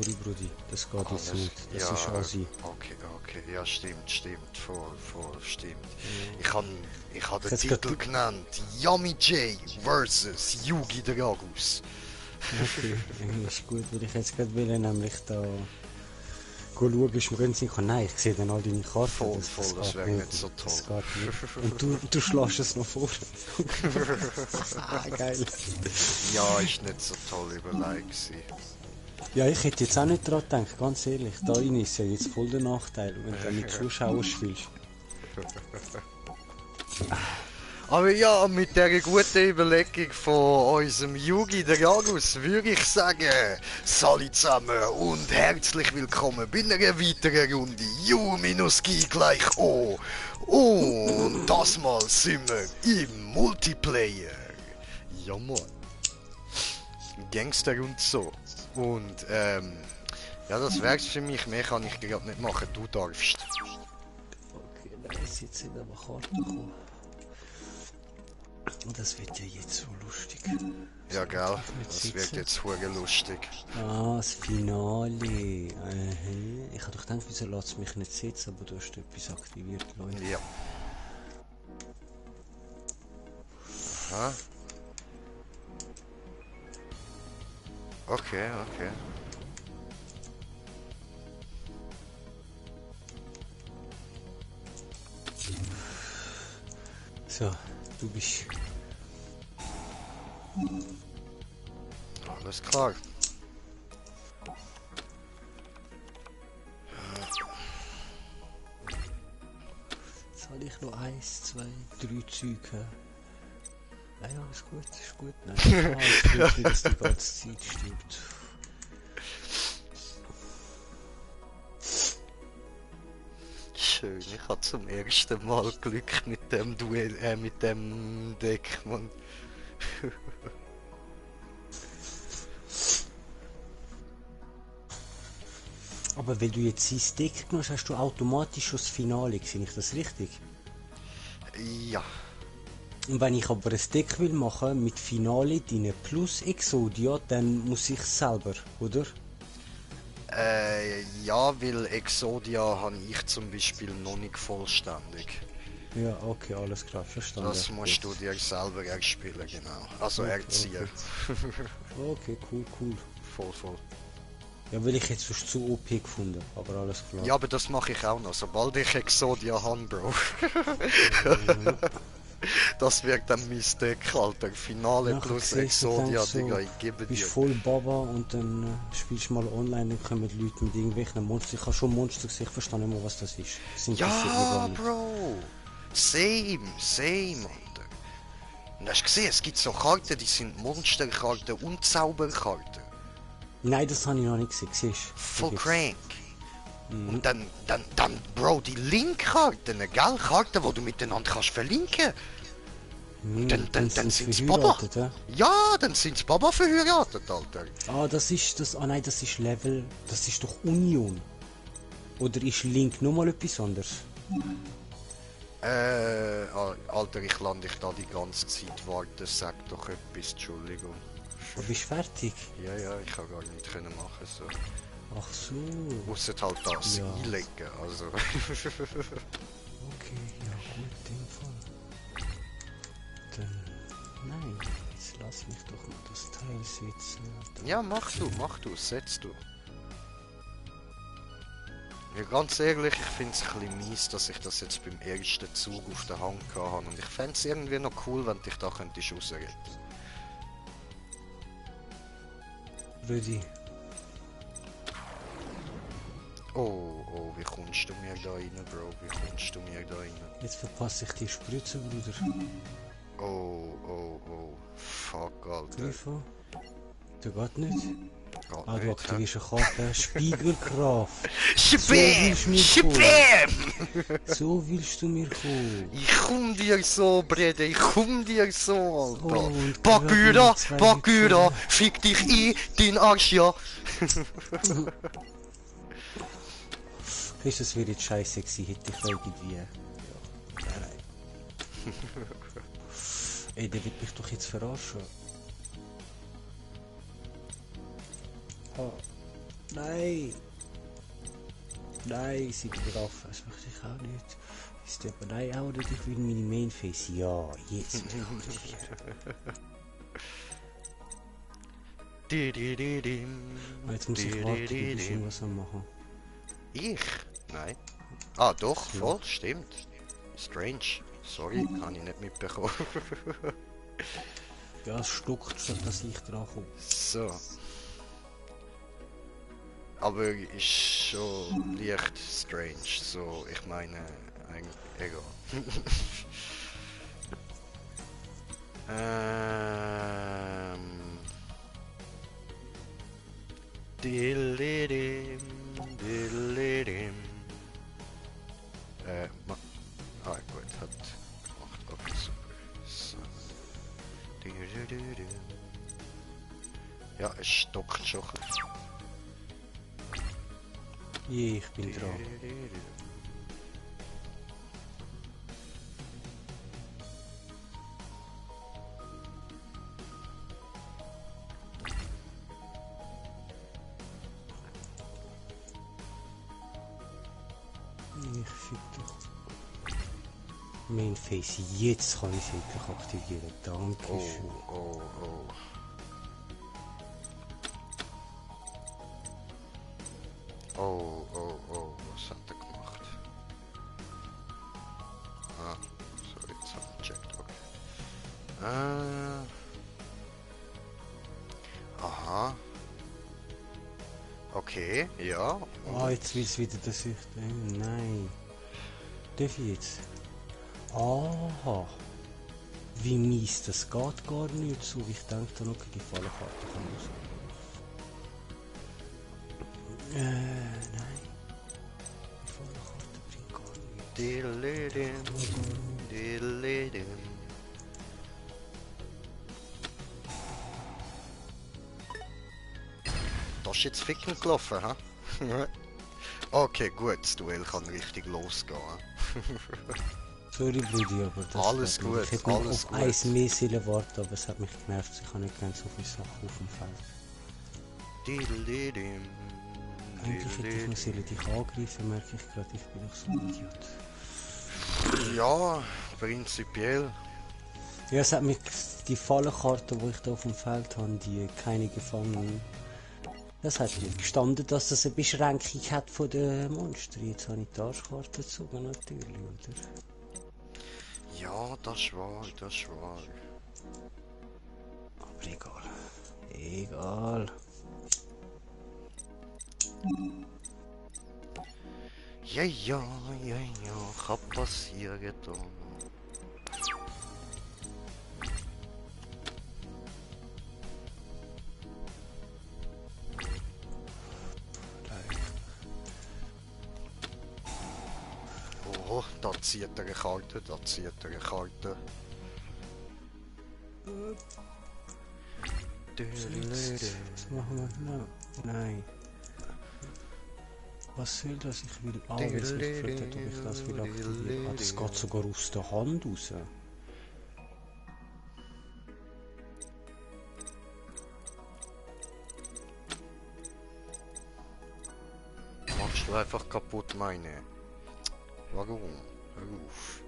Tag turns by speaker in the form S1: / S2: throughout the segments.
S1: Sorry, Brudi, das geht jetzt
S2: Alles,
S1: nicht. Das
S2: ja,
S1: ist Asi.
S2: okay, ja, stimmt, voll, stimmt.
S1: Ja.
S2: Ich hab den
S1: Jetzt
S2: Titel
S1: geht.
S2: genannt, Yami J versus Yugi Dragus.
S1: Okay, ist gut, weil ich jetzt gerade will, nämlich da schauen, ist mir günstig. Nein, ich sehe dann all deine Karten, das
S2: Das
S1: geht
S2: wäre
S1: nicht.
S2: nicht so toll.
S1: Das geht nicht. Und du schlägst es noch vor. Geil.
S2: Ja, ist nicht so toll überlegt gewesen.
S1: Ja, ich hätte jetzt auch nicht dran gedacht, ganz ehrlich. Da rein ist ja jetzt voll der Nachteil, wenn du mit Zuschauern spielst.
S2: Aber ja, mit der guten Überlegung von unserem Yugi Dragus würde ich sagen, Sali zusammen und herzlich willkommen bei einer weiteren Runde U-G gleich O. Und das Mal sind wir im Multiplayer. Ja Mann. Gangster und so. Und ja, das wär's für mich. Mehr kann ich gerade nicht machen. Du darfst.
S1: Okay, da ist jetzt wieder eine Karte gekommen. Das wird ja jetzt so lustig.
S2: Ja, gell?
S1: Nicht
S2: Das wird
S1: sitzen.
S2: jetzt hure lustig.
S1: Ah, das Finale. Aha. Ich habe doch gedacht, wieso lässt es mich nicht sitzen, aber du hast etwas aktiviert, Leute.
S2: Ja. Aha. Okay.
S1: So, du bist.
S2: Alles klar.
S1: Jetzt habe ich noch 1, 2, 3 Züge. Nein, alles gut, ist gut. Nein, es wird wie das die ganze Zeit stimmt.
S2: Schön, ich hatte zum ersten Mal Glück mit dem Duell, mit dem Deck, Mann.
S1: Aber wenn du jetzt sein Deck genommen hast, hast du automatisch schon das Finale gesehen, ist das richtig?
S2: Ja.
S1: Und wenn ich aber ein Deck will machen mit Finale drin plus Exodia, dann muss ich selber, oder?
S2: Ja, weil Exodia habe ich zum Beispiel noch nicht vollständig.
S1: Ja, okay, alles klar, verstanden.
S2: Das musst du
S1: Gut.
S2: dir selber erspielen, genau. Also
S1: Okay,
S2: erziehen.
S1: Okay, cool.
S2: Voll.
S1: Ja, weil ich jetzt sonst zu OP gefunden, aber alles klar.
S2: Ja, aber das mache ich auch noch, sobald ich Exodia habe, Bro. Das wird dann mein Deck, Alter. Finale
S1: Nachher
S2: plus
S1: siehst du,
S2: Exodia,
S1: denkst so,
S2: Digga, ich gebe
S1: bist
S2: dir.
S1: voll Baba und dann spielst du mal online, dann kommen Leute mit irgendwelchen Monstern. Ich habe schon Monster gesehen, ich verstehe nicht mehr, was das ist. Das interessiert mich gar
S2: Ja,
S1: nicht.
S2: Bro. Same, Alter. Und hast du gesehen, es gibt so Karten, die sind Monsterkarten und Zauberkarten.
S1: Nein, das habe ich noch nicht gesehen, siehst du?
S2: Voll
S1: Da gibt's-
S2: crank. Und dann, Bro, die Link-Karten, gell? Karten, die du miteinander kannst verlinken. Dann
S1: sind
S2: sind's Baba.
S1: verheiratet, ja?
S2: Ja, dann sind's Baba verheiratet, Alter.
S1: Ah, das ist das. Ah nein, das ist Level. Das ist doch Union. Oder ist Link nochmal etwas anderes?
S2: Alter, ich lande dich da die ganze Zeit warten. Sag doch etwas, Entschuldigung.
S1: Du bist fertig.
S2: Ja, ich kann gar nicht können machen so.
S1: Ach so.
S2: Ausser halt das
S1: Ja.
S2: einlegen, also.
S1: Okay, ja gut, in dem Fall. Dann. Nein, jetzt lass mich doch mal das Teil sitzen.
S2: Ja, mach du, setz du. Ja, ganz ehrlich, ich finde es ein bisschen mies, dass ich das jetzt beim ersten Zug auf der Hand hatte. Und ich fände es irgendwie noch cool, wenn dich da könntest rausretten.
S1: Brudi,
S2: Oh, wie kommst du mir da rein, Bro? Wie kommst du mir da rein?
S1: jetzt verpasse ich die Spritze, Bruder.
S2: Oh, fuck, Alter.
S1: Grifo? Der geht nicht.
S2: Geht
S1: Ah, du
S2: nicht, hä?
S1: aktivierst eine Karte. Spiegelkraft.
S2: Shabam!
S1: So willst du mir
S2: Shabam!
S1: So willst du mir kommen.
S2: Ich komm dir so, Brede, ich komm dir so, Alter.
S1: Oh, und
S2: Bakura,
S1: gerade zwei
S2: Bakura,
S1: Wichser.
S2: fick dich in den Arsch, ja.
S1: Weißt du, das wäre jetzt scheiße gewesen, hätte ich irgendwie... Ja, nein. Ey, der wird mich doch jetzt verarschen. Ah. Nein! Nein, sie begrafen, das möchte ich auch nicht. Ist aber nein, auch nicht, ich will meine Mainface. Ja, jetzt will ich aktivieren. Jetzt muss ich warten, du bist irgendwas am machen.
S2: Ich? Nein. Ah, doch,
S1: Ja.
S2: voll, stimmt. Strange. Sorry, habe ich nicht mitbekommen.
S1: Ja, es stuckt schon, dass ich dran komme.
S2: So. Aber ist schon leicht strange. So, ich meine, egal. Dilidim, dilidim. Ah, gut, hat gemacht. Okay, super. So. Dilidim. Ja, es stockt schon.
S1: Je, ich bin dran. Ich fick doch. Mainface, jetzt kann ich es endlich aktivieren. Dankeschön.
S2: Oh. Oh, was hat er gemacht? Ah, so, jetzt haben wir gecheckt, okay. Aha. Okay, ja.
S1: Ah, jetzt will es wieder, dass ich... Nein. Darf ich jetzt? Aha. Wie mies, das geht gar nicht so. Ich denke da noch die Fallenkarte kann raus. Nein. Die Fallenkarte bringt gar nichts.
S2: Dilidim. Da ist jetzt Ficken gelaufen, ha? Okay, gut, das Duell kann richtig losgehen.
S1: Sorry, Brudi, aber das
S2: Alles
S1: geht nicht.
S2: gut,
S1: Ich hätte noch
S2: alles
S1: auf
S2: gut.
S1: eins mehr sollen warten, aber es hat mich genervt. Ich habe nicht gerne so viele Sachen auf dem Feld.
S2: Dilidim.
S1: Eigentlich hätte ich noch sollen dich angreifen, merke ich gerade, ich bin doch so ein Idiot.
S2: Ja, prinzipiell.
S1: Ja, es hat mich, die Fallenkarte, die ich da auf dem Feld habe, die keine gefangen. Das hat nicht gestanden, dass das eine Beschränkung hat von den Monster. Jetzt habe ich die Arschkarte gezogen, natürlich, oder?
S2: Ja, das ist wahr, das ist wahr.
S1: Aber egal. Egal.
S2: Ja, kann passieren da. Oh, da zieht er eine Karte, da zieht er eine Karte.
S1: Was machen wir? No. Nein. Was soll das? Ich will alles. Ich gefragt, ob ich das will aktivieren. Ah, das geht sogar aus der Hand raus.
S2: Machst du einfach kaputt, meine? Warum? Hör auf.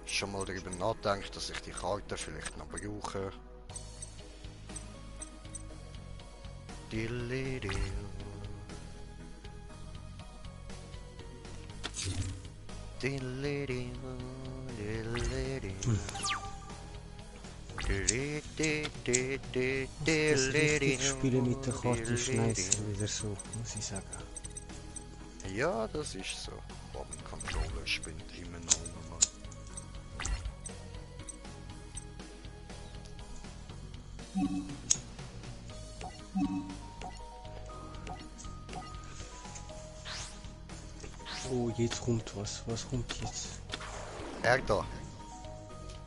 S2: Schon mal darüber nachdenkt, dass ich die Karte vielleicht noch brauche.
S1: Das richtig Spielen mit der Karte ist nice, wieder so, muss ich sagen.
S2: Ja, das ist so. Aber mit Controller spielt immer noch normal.
S1: Oh, jetzt kommt was. Was kommt jetzt?
S2: Er da.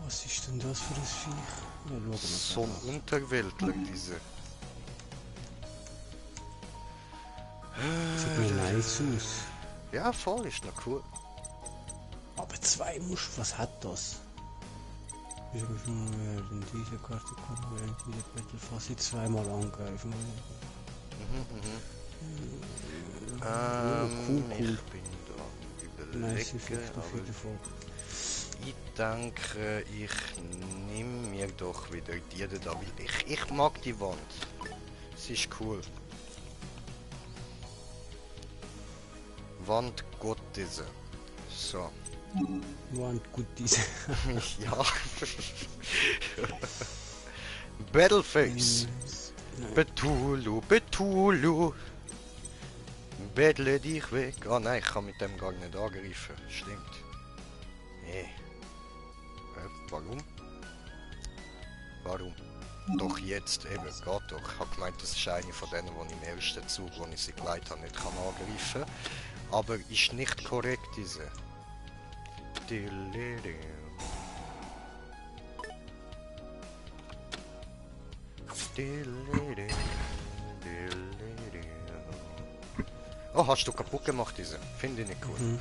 S1: Was ist denn das für ein Viech? Ja, schauen wir
S2: So ein
S1: mal.
S2: Unterweltler, diese.
S1: Sieht mir nice aus.
S2: Ja, voll, ist noch cool.
S1: Aber zwei Musch, was hat das? Wieso muss man während dieser Karte kommen, während dieser Battle fast zweimal angreifen? Cool.
S2: Ich bin da
S1: Nice
S2: überlegen,
S1: Effekt auf
S2: aber
S1: jeden Fall.
S2: ich denke, ich nehme mir doch wieder die da, weil ich mag die Wand. Sie ist cool. Wand Gottes. So.
S1: Waren gut diese.
S2: Ja. Battleface. Betulu, Betulu. Bettle dich weg. Ah nein, ich kann mit dem gar nicht angreifen. Stimmt. Nee. Warum? Warum? Doch jetzt eben, geht doch. Ich habe gemeint, das ist eine von denen, die im ersten Zug, wo ich sie geleitet habe, nicht kann angreifen. Aber ist nicht korrekt, diese. Oh, hast du kaputt gemacht, diese? Finde ich nicht cool.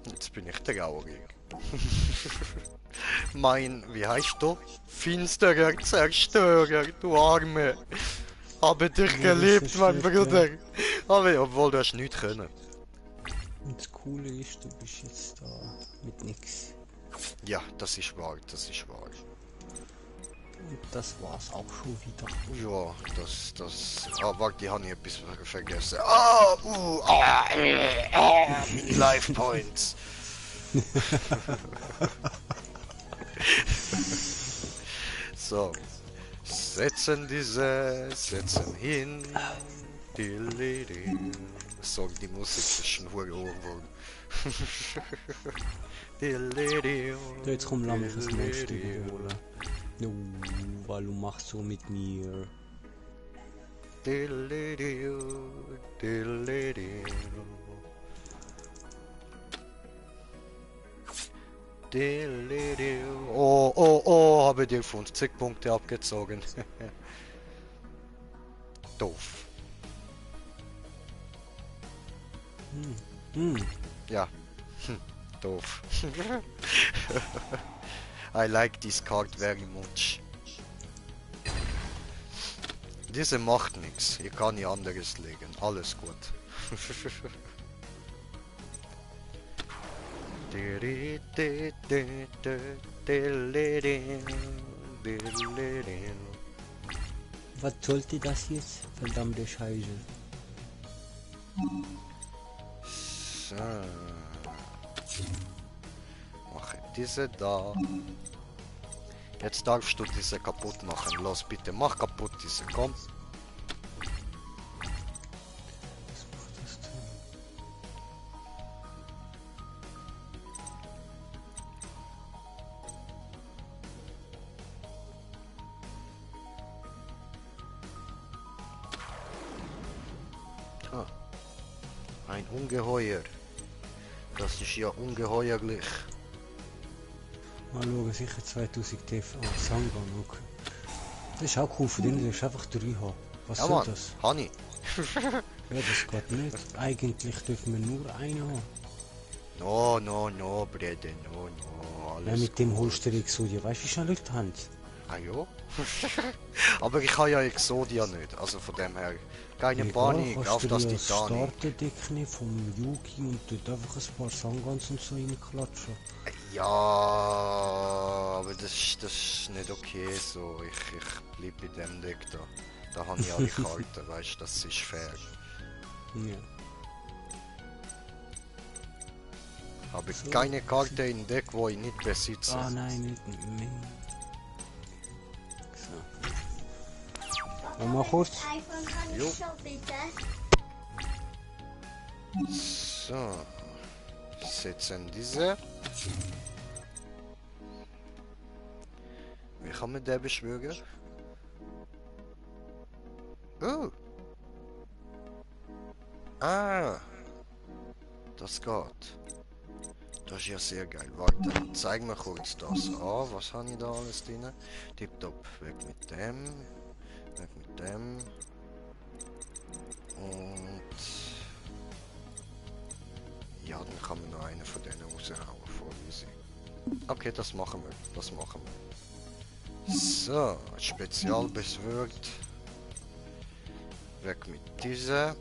S2: Jetzt bin ich der Gaueri. Mein, wie heißt du? Finsterer Zerstörer, du Arme. Habe dich
S1: Ja, das
S2: geliebt,
S1: ist
S2: mein
S1: schlecht,
S2: Bruder. Aber obwohl du hast nichts können.
S1: Und das Coole ist, du bist jetzt da mit nix.
S2: Ja, das ist wahr, das ist wahr.
S1: Und das war's auch schon wieder.
S2: Ja, das... Ah, warte, die habe ich etwas vergessen. Life Points. So. Setzen hin. Sorry, die Musik ist schon hure Ohrwurm.
S1: Jetzt komm, lass mich das Monster holen. No, weil du machst so mit mir.
S2: Oh, habe dir 50 Punkte abgezogen. Doof. Ja. Doof. I like this card very much. Diese macht nichts. Hier kann ich anderes legen. Alles gut.
S1: Was sollte das jetzt? Verdammte Scheiße.
S2: So. Mache diese da. Jetzt darfst du diese kaputt machen. Los bitte, mach kaputt diese, komm.
S1: Was macht das denn?
S2: Ah. Ein Ungeheuer. Das ist ja ungeheuerlich.
S1: Mal schauen, sicher 2000 TF. Oh, Sangan, okay. Das ist auch cool, von denen darfst du einfach 3 haben. Was
S2: Ja
S1: soll
S2: Mann,
S1: das?
S2: Honey.
S1: Ja, das geht nicht. Eigentlich dürfen wir nur einen haben.
S2: No, Brede, no.
S1: Ja,
S2: Alles
S1: mit dem
S2: gut.
S1: holst du dir Exodia. Weißt du, wie schnell Leute haben?
S2: Ah ja? Aber ich habe ja Exodia nicht, also von dem her. Keine
S1: Egal,
S2: Panik,
S1: kannst
S2: auf
S1: du
S2: das
S1: dir das
S2: Titanic.
S1: Starterdeck nehmen vom Yugi und dort einfach ein paar Sangans und so reinklatschen.
S2: Ja, aber das ist nicht okay so. Ich bleib bei dem Deck da. Da habe ich alle Karten, weißt du, das ist fair.
S1: Ja.
S2: Aber
S1: So.
S2: keine Karte im Deck, wo ich nicht besitze.
S1: Ah nein, nicht mehr. So. Mal kurz.
S3: iPhone kann
S2: Jo.
S3: ich schon bitte.
S2: So. Setzen diese. Wie kann man den beschwören? Oh. Ah. Das geht. Das ist ja sehr geil. Warte, zeig mir kurz das. Ah, was habe ich da alles drin? Tipptopp. Weg mit dem. Weg mit dem. Und... Ja, dann kann man noch einen von denen raushauen, vor easy. Okay, das machen wir. Das machen wir. So, Spezial beschwört. Weg mit dieser.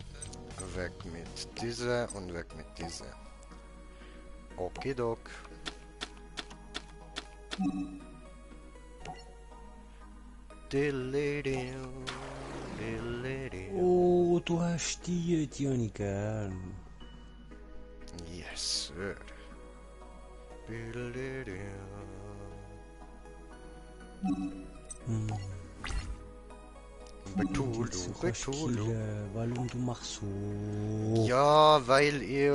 S2: Weg mit dieser und weg mit dieser. Okidok.
S1: Oh, du hast die habe ich gern.
S2: Yes, sir.
S1: Hm.
S2: Betulu,
S1: Du kannst
S2: Betulu.
S1: killen. Warum du machst so?
S2: Ja, weil ich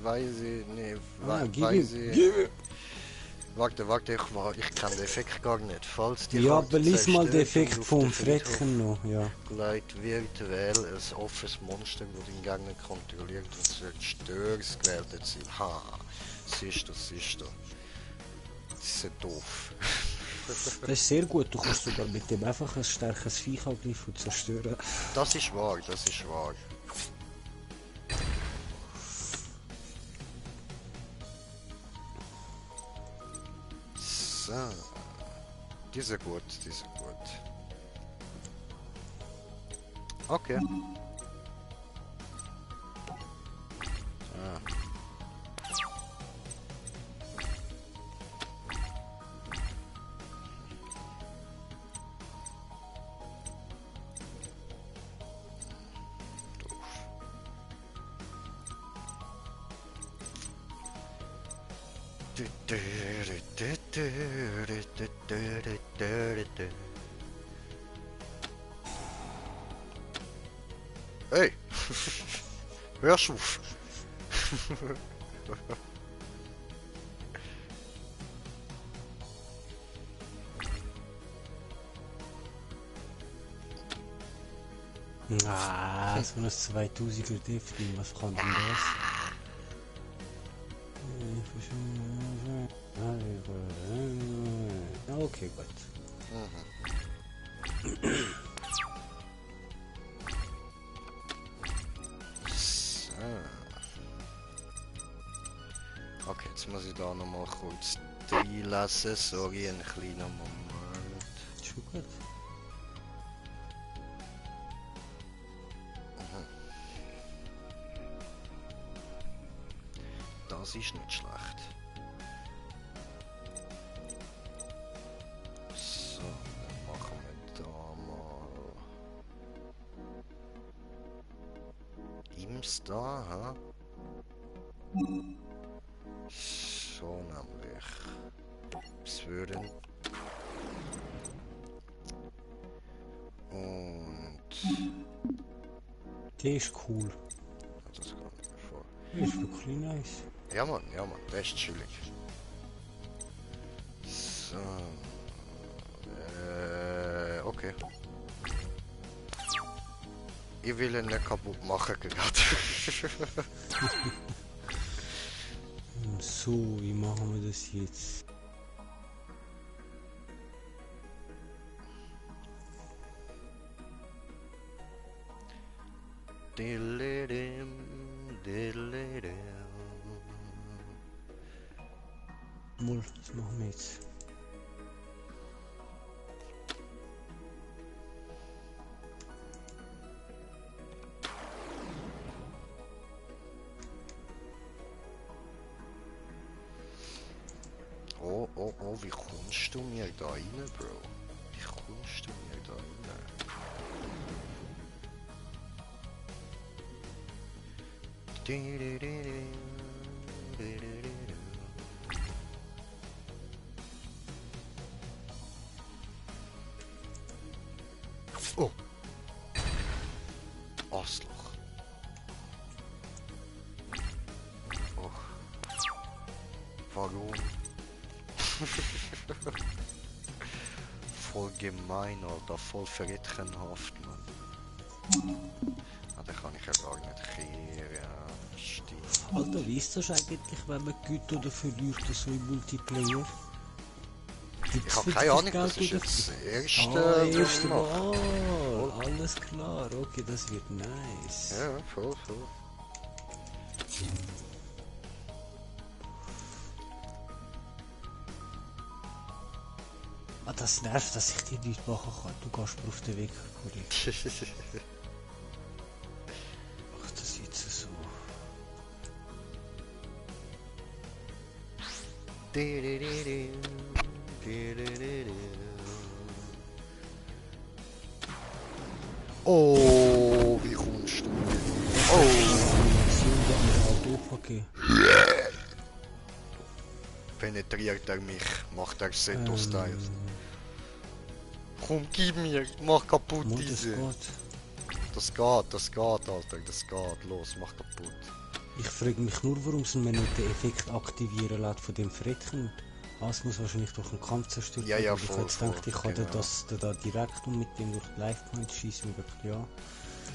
S2: weiß nicht,
S1: Gib ihm.
S2: weiß ich.
S1: Gib ihm.
S2: Warte, ich kann den Effekt gar nicht. Falls die
S1: Ja,
S2: Karte
S1: aber lies mal den
S2: zerstört und
S1: Effekt
S2: auf
S1: vom
S2: den Friedhof
S1: Frecken noch, ja.
S2: gelegt wird, wähle ein offenes Monster, das den Gegner kontrolliert und zerstört gewählte Ziel. Ha, siehst du. Das ist ja doof.
S1: Das ist sehr gut, du kannst sogar mit dem einfach ein starkes Viech angreifen und zerstören.
S2: Das ist wahr, das ist wahr. So. Die sind gut. Okay. So. Hey! Hörst auf!
S1: Ah, so ein 2000er Defni, was kann denn das? Okay, gut.
S2: So. Okay, jetzt muss ich da nochmal kurz reinlassen. Sorry, einen kleinen Moment.
S1: Ist schon gut.
S2: Das ist nicht schlecht. So, dann machen wir da mal Ims da, hä? So nämlich. Es würden. Und.
S1: Der ist cool.
S2: Das kommt mir vor.
S1: Der ist wirklich nice.
S2: Ja Mann, der ist chillig. So. Okay. Ich will ihn nicht kaputt machen gerade.
S1: So, wie machen wir das jetzt? Mal, was machen wir jetzt?
S2: Oh, wie kommst du mir da rein, Bro? Wie kommst du mir da rein? Oh! Arschloch. Oh. Warum? Voll gemein, Alter. Voll verrätchenhaft, Mann. Ah, da kann ich ja gar nicht kehren. Stimmt.
S1: Alter, wie ist das eigentlich, wenn man gewinnt oder verliert oder so im Multiplayer?
S2: Ich habe keine Ahnung, das ist jetzt das erste
S1: erste
S2: Mal.
S1: Mal. Alles klar, okay, das wird nice.
S2: Ja, voll.
S1: Ah, das nervt, dass ich die nichts machen kann. Du gehst mir auf den Weg, Kollege. Ach, das ist jetzt so.
S2: Oh, wie kommst du? Oh,
S1: Animation hat mir halt aufgegeben.
S2: penetriert er mich, macht er Seto-Style.
S1: Ähm,
S2: Komm, gib mir, mach kaputt
S1: Mund, das
S2: diese.
S1: geht.
S2: Das geht, Alter, das geht. Los, mach kaputt.
S1: Ich frage mich nur, warum sie mir nicht den Effekt aktivieren lässt von dem Frettchen. Es muss wahrscheinlich durch den Kampf zerstört
S2: Ja, ja,
S1: werden. Ich
S2: voll,
S1: hätte jetzt gedacht, ich kann
S2: genau.
S1: das da direkt und mit dem durch die Life-Point schießen. Mir gedacht, ja,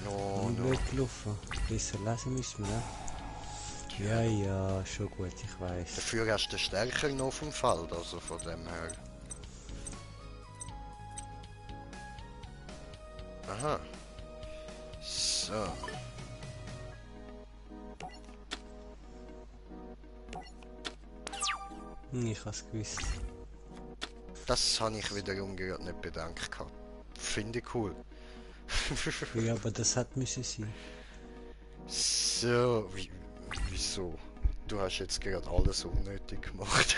S2: No, no.
S1: blöd gelaufen. Besser lesen müssen wir, ne? Ja, ja, schon gut, ich weiß.
S2: Dafür hast du den Stärker noch auf dem Feld, also von dem her. Aha. So.
S1: Ich hab's gewusst.
S2: Das habe ich wiederum gerade nicht bedenkt gehabt. Finde ich cool.
S1: Ja, aber das hat müssen sein.
S2: So, wieso? Du hast jetzt gerade alles unnötig gemacht.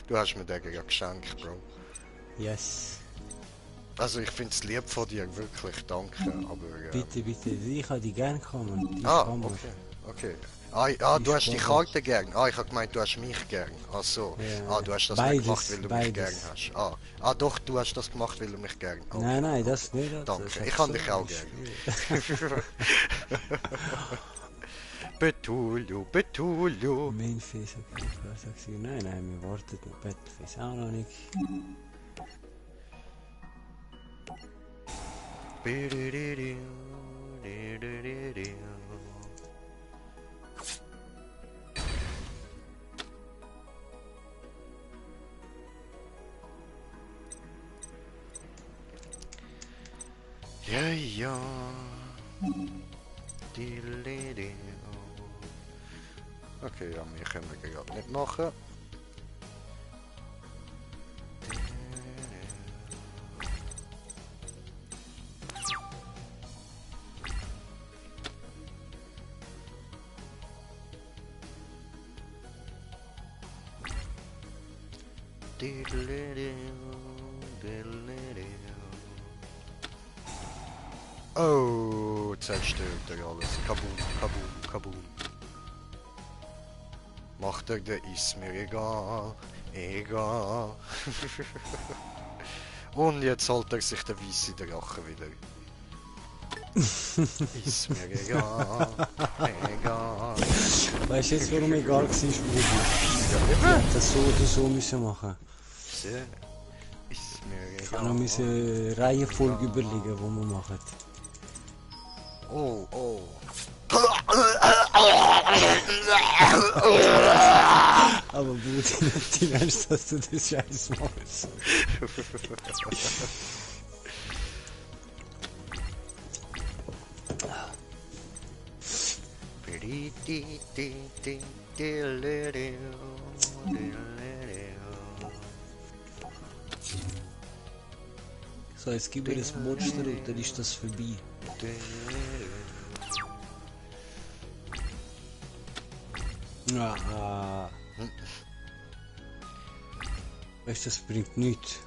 S2: Du hast mir den gerade geschenkt, Bro.
S1: Yes.
S2: Also ich finde es lieb von dir, wirklich, danke, aber...
S1: Bitte, bitte, ich habe die gern gekommen. Die
S2: Ah,
S1: kann man.
S2: okay, okay. Du hast die Karte gern. Ich habe gemeint, du hast mich gern. Ach so.
S1: Ja,
S2: Du hast das
S1: beides,
S2: nicht gemacht, weil du mich gern
S1: beides.
S2: hast. Doch, du hast das gemacht, weil du mich gern hast. Okay,
S1: Nein,
S2: okay.
S1: das nicht. Das
S2: Danke,
S1: hat
S2: ich kann
S1: so
S2: dich auch gern. Betulu, Betulu.
S1: Mainface, okay, ich weiß auch. Nein, wir warten noch. Battleface auch noch nicht.
S2: Ja, ja. Diddly-di. Okay, ja, mehr können wir gerade nicht machen. Diddly-di, diddly-di. Oh, zerstört er alles. Kaboom, kaboom, kaboom. Macht er, der ist mir egal. Egal. Und jetzt holt er sich der weiße Drache wieder. Ist mir egal. Egal.
S1: Weißt du jetzt, warum egal war, Bruder? Ich
S2: Ja,
S1: hätte das so oder so müssen machen.
S2: so. Ist mir
S1: Ich kann noch
S2: egal.
S1: eine Reihenfolge überlegen, die wir machen.
S2: Oh, oh.
S1: Aber Bruder, nicht ernst, dass du das Scheiß machst. So, jetzt gib mir das Monster und dann ist das vorbei. Ah. Weißt du, das bringt nichts.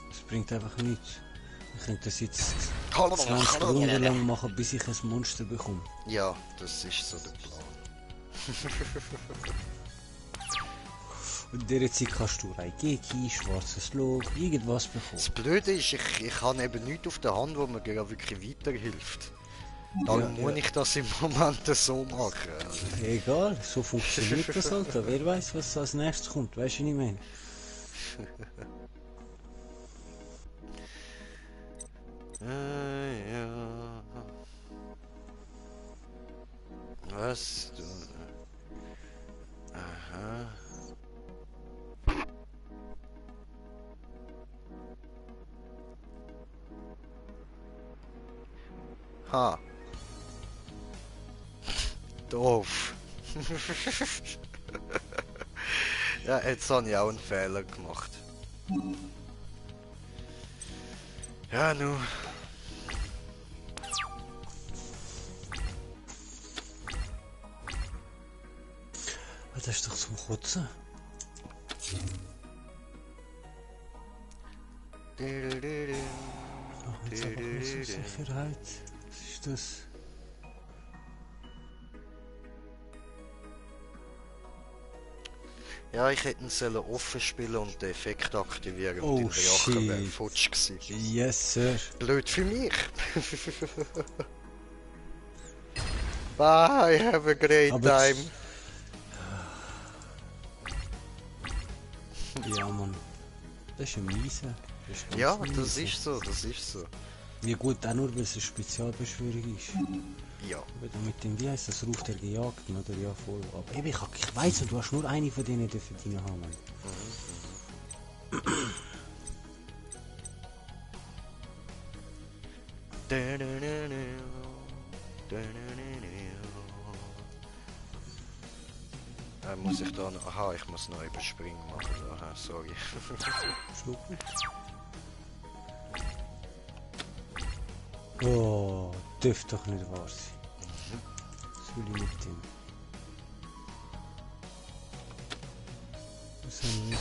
S1: Das bringt einfach nichts. Ich könnte das jetzt 20 Runden lang machen, bis ich ein Monster bekomme.
S2: Ja, das ist so der Plan.
S1: Und in dieser Zeit kannst du Raigeki, schwarzes Log, irgendwas bekommen.
S2: Das Blöde ist, ich habe eben nichts auf der Hand, wo mir gerade wirklich weiterhilft. Darum
S1: Ja,
S2: muss
S1: ja.
S2: ich das im Moment so machen.
S1: Egal, so funktioniert das halt. Wer weiß, was als nächstes kommt, weißt du, was ich meine?
S2: Ja. Was du... Aha. Ha. Doof. Ja, jetzt habe ich auch einen Fehler gemacht. Ja, nu.
S1: Das ist doch zum Kotzen. Machen jetzt aber nur zur Sicherheit. Was ist das?
S2: Ja, ich hätte ihn sollen offen spielen und den Effekt aktivieren und
S1: Oh
S2: in der Jache wäre
S1: shit.
S2: futsch gewesen.
S1: Yes, sir.
S2: Blöd für mich. Bye, have a great
S1: Aber
S2: time.
S1: Ja, Mann. Das ist ein Mieser. Das ist ganz
S2: Ja,
S1: miese.
S2: das ist so, das ist so.
S1: Ja gut, auch nur weil es eine Spezialbeschwörung ist.
S2: Ja.
S1: Aber mit dem, wie heisst das, Ruf der Gejagten, oder? Ja, voll. Aber eben, ich weiss, du hast nur eine von denen dürfen drin haben. Mann.
S2: Muss ich da noch... Aha, ich muss noch überspringen machen. Aha, sorry.
S1: Schnuppen. Oh, dürfte doch nicht wahr sein. Was will ich mit dem? Was haben wir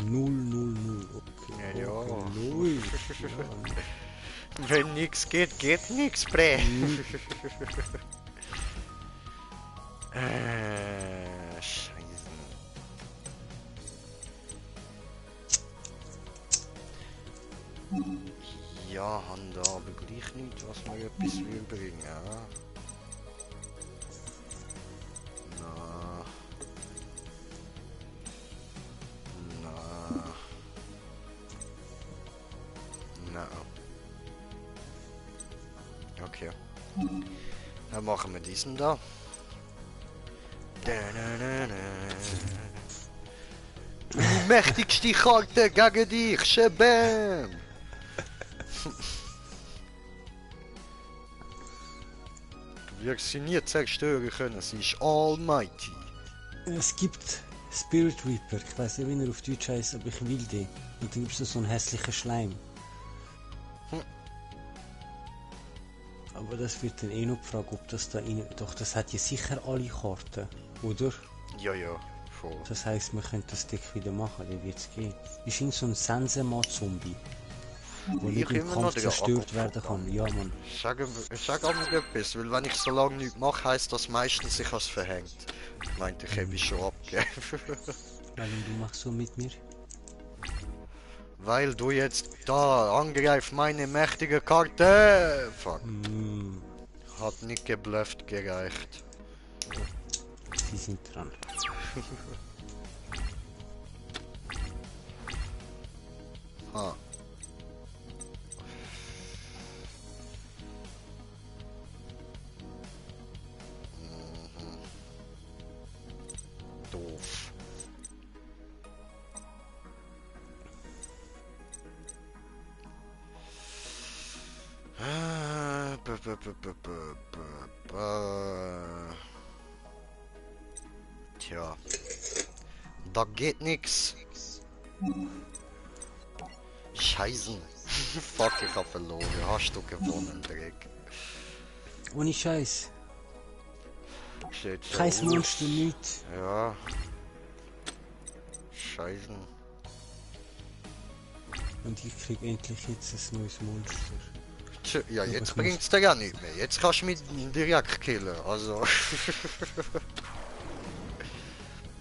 S1: so? 000. Okay.
S2: Ja,
S1: okay.
S2: ja.
S1: Läuft. Ja.
S2: Wenn nix geht, geht nix, Bre. Scheiße. Ja, haben da aber gleich nicht, was mir etwas will bringen. Ja. Na. Na. Na. Okay. Dann machen wir diesen da. Die mächtigste Karte gegen dich, Shabam! Du wirst sie nie zerstören können, sie ist almighty.
S1: Es gibt Spirit Reaper, ich weiß nicht, wie er auf Deutsch heißt, aber ich will den. Und dann gibt es so einen hässlichen Schleim. Aber das wird dann eh noch die Frage, ob das da rein... Doch, das hat ja sicher alle Karten, oder?
S2: Ja, ja, voll.
S1: Das heisst, wir können das Deck wieder machen, dann wird's gehen. Ist irgend so ein Sensema-Zombie, der nicht im
S2: immer noch
S1: Kampf
S2: den
S1: zerstört
S2: Akku
S1: werden kann. Ja, Mann.
S2: Sag einmal etwas, weil wenn ich so lange nichts mache, heisst das meistens, ich habe es verhängt. Ich meinte, ich habe es schon abgegeben.
S1: Warum du machst so mit mir?
S2: Weil du jetzt da angreifst meine mächtige Karte. Fuck. Hat nicht geblufft gereicht.
S1: Sie sind dran.
S2: Ah. Doof. Tja. Da geht nix. Scheiße. Fuck, ich hab verloren. Hast du gewonnen, Dreck.
S1: Ohne Scheiß.
S2: Steht so
S1: Kein
S2: aus.
S1: Monster nicht.
S2: Ja. Scheiße.
S1: Und ich krieg endlich jetzt ein neues Monster.
S2: Tja, ja,
S1: Aber
S2: jetzt
S1: ich muss-
S2: bringt's dir ja nicht mehr. Jetzt kannst du mich direkt killen. Also.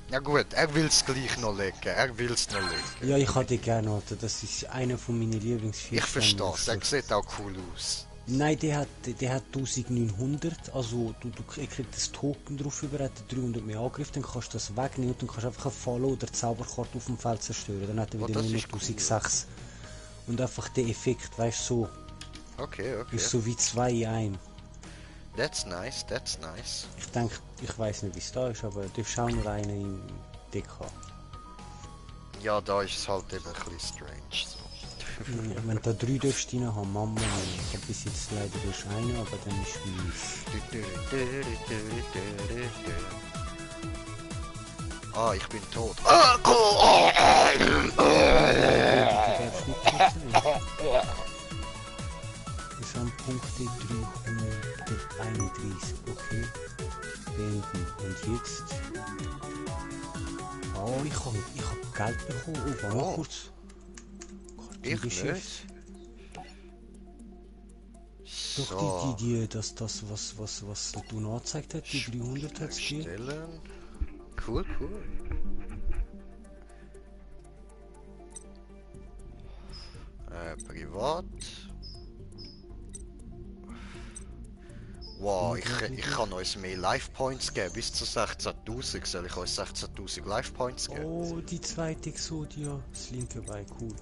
S2: Ja gut, er will's gleich noch lecken. Er will's noch lecken.
S1: Ja, ich hatte den gerne, Alter. Das ist einer von meinen Lieblingsfiguren.
S2: Ich versteh's. Er sieht auch cool aus.
S1: Nein, der hat 1900, also er kriegt das Token drauf über, hat 300 mehr Angriff, dann kannst du das wegnehmen und dann kannst du einfach eine Follow oder Zauberkarte auf dem Feld zerstören, dann hat er
S2: Oh,
S1: wieder
S2: das
S1: nur
S2: ist
S1: noch
S2: cool.
S1: 1006. Und einfach der Effekt, weißt du, so,
S2: Okay, okay.
S1: ist so wie 2 in einem.
S2: That's nice, that's nice.
S1: Ich denke, ich weiß nicht wie es da ist, aber du darfst auch nur einen im Deck haben.
S2: Ja, da ist es halt eben ein bisschen strange. So.
S1: Wenn du da 3 darfst rein haben, Mama, ich habe bis jetzt leider erst einen, aber dann ist mies.
S2: Ah, ich bin tot.
S1: Du darfst nicht tot sein. Wir sind Punkte 331. Okay. Beenden. Und jetzt? Oh, ich hab Geld bekommen. Oh, warte mal kurz.
S2: Ich
S1: Kartengeschäft.
S2: nicht.
S1: Doch
S2: So,
S1: das was du angezeigt hast, die 300 hat es gegeben.
S2: erstellen. Cool, cool. Privat. Wow, ich kann uns mehr Life Points geben, bis zu 16.000. Soll ich euch 16.000 Life Points geben?
S1: Oh, die zweite Exodia, das linke Bein, cool.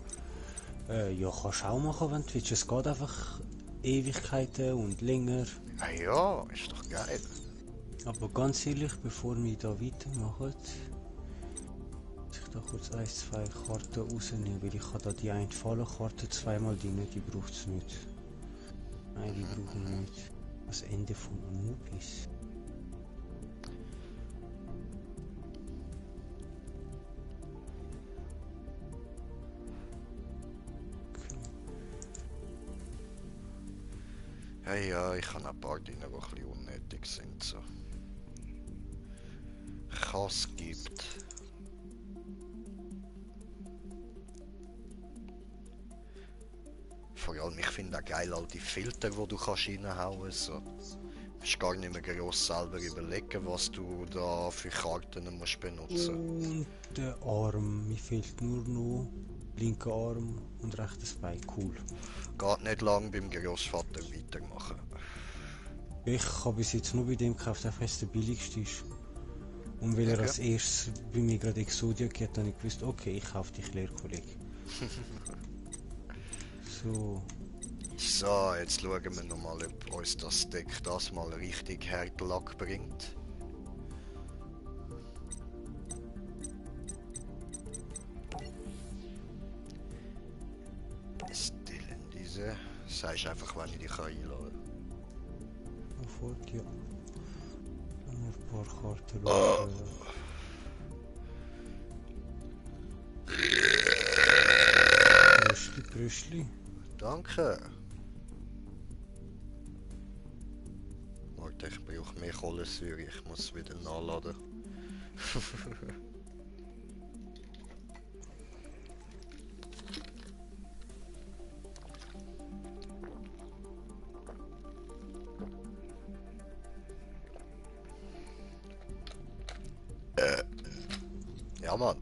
S1: Ja, kannst du auch machen, wenn du willst. Es geht einfach Ewigkeiten und länger.
S2: Ah ja, ist doch geil.
S1: Aber ganz ehrlich, bevor wir da weitermachen, muss ich da kurz 1, 2 Karten rausnehmen, weil ich habe da die eine Fallenkarte zweimal drin, die braucht es nicht. Nein, die brauchen wir nicht. Das Ende von Anubis.
S2: Hey, ja, ich habe ein paar drin, die ein bisschen unnötig sind. So. Was gibt. Vor allem, ich finde auch geil all die Filter, die du kannst reinhauen kannst. So. Du musst gar nicht mehr gross selber überlegen, was du da für Karten musst benutzen.
S1: Und der Arm, mir fehlt nur noch linker Arm und rechtes Bein, cool.
S2: Geht nicht lang beim Großvater weitermachen.
S1: Ich habe bis jetzt nur bei dem gekauft, einfach weil es der billigste ist. Und weil er als erstes bei mir gerade Exodia geht, habe ich gewusst, okay, ich kaufe dich Lehrkollege. So.
S2: So, jetzt schauen wir nochmal, ob uns das Deck das mal richtig Härtelack bringt. Stillen diese. Sagst einfach, wenn ich dich einladen kann.
S1: Sofort, ja. Dann noch ein paar Karten schauen. Bröschli, Bröschli.
S2: Danke. Warte, ich brauche mehr Kohlensäure, ich muss wieder nachladen. Ja, Mann.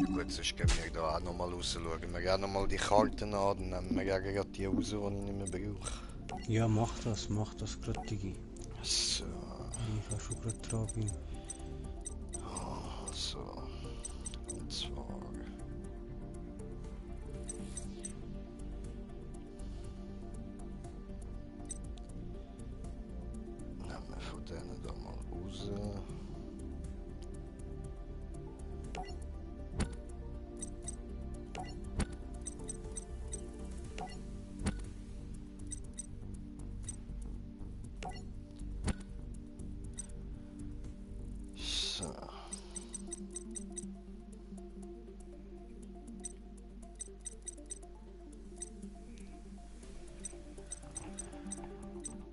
S2: Gut, sonst gehen wir da auch nochmal raus schauen. Wir gehen nochmal die Karten an, dann nehmen wir gerade die raus, die ich nicht mehr brauche.
S1: Ja, mach das gerade, Digi.
S2: So.
S1: Wenn ich auch schon gerade dran bin.
S2: So. Und zwar. Nehmen wir von denen da mal raus. So.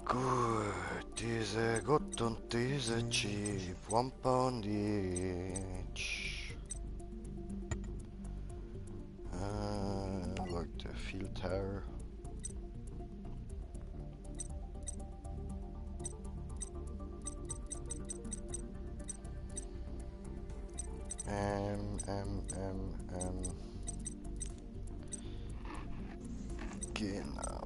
S2: Gut, diese Gott und diese Cheap, one pound each. Leute, Filter. Ähm. Genau.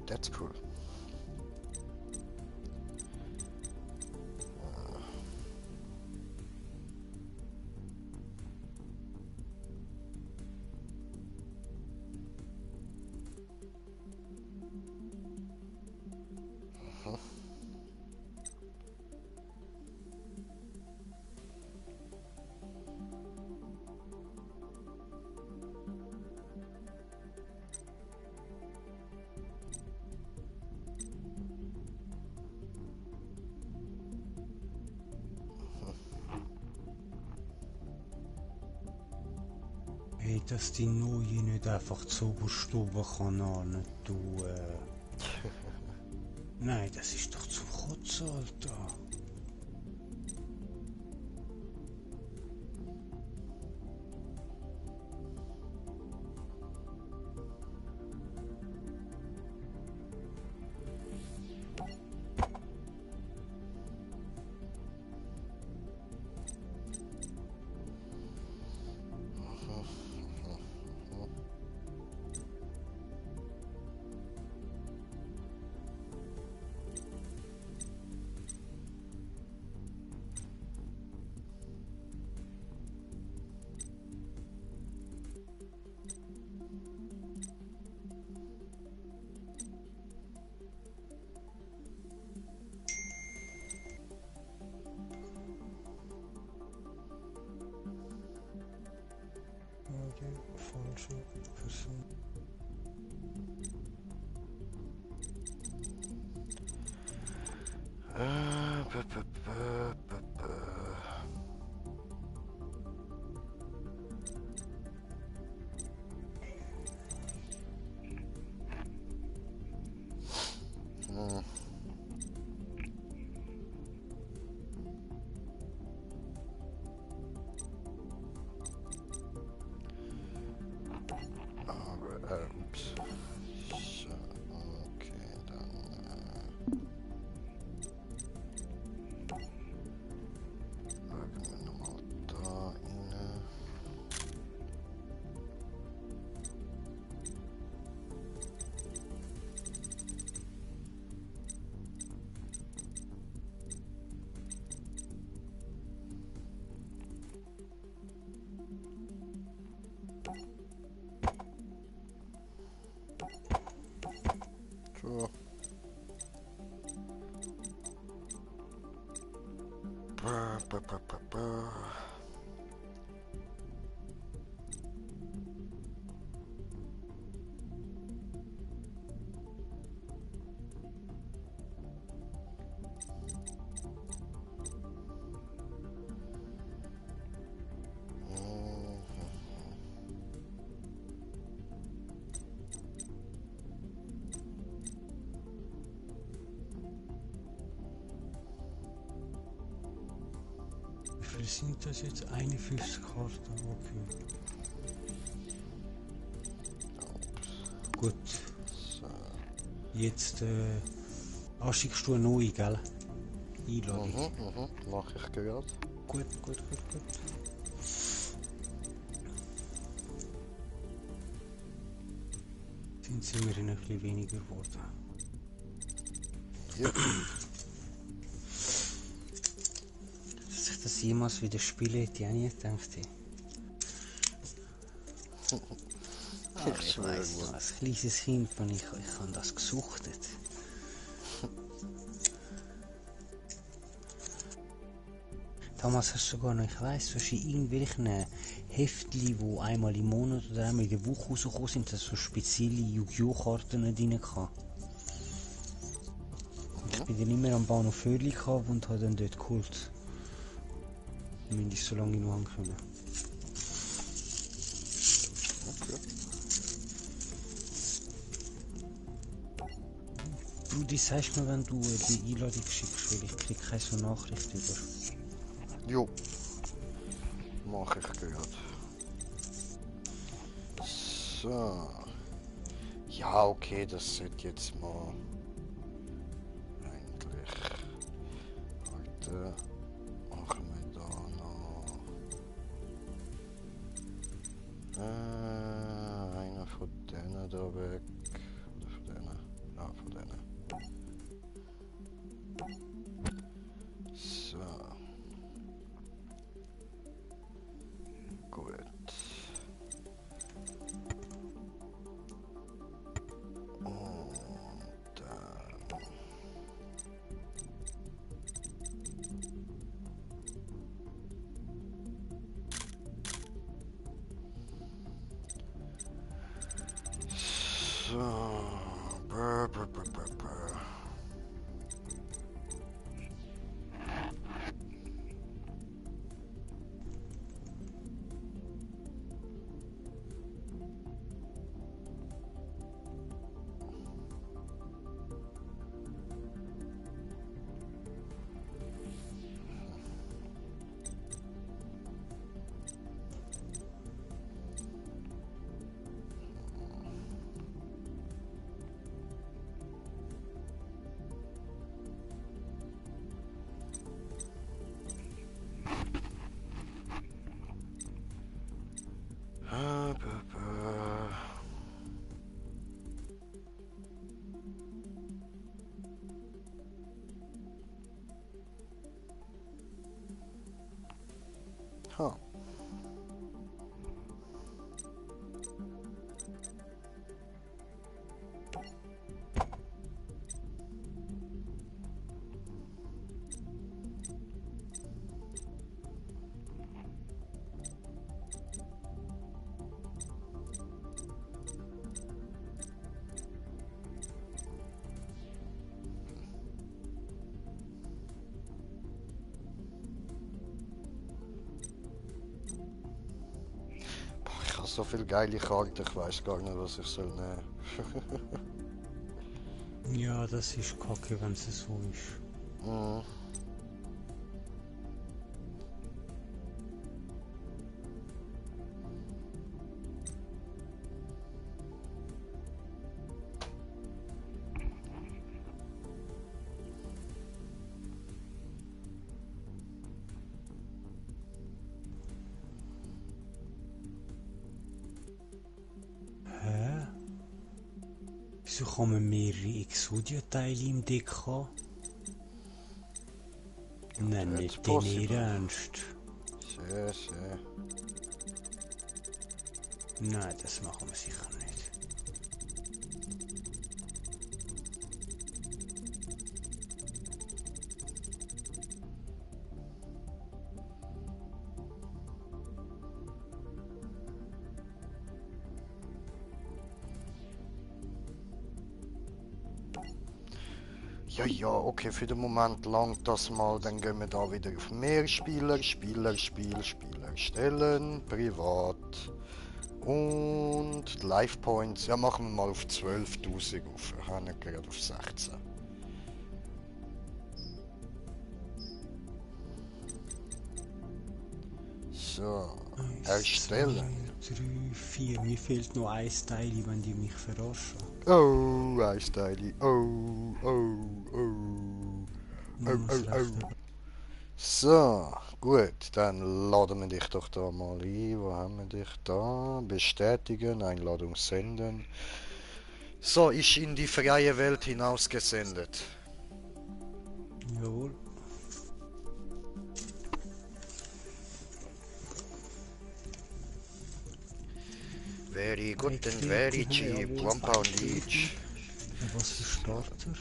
S2: That's cool.
S1: Hey, dass die Neue nicht einfach zu Oberstubenkanal tun. Nein, das ist doch zu kurz, Alter. Okay, falsche Person.
S2: B -b -b -b -b. Hm. Aber, ups. So, okay, dann packen wir nochmal da rein. So. Ba, ba, ba, ba, ba.
S1: Wie viel sind das jetzt? 51 Karten, okay. Gut,
S2: So.
S1: jetzt schickst du eine neue, gell? Einladung.
S2: Mach ich gerade.
S1: Gut, gut, gut, gut. Sind wir ein bisschen weniger geworden.
S2: Ja.
S1: Dass ich das jemals wieder spiele, hätte ich auch nie gedacht. Ich weiss noch, als kleines Kind bin ich habe das gesuchtet. Damals hast du sogar noch, ich weiss, du hast in irgendwelchen Heftchen, die einmal im Monat oder einmal in der Woche rausgekommen sind, dass so spezielle Yu-Gi-Oh! Karten drin gehabt. Ich bin dann immer am Bahnhof Vödli gehabt und habe dann dort geholt. Mindestens so lange noch haben können.
S2: Okay.
S1: Du, das sagst mir, wenn du die Einladung schickst, weil ich krieg keine so Nachricht über.
S2: Jo. Mach ich gerade. So. Ja, okay, das sollte jetzt mal eigentlich. Heute machen wir da noch einer von denen da weg. Oder von denen. Ja, von denen. So. Gut. Und dann. So. Brr, brr, brr, brr, brr. so viele geile Karten, ich weiß gar nicht, was ich soll nehmen.
S1: Ja, das ist kacke, wenn es so ist.
S2: Mhm.
S1: Hä? Wieso kann man mehrere Exodia-Teile im Deck haben? Nein,
S2: that's
S1: nicht den
S2: possible.
S1: Ernst.
S2: Sehr, sehr.
S1: Nein, das machen wir sicher nicht.
S2: Ja, ja, okay, für den Moment langt das mal. Dann gehen wir da wieder auf Mehrspieler, Spieler stellen, privat. Und Life Points, ja, machen wir mal auf 12.000 auf. Wir haben nicht gerade auf 16. So, erstellen.
S1: 2, 3, 4. Mir fehlt noch ein Teil, wenn die mich verarschen.
S2: Oh, Eisteile. Oh, oh, oh.
S1: Nur noch das rechte.
S2: So, gut, dann laden wir dich doch da mal ein. Wo haben wir dich da? Bestätigen, Einladung senden. So, ist in die freie Welt hinausgesendet.
S1: Jawohl.
S2: Very good and
S1: Klicken,
S2: very
S1: ja,
S2: cheap.
S1: jawohl.
S2: 1 pound each.
S1: Was für Starter?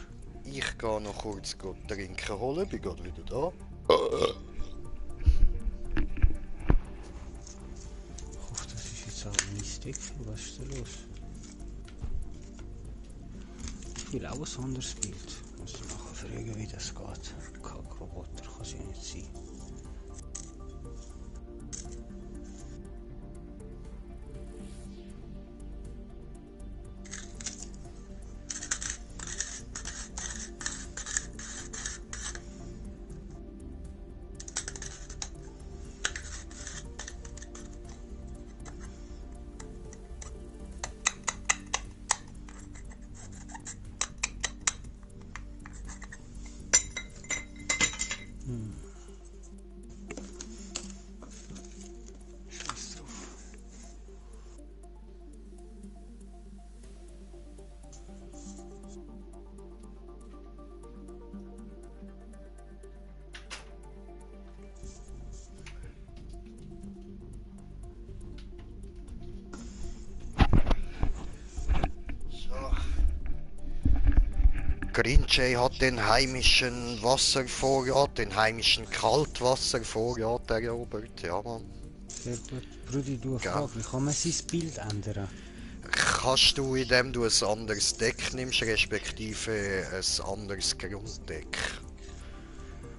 S2: Ich gehe noch kurz trinken holen, bin gerade wieder da.
S1: Ich hoffe, das ist jetzt auch mein Stick. Was ist da los? Ich will auch ein anderes Bild. Ich muss nachher fragen, wie das geht. Kackroboter kann es ja nicht sein. Scheiß drauf.
S2: Green Jay hat den heimischen Wasservorrat, den heimischen Kaltwasservorrat erobert. Ja, Mann.
S1: Sehr gut. Brudi, du eine
S2: Gell.
S1: Frage. Wie kann man sein Bild ändern?
S2: Kannst du, indem du ein anderes Deck nimmst, respektive ein anderes Grunddeck.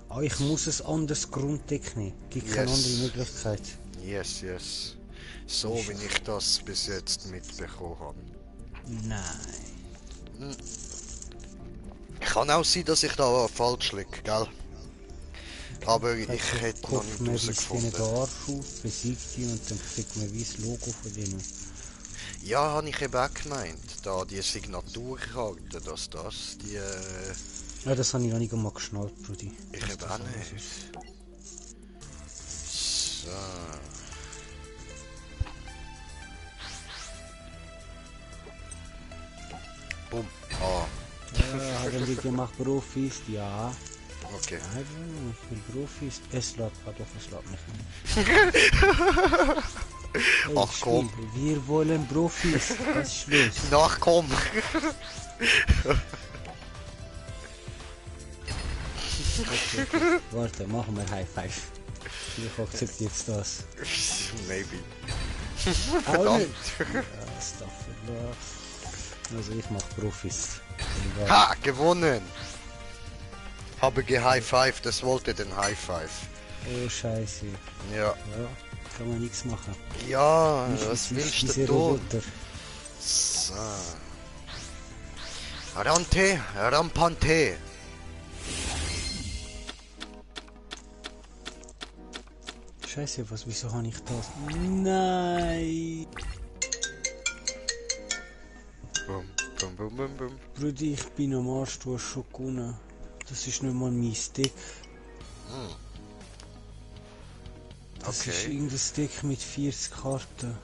S1: Ah, ich muss ein anderes Grunddeck nehmen. Gibt keine
S2: Yes.
S1: andere Möglichkeit.
S2: Yes, yes. So wie ich das bis jetzt mitbekommen habe.
S1: Nein.
S2: Kann auch sein, dass ich da falsch liege, gell? Aber ich hätte noch
S1: Kopf
S2: nicht
S1: mir bis denen den
S2: herausgefunden.
S1: Arsch auf, besiegt die und dann kriegt man wie das Logo von denen.
S2: Ja, habe ich eben auch gemeint. Da die Signaturkarte, dass das die...
S1: Ja, das habe ich noch nicht einmal geschnallt, Brudi.
S2: Ich
S1: Was
S2: eben
S1: das
S2: auch
S1: alles
S2: nicht.
S1: ist.
S2: So. Bumm. Ah,
S1: Ja, haben die gemacht Profis? Ja.
S2: okay.
S1: Nein, ich will Profis. Es lädt, ah doch, es lädt mich nicht. Hey,
S2: Ach, komm.
S1: Spiel, wir wollen Profis. Was ist los?
S2: Ach komm.
S1: Okay. Warte, machen wir High Five. Ich akzeptiere jetzt das.
S2: Maybe.
S1: Auch
S2: Verdammt.
S1: nicht. Ja, Staffellah. Also ich mach Profis. Egal.
S2: Ha, gewonnen. Habe gehigh five, das wollte den High Five.
S1: Oh Scheiße.
S2: Ja.
S1: Ja. Kann man nichts machen.
S2: Ja,
S1: Nicht
S2: was
S1: wie
S2: willst
S1: diese
S2: du tun?
S1: Roboter.
S2: So. Rante, Rampante.
S1: Scheiße, wieso habe ich das? Nein!
S2: Bum, bum, bum, bum, bum.
S1: Brudi, ich bin am Arsch, du hast schon gewonnen. Das ist nicht mal mein Stick. Das ist
S2: Okay.
S1: irgendein Stick mit 40 Karten.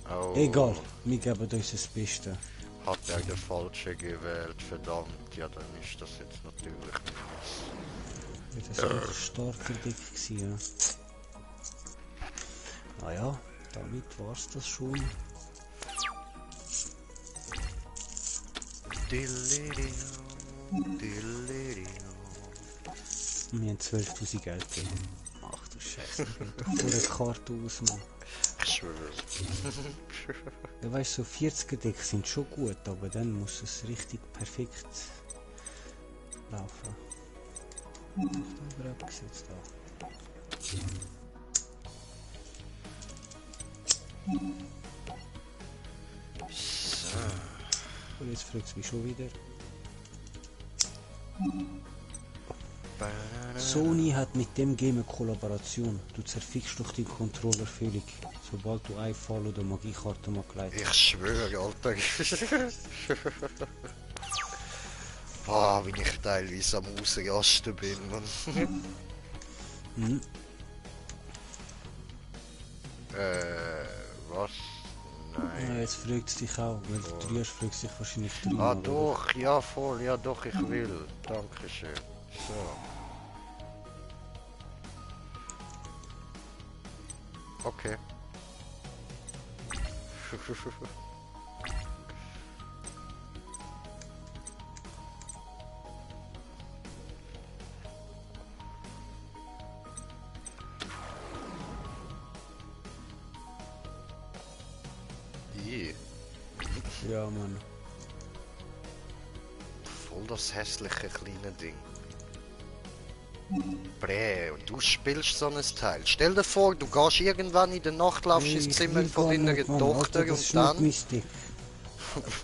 S2: Oh,
S1: Egal, wir geben uns das Beste.
S2: hat er den falschen gewählt, verdammt. Ja, dann ist das jetzt natürlich nicht
S1: Ja, das war ein starker Deck gewesen, ja. Naja, damit war's das schon.
S2: Delirio, Delirio.
S1: Wir haben 12.000 Geld gegeben. Ach du Scheiße, vor der Karte aus, Mann.
S2: Ich schwöre.
S1: Ja, weißt du, so 40er Decks sind schon gut, aber dann muss es richtig perfekt laufen. Ach, da haben wir abgesetzt da.
S2: So.
S1: Und jetzt fragt es mich schon wieder. Sony hat mit dem Game eine Kollaboration. Du zerfickst doch den Controller völlig, sobald du eine Fall- oder Magiekarte mal geleitet
S2: Ich schwöre, Alter. Boah, wie ich teilweise am Ausrasten bin. Mann.
S1: Mhm.
S2: Was?
S1: Ja,
S2: Nein.
S1: jetzt fragt es dich auch, weil du drehst, fragt es dich wahrscheinlich
S2: Ah,
S1: dreimal. oder?
S2: doch, ja, voll, ja, doch, ich will. Dankeschön. So. Okay. Ih,
S1: Ja, Mann.
S2: voll das hässliche kleine Ding. Brä, und du spielst so ein Teil. Stell dir vor, du gehst irgendwann in der Nacht, laufst
S1: Hey,
S2: ins
S1: ich
S2: Zimmer
S1: will
S2: von
S1: gar
S2: deiner
S1: nicht, Mann.
S2: Tochter
S1: Alter, das ist
S2: und dann...
S1: nicht mein Stick.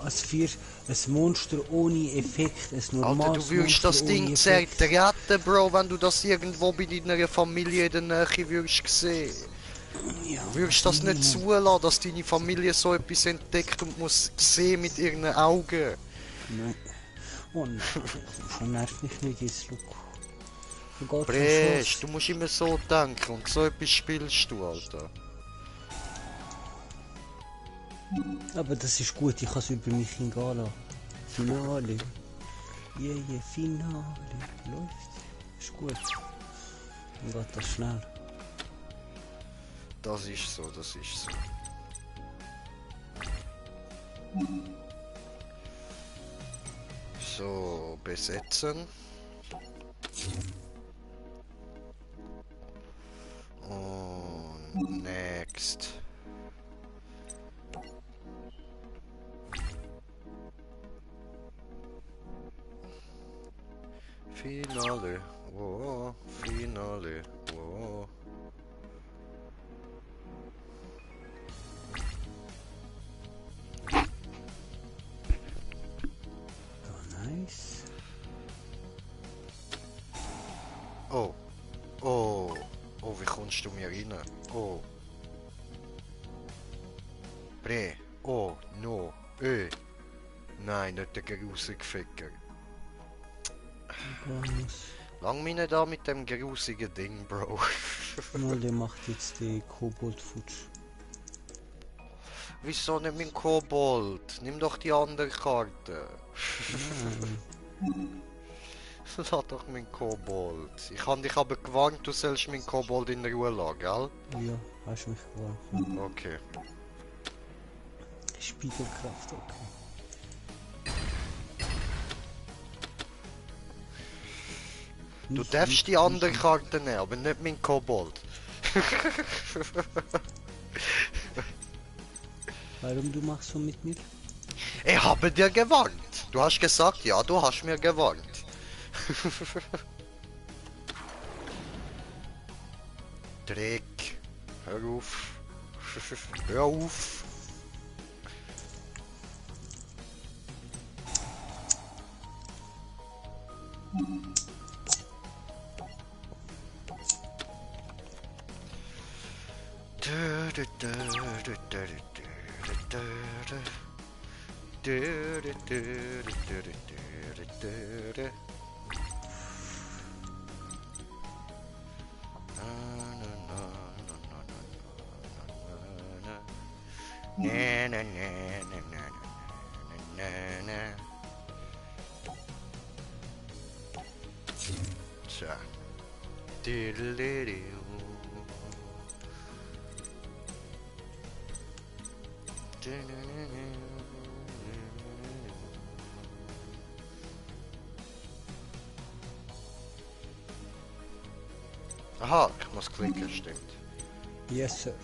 S1: Als vier, ein Monster ohne Effekt, ein
S2: Alter,
S1: normales
S2: du würdest
S1: Monster
S2: das Ding
S1: ohne Effekt.
S2: zertreten, Bro, wenn du das irgendwo bei deiner Familie in der Nähe würdest sehen.
S1: Ja,
S2: Du würdest das nicht
S1: niemand.
S2: zulassen, dass deine Familie so etwas entdeckt und muss sehen mit ihren Augen.
S1: Nein. Oh nein, schon nervt mich nicht jetzt, Luke. Du gar keine
S2: Bresch,
S1: Chance.
S2: du musst immer so denken und so etwas spielst du, Alter.
S1: Aber das ist gut, ich kann es über mich hingehen lassen. Finale. Yeah, Finale. Läuft. Ist gut. Dann geht das schnell.
S2: Das ist so, das ist so. So, besetzen. Und next. Finale. Wow, Finale. Wow.
S1: Oh, nice.
S2: Oh. Oh. Oh, wie kommst du mir rein? Oh. Bre. Oh, no. Nein, nicht der grusige Ficker.
S1: Bonus.
S2: Lang mich nicht da mit dem grusigen Ding, Bro.
S1: Mal, der macht jetzt den Koboldfutsch.
S2: Wieso nicht mein Kobold? Nimm doch die andere Karte.
S1: Nein.
S2: Lass doch mein Kobold. Ich habe dich aber gewarnt, du sollst mein Kobold in Ruhe lassen, gell?
S1: Ja, hast mich gewarnt.
S2: Okay.
S1: Spiegelkraft, okay.
S2: Du darfst die andere Karte nehmen, aber nicht mein Kobold.
S1: Warum du machst so mit mir?
S2: Ich habe dir gewarnt. Du hast gesagt, ja, du hast mir gewarnt. Dreck. Hör auf. Hör auf. Tja. Aha, ich muss klicken, stimmt.
S1: Yes, sir.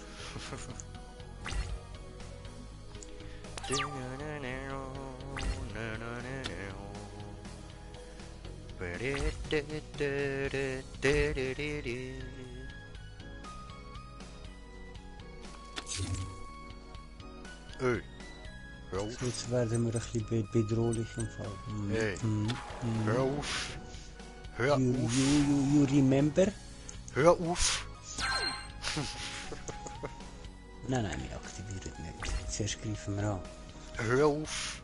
S2: Öh, hör auf.
S1: Jetzt werden wir ein bisschen bedrohlich im Fall.
S2: Hey, hör auf. Hör
S1: You,
S2: auf.
S1: you remember?
S2: Hör auf.
S1: Nein, wir aktivieren nicht. Zuerst greifen wir an.
S2: Hör auf.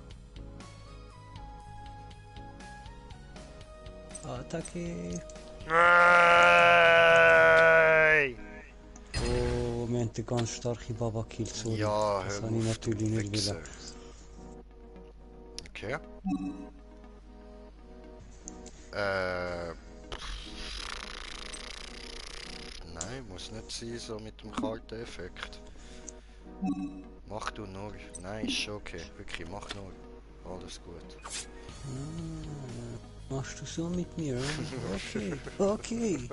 S1: Attacke!
S2: Nein!
S1: Oh, wir haben eine ganz starke Baba gekillt, sorry.
S2: Ja,
S1: das
S2: hör
S1: habe ich
S2: auf,
S1: natürlich
S2: du
S1: nicht
S2: Wichser.
S1: wollen.
S2: Okay. Nein, muss nicht sein, so mit dem kalten Effekt. Mach du nur. Nein, ist schon okay. Wirklich, mach nur. Alles gut.
S1: Machst du so mit mir? Okay, okay.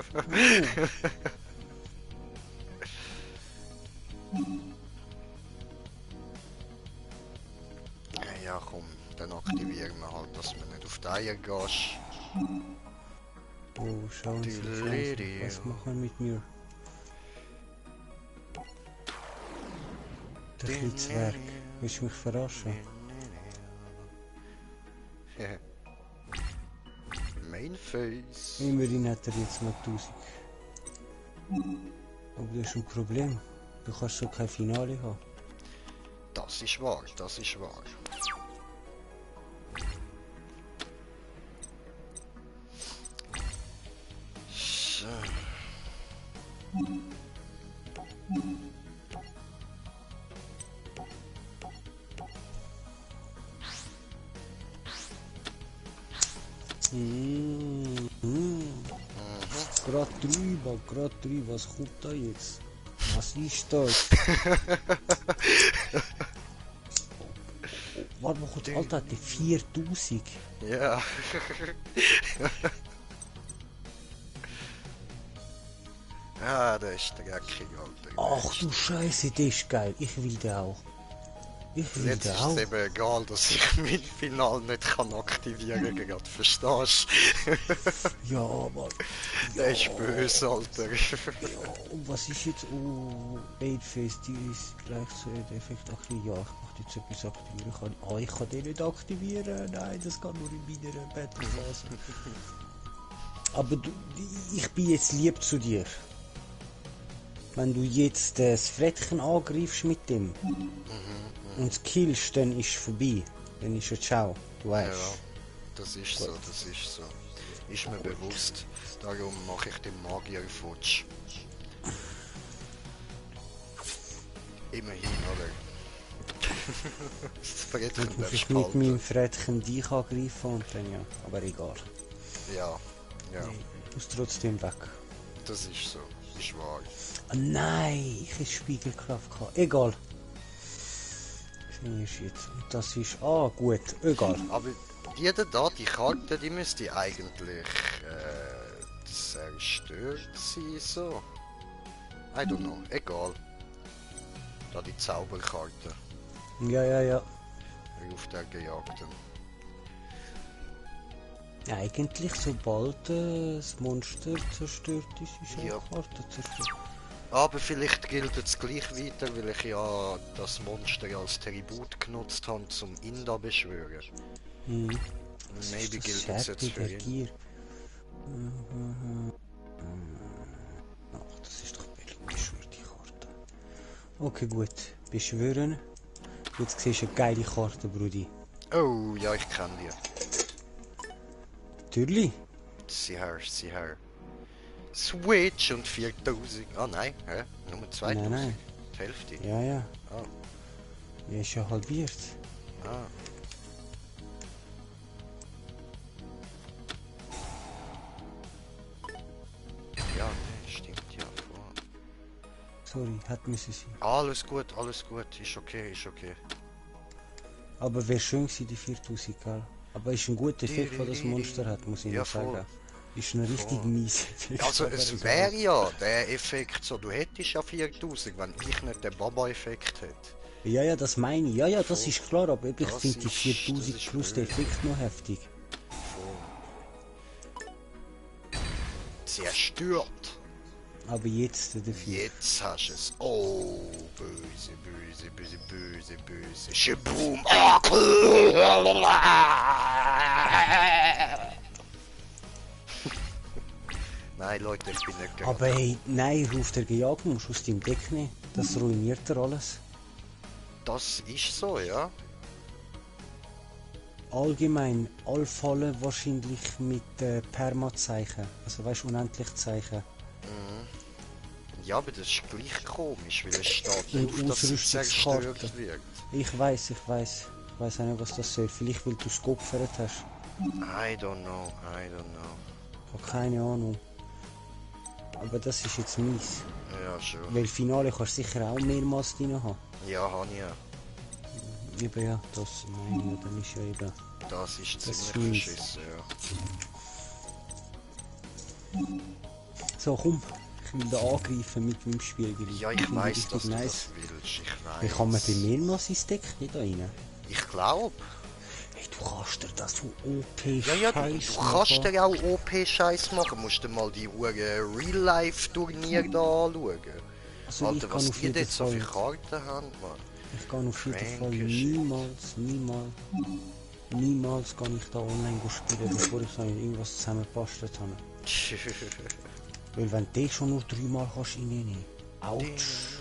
S2: Ja komm, dann aktivieren wir halt, dass wir nicht auf die Eier gehst.
S1: Oh, schauen Sie, was machen wir mit mir? Der Klitzwerk, willst du mich verarschen?
S2: Mainface.
S1: Immerhin hat er jetzt noch 1000. Aber das ist ein Problem. Du kannst so kein Finale haben.
S2: Das ist wahr, das ist wahr. So.
S1: Grad 3, was kommt da jetzt? Was ist das? Warte mal kurz, Alter, hat der 4000?
S2: Ja. Ja, das ist der Geckig, Alter.
S1: Ach du Scheiße, der ist geil. Ich will den auch. Ich will
S2: Jetzt
S1: den
S2: ist
S1: auch.
S2: es eben egal, dass ich mein Final nicht kann aktivieren kann, verstehst du?
S1: Ja, aber.
S2: Der ist böse, Alter.
S1: Ja, und was ist jetzt? Oh, Baitface, die ist gleich zu Effekt aktivieren. Ja, ich möchte jetzt etwas aktivieren. Ich kann den nicht aktivieren. Nein, das kann nur in meiner Battlephase. Aber ich bin jetzt lieb zu dir. Wenn du jetzt das Frettchen angreifst mit dem und es killst, dann ist es vorbei. Dann ist es ciao, du weißt.
S2: Ja, das ist so, das ist so. Ist mir bewusst. Darum mache ich den Magier futsch. Immerhin, oder? Das Frettchen
S1: Dann muss
S2: darfst
S1: ich
S2: du
S1: mit
S2: behalten.
S1: meinem Frettchen dich angreifen und dann ja. Aber egal.
S2: Ja, ja,
S1: Ich muss trotzdem weg.
S2: das ist so. Ist wahr.
S1: Ah, nein, ich hätte Spiegelkraft gehabt. Egal. Siehst du jetzt. Und das ist. Ah, gut, egal.
S2: Aber jeder da, die Karte, die müsste eigentlich zerstört sein, so. I don't know, egal. Da die Zauberkarte
S1: Ja.
S2: auf der Gejagten.
S1: Eigentlich, sobald das Monster zerstört ist, ist
S2: Ja.
S1: auch die Karte zerstört.
S2: Aber vielleicht gilt es gleich weiter, weil ich ja das Monster als Tribut genutzt habe, zum ihn da beschwören.
S1: Hm.
S2: Maybe
S1: Das
S2: gilt es jetzt für
S1: Scherpe, der
S2: ihn.
S1: Gier. Ach, das ist doch billig beschwörte Karte. Okay, gut. Beschwören. Jetzt siehst du eine geile Karte, Brudi.
S2: Oh, ja, ich kenne die.
S1: Natürlich.
S2: Sieh her, sieh her. Switch und 4000. Ah nein, hä? Nur 2000.
S1: Nein.
S2: Die Hälfte.
S1: Ja, ja.
S2: Ah.
S1: Ja, ist ja halbiert.
S2: Ah. Ja, nee, stimmt ja. Voll.
S1: Sorry, hat müssen sein.
S2: Alles gut, ist okay, ist okay.
S1: Aber wäre schön gewesen, die 4000, gell? Aber ist ein guter Effekt, den das Monster hat, muss ich
S2: Ja,
S1: noch sagen.
S2: voll.
S1: Ist ein richtig
S2: Voll.
S1: mies Effekt.
S2: Also
S1: aber
S2: es
S1: ist
S2: wäre ja der Effekt so, du hättest ja 4000, wenn ich nicht den Baba-Effekt hätte.
S1: Ja, ja, das meine ich. Ja, ja, das
S2: Voll.
S1: ist klar, aber ich
S2: Das
S1: finde die
S2: ist-
S1: 4000
S2: das ist
S1: plus der
S2: blöd.
S1: Effekt noch heftig.
S2: Zerstört.
S1: Aber jetzt dafür.
S2: Jetzt hast du es. Oh, böse, böse, böse, böse, böse. Shaboom. Ah, Nein, Leute, ich bin nicht gerade.
S1: Aber hey, nein, ruft der gejagt, musst aus deinem Deck nehmen. Das ruiniert er alles.
S2: Das ist so, ja.
S1: Allgemein, alle fallen wahrscheinlich mit Permazeichen. Also weißt du, unendlich Zeichen.
S2: Ja, aber das ist gleich komisch, weil es steht
S1: Und
S2: drauf, dass sie
S1: Ausrüstungskarte.
S2: zerstört wird.
S1: Ich weiß. Ich weiß auch nicht, was das soll. Vielleicht, weil du es geopfert hast.
S2: I don't know.
S1: Ich habe keine Ahnung. Aber das ist jetzt mies.
S2: Ja, schon.
S1: Weil Finale kannst du sicher auch mehrmals drin haben.
S2: Ja, habe ich ja.
S1: Eben ja, das meine ich, ja, dann ist ja eben.
S2: Das ist
S1: Das ist
S2: ziemlich
S1: mies.
S2: verschissen, ja.
S1: So, komm. Ich will da angreifen mit meinem Spielgerät.
S2: Ja, ich
S1: Finde
S2: weiß,
S1: richtig
S2: dass du das willst. Ich weiß.
S1: Wie kann man denn mehrmals ins Deck nicht da rein?
S2: Ich glaube.
S1: Hey, du kannst dir das so OP
S2: Ja, du
S1: Scheiß
S2: kannst
S1: machen.
S2: dir auch OP-Scheiß machen. Musst du mal die Real-Life-Turnier da anschauen.
S1: Also ich
S2: Alter,
S1: kann
S2: was
S1: auf
S2: die
S1: jeden
S2: dort so viele
S1: Fall,
S2: Karten haben, Mann.
S1: ich kann auf jeden Fall
S2: Fränkisch.
S1: niemals kann ich da online spielen, bevor ich dann irgendwas zusammengebastelt habe. Weil wenn du schon nur 3 Mal kannst reinnehmen. Autsch.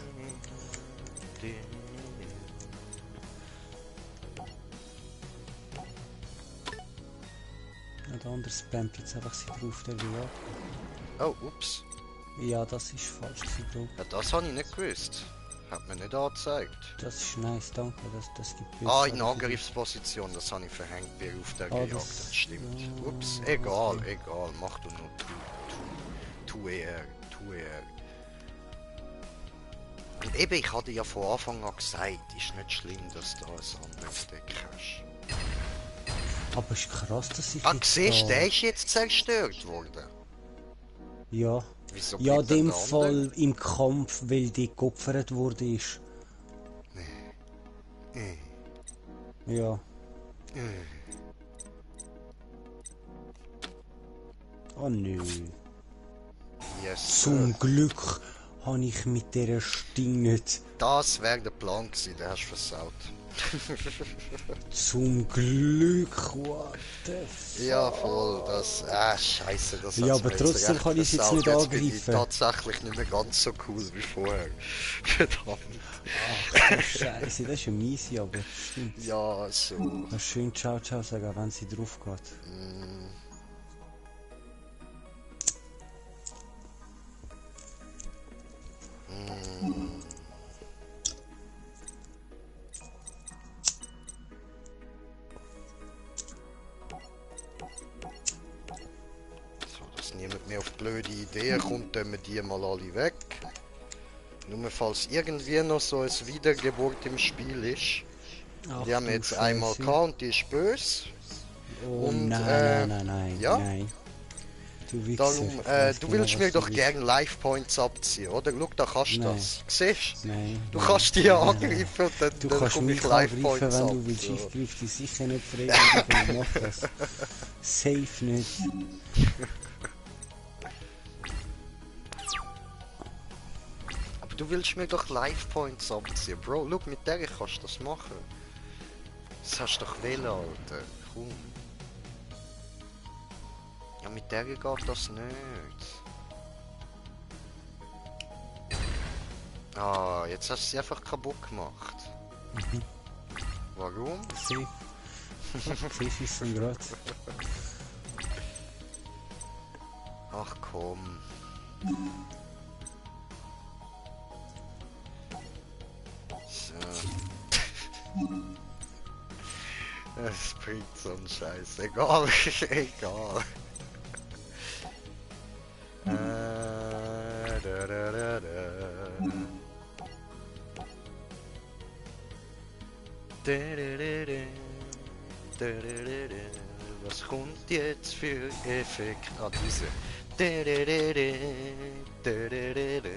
S1: Ja, der andere spammt jetzt einfach sie drauf, der will ja.
S2: Oh, ups.
S1: Ja, das ist falsch gewesen, Bro.
S2: Ja, das habe ich nicht gewusst. Hat mir nicht angezeigt.
S1: Das ist nice, danke, das gibt
S2: Ah,
S1: bessere
S2: in Angriffsposition, das habe ich verhängt, wer auf der
S1: Ah,
S2: gejagt
S1: das-
S2: hat, stimmt.
S1: ja,
S2: Ups, egal, mach du nur tu eher. Und eben, ich hatte ja von Anfang an gesagt, ist nicht schlimm, dass du ein anderes Deck hast.
S1: Aber ist krass, dass ich
S2: Ah,
S1: jetzt
S2: siehst du,
S1: da...
S2: der ist jetzt zerstört worden.
S1: Ja.
S2: Wieso
S1: Ja, in
S2: bleibt denn
S1: dem
S2: der andere?
S1: Fall im Kampf, weil die geopfert wurde ist. Ja. Oh nö.
S2: Yes,
S1: Zum Glück habe ich mit dieser Sting nicht.
S2: das wäre der Plan gewesen, den hast du versaut.
S1: Zum Glück, what the fuck.
S2: Ja, voll, das... scheiße, das
S1: Ja,
S2: hat's
S1: aber
S2: mir
S1: trotzdem
S2: recht
S1: kann ich es jetzt
S2: versaut.
S1: nicht
S2: Bin ich
S1: angreifen.
S2: tatsächlich nicht mehr ganz so cool wie vorher. Verdammt.
S1: Ach du Scheiße, das ist eine miese, aber stimmt.
S2: Ja, so.
S1: Kannst schön Ciao Ciao sagen, wenn sie drauf geht.
S2: So, dass niemand mehr auf blöde Ideen kommt, tun wir die mal alle weg. Nur falls irgendwie noch so ein Wiedergeburt im Spiel ist.
S1: Ach,
S2: Die haben wir
S1: du
S2: jetzt einmal
S1: Scheiße.
S2: gehabt und die ist böse.
S1: Oh
S2: Und,
S1: nein,
S2: ja?
S1: nein. Du Wichser.
S2: Darum,
S1: ich weiss
S2: du
S1: genau,
S2: willst mir
S1: was
S2: doch
S1: du
S2: gerne Life Points abziehen, oder? Schau, da kannst du
S1: Nein.
S2: das. Siehst du?
S1: Nein.
S2: Du
S1: nein,
S2: kannst die
S1: nein, nein.
S2: angreifen und dann,
S1: Du
S2: dann
S1: kannst
S2: komm
S1: mich
S2: ich Life
S1: angreifen,
S2: Points
S1: wenn
S2: ab.
S1: du willst.
S2: So.
S1: Ich greife dich sicher nicht freiwillig und mach das. Safe nicht.
S2: Du willst mir doch Life Points abziehen. Bro, schau, mit der kannst du das machen. Das hast du doch wählen, Alter. Komm. Ja, mit der geht das nicht. Ah, jetzt hast du sie einfach kaputt gemacht. Warum?
S1: Sie. Sie schießen gerade.
S2: Ach komm. So. Es bringt so einen Scheiß. Egal, egal. Da, da, da, da. Da, da, da, da. Da, da, da, da. Was kommt jetzt für Effekt? Ah, diese. Da, da, da, da. Da, da, da, da.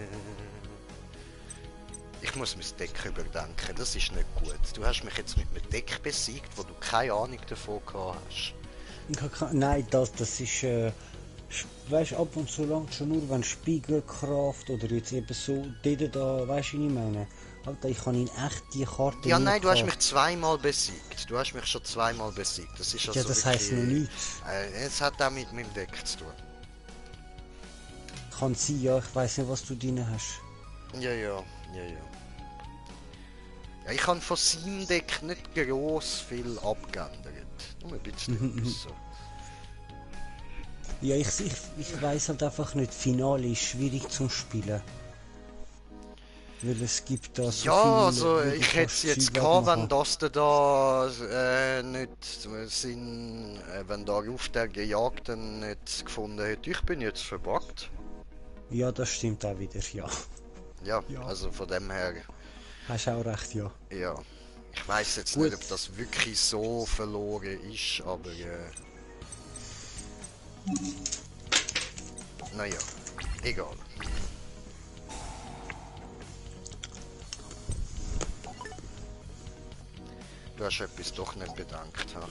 S2: Ich muss mein Deck überdenken, das ist nicht gut. Du hast mich jetzt mit einem Deck besiegt, wo du keine Ahnung davon gehabt hast.
S1: Nein, das ist. Weißt ab und zu langt schon nur, wenn Spiegelkraft oder jetzt eben so, da, weißt du, was ich meine? Alter, ich kann ihn echt die Karte.
S2: Ja, nein, du hast
S1: gehabt.
S2: mich zweimal besiegt. Du hast mich schon zweimal besiegt. Das ist also
S1: Ja, das heisst noch nichts.
S2: Es hat auch mit meinem Deck zu tun.
S1: Kann sein, ja, ich weiß nicht, was du drin hast.
S2: Ja. Ja, ich habe von seinem Deck nicht gross viel abgeändert. Nur ein bisschen so.
S1: Ja, ich weiß halt einfach nicht, Finale ist schwierig zum Spielen. Weil es gibt da so
S2: Ja,
S1: viele,
S2: also
S1: wo du
S2: ich hätte
S1: kannst
S2: es jetzt
S1: Zeug
S2: gehabt, wenn
S1: wegmachen.
S2: das da nicht sind, wenn da auf der Gejagten nicht gefunden hätte. Ich bin jetzt verbuggt.
S1: Ja, das stimmt auch wieder, ja.
S2: Ja,
S1: Ja.
S2: also von dem her,
S1: Hast auch recht, ja.
S2: ja. Ich weiß jetzt
S1: Gut.
S2: nicht, ob das wirklich so verloren ist, aber naja, egal. Du hast etwas doch nicht bedankt, ha?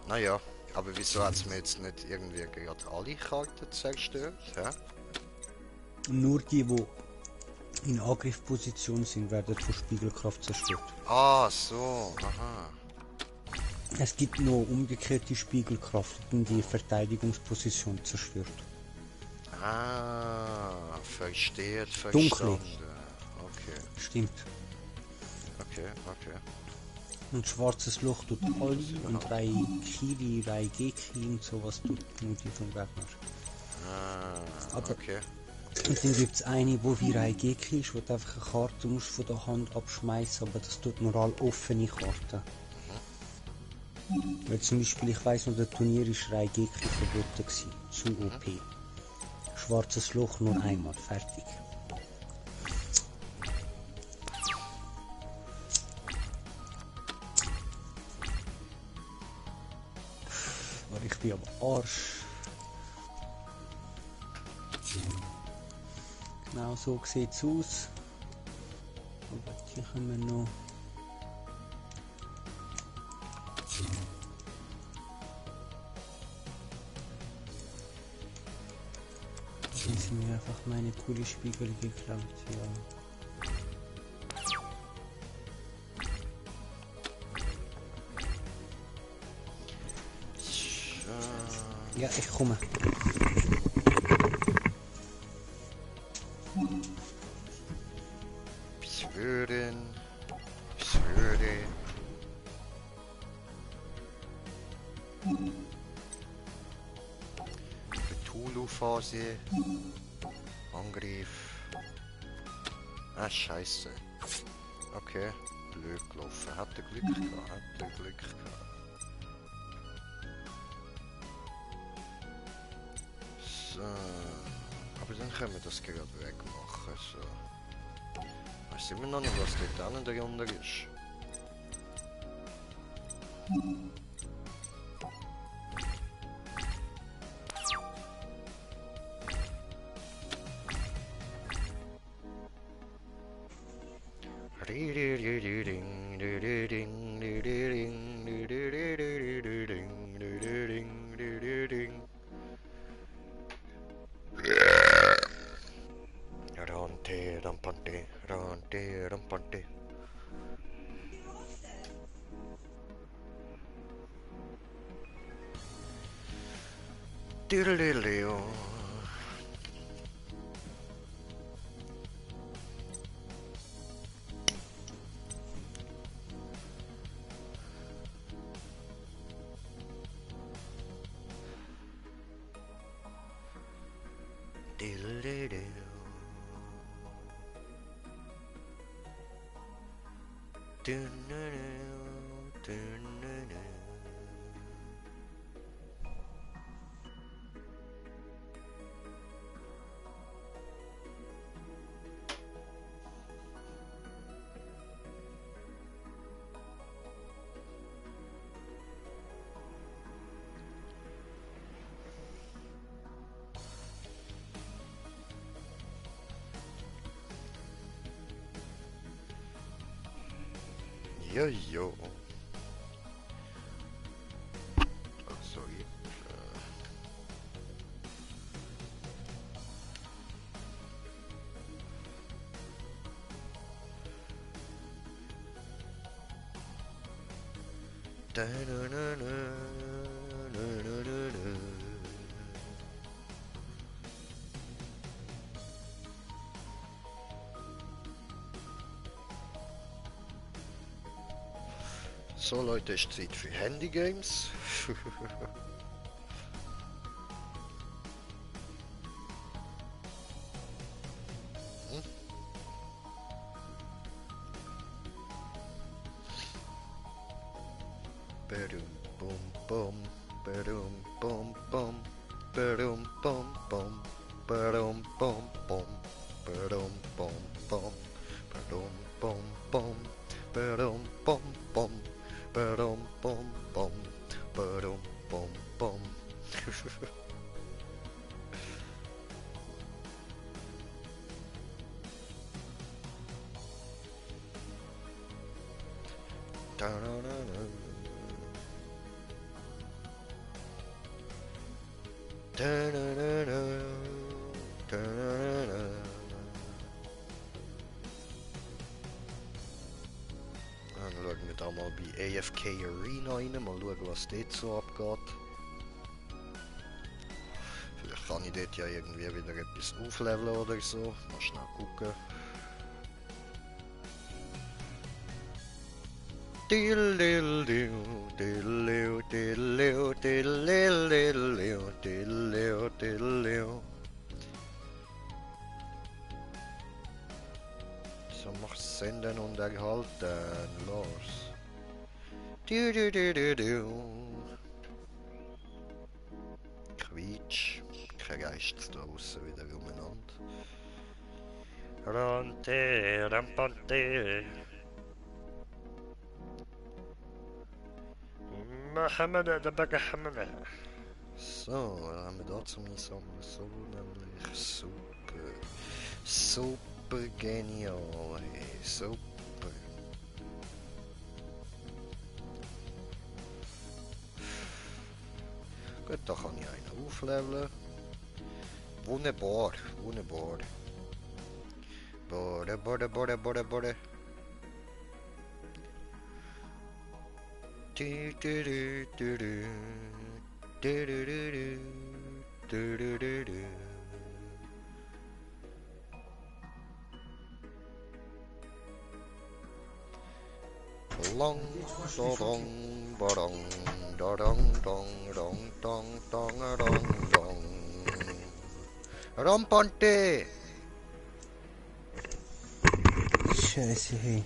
S2: Naja, aber wieso hat es mir jetzt nicht irgendwie gerade alle Karten zerstört? Hä?
S1: Nur die, die in Angriffsposition sind, werden von Spiegelkraft zerstört.
S2: Ah, so, aha.
S1: Es gibt noch umgekehrte Spiegelkraft, die die Verteidigungsposition zerstört.
S2: Ah, versteht,
S1: Dunkle.
S2: verstanden. Okay,
S1: Stimmt.
S2: okay.
S1: Und schwarzes Loch tut alle und Raikiri, Raigeki und sowas tut nur die vom Gegner.
S2: Ah,
S1: Aber-
S2: okay.
S1: Und dann gibt es eine, wo wie Raigeki ist, wo du einfach eine Karte musst von der Hand abschmeißen, aber das tut nur alle offene Karten. Weil zum Beispiel, ich weiss noch, der Turnier ist Raigeki verboten gewesen. Zu OP. Schwarzes Loch nur einmal, fertig. Aber ich bin am Arsch. Genau so sieht es aus. Aber hier können wir noch. Hier sind mir einfach meine coole Spiegel geklaut, ja. Ja, ich komme.
S2: Ich würde. Cthulhu-Phase. Angriff. Ah, scheiße. Okay, blöd gelaufen. Hat er Glück gehabt, So. Aber dann können wir das gerade wegmachen, so. Weiß immer noch nicht, was dort an der Runde ist. Rante, rampante, rante, rampante. Diddle-diddle-doo. Diddle-dee-doo. Doo-doo-doo, doo-doo-doo. Yo, yo. Oh, sorry. Da-na-na-na-na-na-na-na. So Leute, ist Zeit für Handygames. Badum bum bum, badum bum bum, badum bum bum, badum bum bum, badum bum bum, badum bum bum, badum bum bum, badum bum bum, badum bum bum. Da-na-na-na. Da-na-na-na. Da-na-na-na. Dann schauen wir da mal bei AFK Arena rein, mal schauen, was dort so abgeht. Vielleicht kann ich dort ja irgendwie wieder etwas aufleveln oder so. Mal schnell gucken. Diddle-diddle-doo, diddle-doo, diddle-doo, diddle-diddle-doo, diddle-doo, diddle-doo. So, mach senden und erhalten. Los. Du. Quietsch. Kein Geist da draussen wieder umeinander. Rante, rampante. So, dann haben wir dazu mal so nämlich super. Super genial, hey, super. Gut, da kann ich einen aufleveln. Wunderbar, wunderbar. Borde. Long, dong, badong, dong, dong, dong, dong, dong, dong, dong. Rampante!
S1: Scheiße, hey.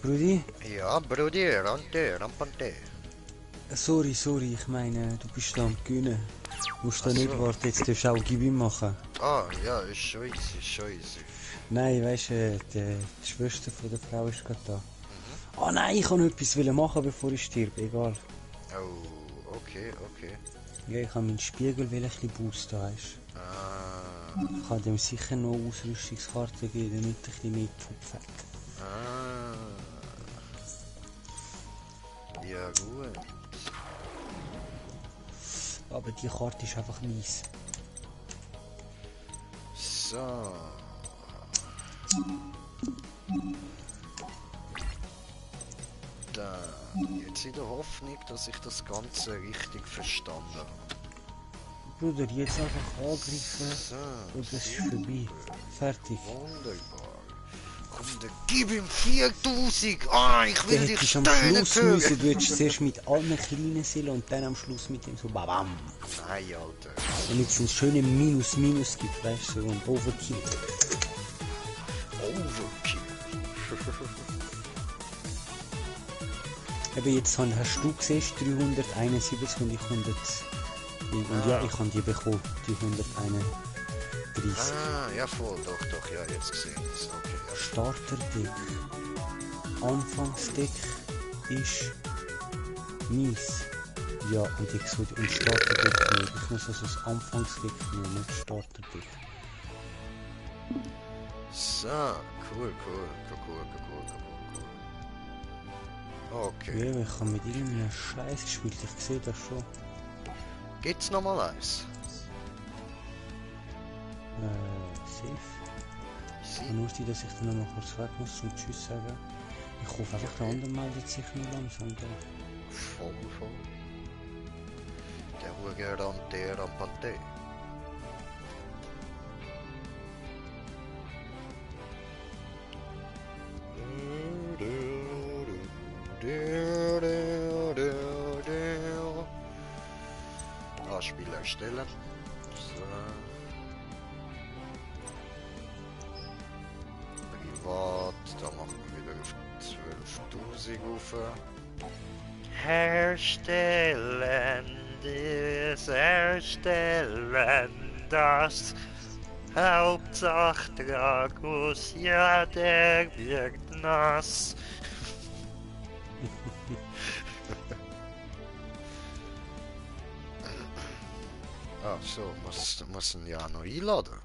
S1: Brudi?
S2: Ja, Brudi, Rampante.
S1: Sorry, ich meine, du bist da am Gewinnen. Du musst da
S2: Ach
S1: nicht
S2: so.
S1: warten, jetzt darfst du auch Gewinn machen.
S2: Ah, ja, ist scheiße.
S1: Nein, weißt du, die Schwester von der Frau ist gerade da. Ah nein, ich wollte noch etwas machen, bevor ich sterbe, egal.
S2: Oh, okay.
S1: Ja, ich habe meinen Spiegel ein bisschen boosten, weißt du.
S2: Ah,
S1: Ich kann dem sicher noch Ausrüstungskarten geben, damit ich ein bisschen mehr Pfupf hat.
S2: ah. Ja gut.
S1: Aber die Karte ist einfach mies.
S2: So. Dann jetzt in der Hoffnung, dass ich das Ganze richtig verstanden habe.
S1: Bruder, jetzt einfach angreifen
S2: So,
S1: und es ist vorbei. Fertig.
S2: wunderbar. Komm, dann gib ihm 4000! Ah, ich
S1: Du
S2: will dich
S1: hättest am
S2: stöhnen
S1: Schluss müssen,
S2: hören!
S1: du hättest zuerst mit allen kleinen Seelen und dann am Schluss mit dem so babam.
S2: Nein, Alter.
S1: Damit es einen schönen Minus gibt, weißt du, so ein Overkill.
S2: Overkill.
S1: Eben jetzt hast du gesehen, 371 und ich 100. Und ja, ich habe die bekommen, die 131.
S2: Ah, ja voll, doch, ja, jetzt gesehen. Okay, ja.
S1: Starterdeck. Anfangsdeck ist mies. Ja, und ich soll ein Starterdeck nehmen. Ich muss also das Anfangsdeck nehmen, nicht das Starterdeck.
S2: So, cool. Okay.
S1: Ja, ich habe mit irgendeinem Scheiß gespielt, ich sehe das schon.
S2: Gibt's noch mal eins?
S1: Safe. Kann nur sein, dass ich dann noch mal kurz weg muss und Tschüss sagen. Ich hoffe einfach, der andere meldet sich nur langsam da.
S2: Voll. Der Ruger Rampante. Spiel erstellen. So. Privat, da machen wir wieder auf 12.000 auf. Erstellen das Hauptsache Dragus, ja der wird nass. Ah, so, muss ihn ja noch einladen.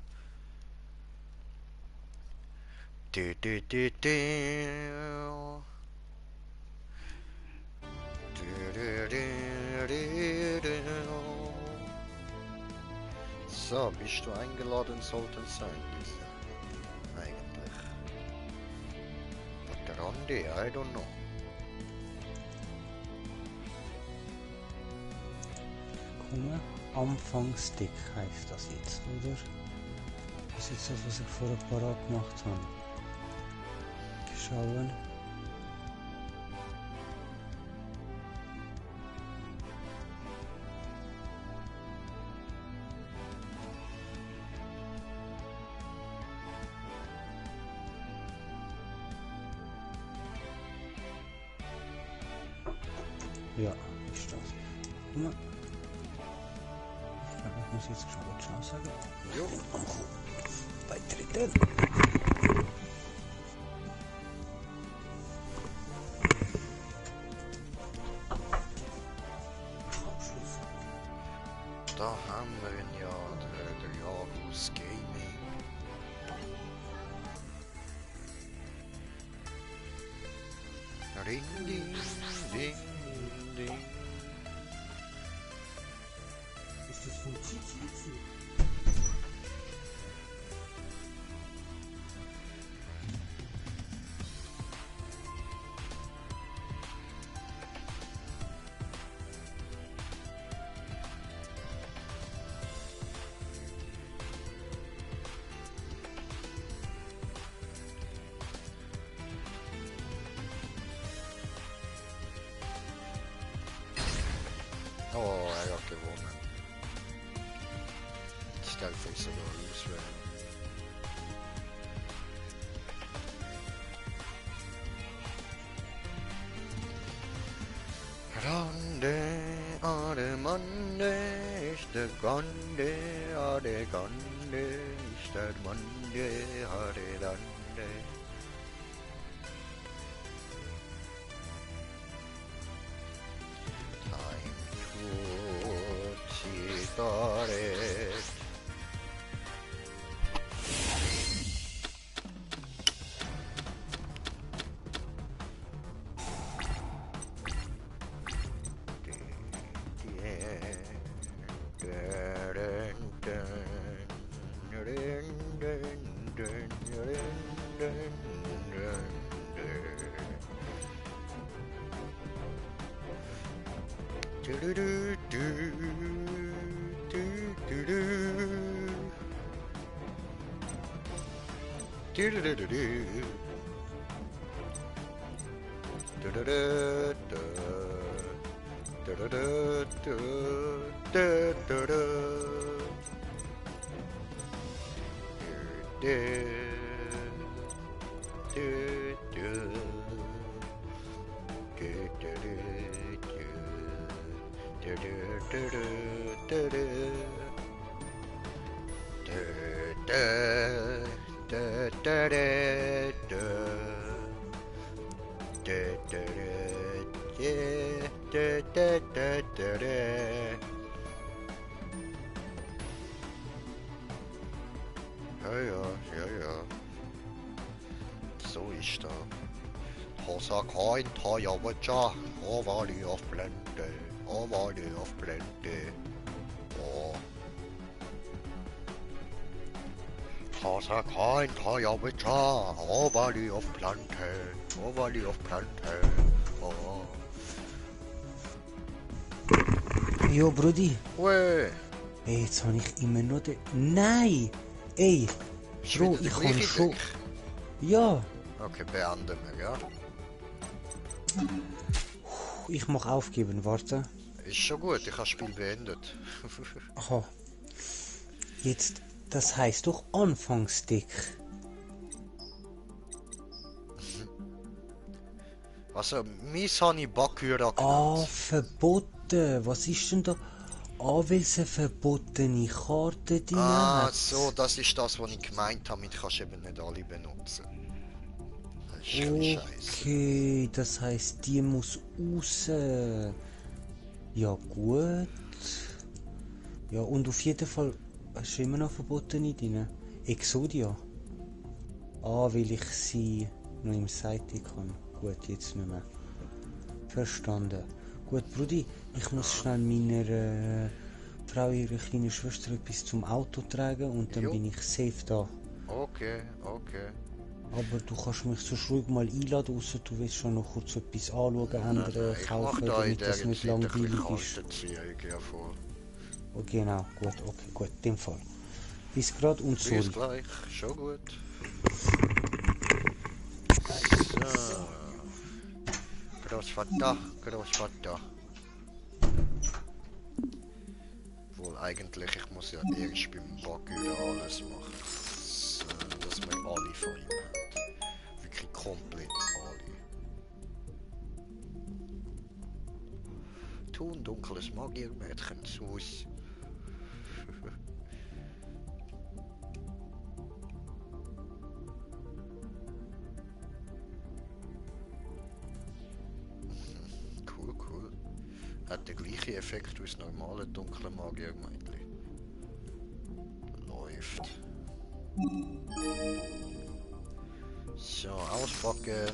S2: So, bist du eingeladen, sollten sein, diese. Eigentlich. But der Andi, I don't know.
S1: Kommen. Anfangsdeck heißt das jetzt, oder? Das ist jetzt das, was ich vorher parat gemacht habe. Schauen. Ja, ist das. Guck mal. Ich muss jetzt schon gut schnell sagen.
S2: Jo.
S1: Beitreten.
S2: Da haben wir ihn ja, der Jagus Gaming. Ring, ding, ding, ding.
S1: Ist das von Titi?
S2: Oh, er hat gewonnen. Ich darf euch sogar loswerden. Grande, Ademande, ist der Grande, Adegande, ist der Mande, Adedande. Time to cigarette. Ja, ja, ja, ja. So ist das. Hosa kein Tajawacha, Ovali auf Blende, Ovali auf Blende. Oh. Hosa kein Tajawacha, Ovali auf Blende, Ovali auf Blende. Oh.
S1: Jo, Brudi.
S2: Ue.
S1: Ey, jetzt habe ich immer noch den... Nein! Ey! Bro, ich kann schon... Ja!
S2: Okay, beenden wir, ja?
S1: Ich mach aufgeben, warte.
S2: Ist schon gut, ich habe das Spiel beendet.
S1: Aha. Jetzt, das heißt doch Anfangsdeck.
S2: Also, mies habe ich Bakura
S1: Ah,
S2: genannt.
S1: verboten. Was ist denn da? Ah, weil es eine verbotene Karte drin
S2: Ah,
S1: hat.
S2: so, das ist das, was ich gemeint habe, mit kannst du eben nicht alle benutzen. Das ist ein bisschen scheiße.
S1: Okay, das heißt, die muss raus. Ja, gut. Ja, und auf jeden Fall hast du immer noch verbotene drin. Exodia. Ah, weil ich sie noch im Seite kann. Gut, jetzt nicht mehr. Verstanden. Gut, Brudi, ich muss schnell meiner Frau, ihrer kleinen Schwester, etwas zum Auto tragen und dann
S2: Jo.
S1: bin ich safe da.
S2: Okay, okay.
S1: Aber du kannst mich so ruhig mal einladen, ausser du willst schon noch kurz etwas anschauen, ändern,
S2: Ich
S1: kaufen,
S2: mache da in
S1: damit
S2: der
S1: das nicht
S2: Zeit ein bisschen
S1: langweilig ist.
S2: kalte Ziehung hervor.
S1: Oh, genau, gut, okay, gut, in dem Fall. Bis grad und
S2: Bis
S1: sorry.
S2: gleich, schon gut. So. Großvater, Großvater. Wohl eigentlich, ich muss ja erst beim Bakura alles machen. So, dass wir alle von ihm haben. Wirklich komplett alle. Tu ein dunkles Magiermädchen zu uns. Cool, cool. Hat den gleichen Effekt wie das normale dunkle Magiermädchen. Läuft. So, auspacken.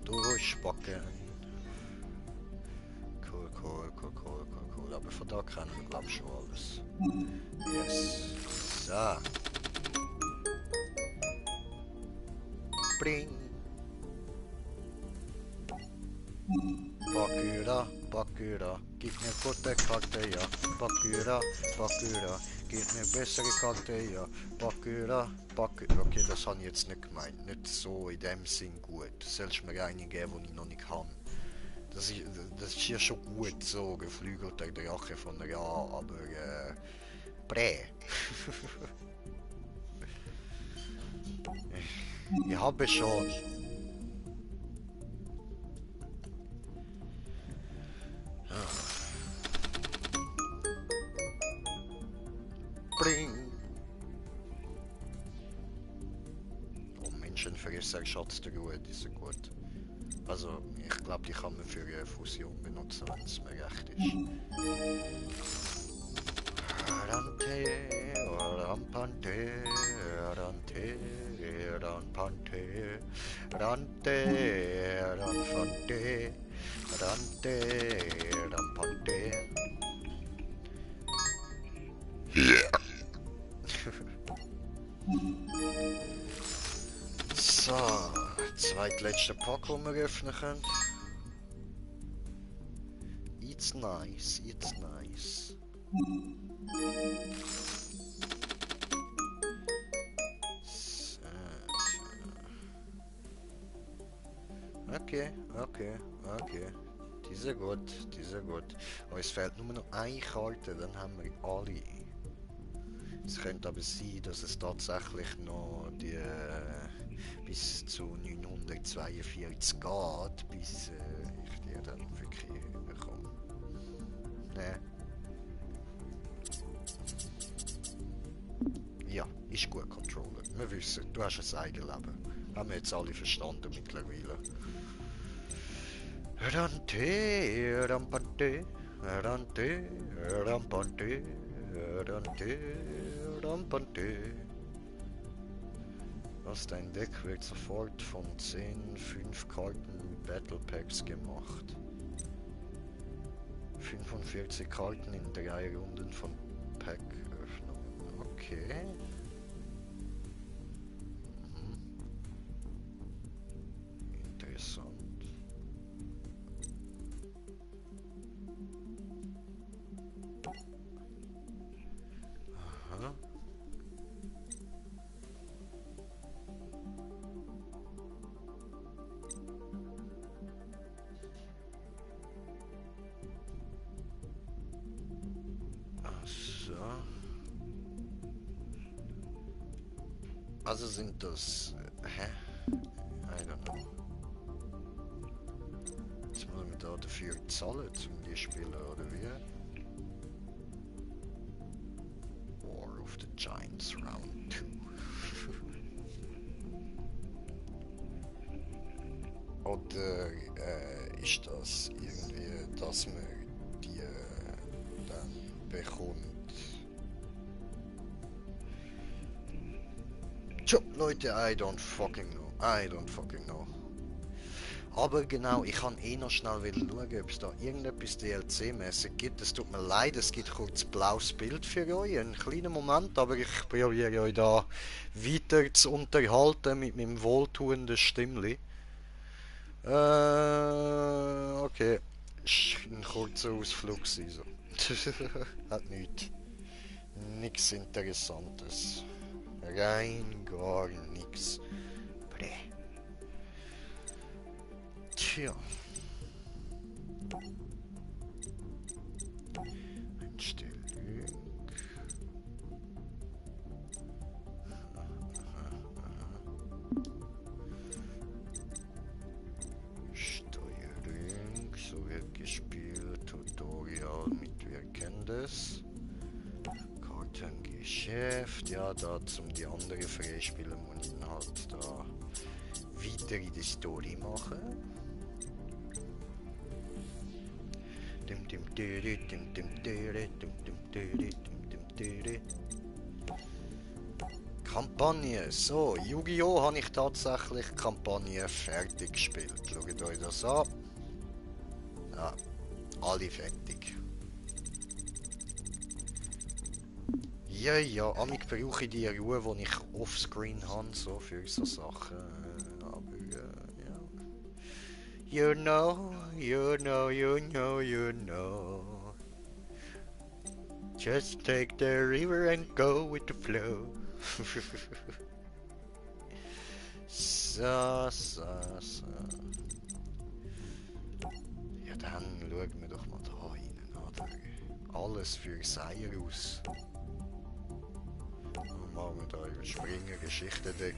S2: Durchpacken. Cool, cool, cool, cool, cool, cool. Aber von da kennen wir, glaube ich, schon alles. Yes. So. Bring. Bakura, Bakura, gib mir gute Karte, ja. Bakura, Bakura, gib mir bessere Karte, ja. Bakura, Bakura. Okay, das habe ich jetzt nicht gemeint. Nicht so in dem Sinn gut. Du sollst mir eine geben, die ich noch nicht habe. Das ist hier schon gut so, geflügelter Drache von der Jahr, aber Prä. Ich habe schon. Bring. Oh, Menschenfresser, Schatz der Ruhe, die sind gut. Also, ich glaube, die kann man für eine Fusion benutzen, wenn es mir recht ist. Rante, rampante, rante, rampante, rante, rampante, rante, rampante. So, zweitletzte Pack, den wir öffnen können. it's nice, it's nice. So. Okay, okay, okay. Die sind gut, die sind gut. Aber es fehlt nur noch eine Karte, dann haben wir alle. Es könnte aber sein, dass es tatsächlich noch die bis zu 942 geht, bis ich die dann wirklich bekomme. Ne? Ja, ist gut, Controller. Wir wissen, du hast ein Eigenleben. Haben wir jetzt alle verstanden mittlerweile. Rante, rampante, rante, rampante, rante, rampante. Was dein Deck wird sofort von 10, 5 Karten Battle Packs gemacht. 45 Karten in 3 Runden von Packöffnung. Okay. Interessant. Aha. So. Also sind das... Hä? I don't know. Jetzt müssen wir da dafür zahlen, um die spielen, oder wie? War of the Giants Round 2. Oder ist das irgendwie, dass man die dann bekommt? Tja, Leute, I don't fucking know. I don't fucking know. Aber genau, ich kann eh noch schnell wieder schauen, ob es da irgendetwas DLC-mäßig gibt. Es tut mir leid, es gibt kurz ein blaues Bild für euch, einen kleinen Moment, aber ich probiere euch da weiter zu unterhalten mit meinem wohltuenden Stimmli. Okay. Ist ein kurzer Ausflug so. Hat nichts. Nichts Interessantes. Rein gar nichts. Bäh. Tja. Einstellung. Steuerung. So wird gespielt. Tutorial mitwirkendes. Kartengeschäft. Ja, da zum die anderen freispielen muss ich dann halt da weiter in die Story machen. Kampagne. So, Yu-Gi-Oh! Habe ich tatsächlich Kampagne fertig gespielt. Schaut euch das an. Ja, alle fertig. Ja, amig brauche ich die Ruhe, die ich offscreen habe, so für so Sachen. Aber ja. You know, you know, you know, you know. Just take the river and go with the flow. So. Ja, dann schauen wir doch mal da rein, oder? Alles für Seierus. Dann machen wir da überspringen, Geschichtendeck.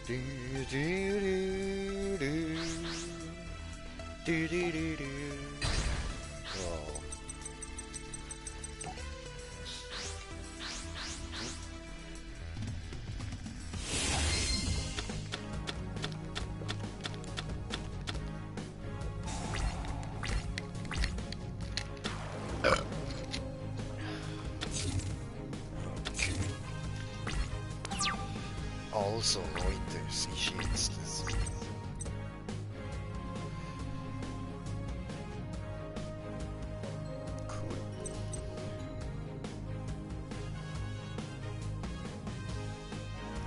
S2: Du, du, du, du. Du, du, du, du. So. Also Leute, es ist jetzt das. Cool.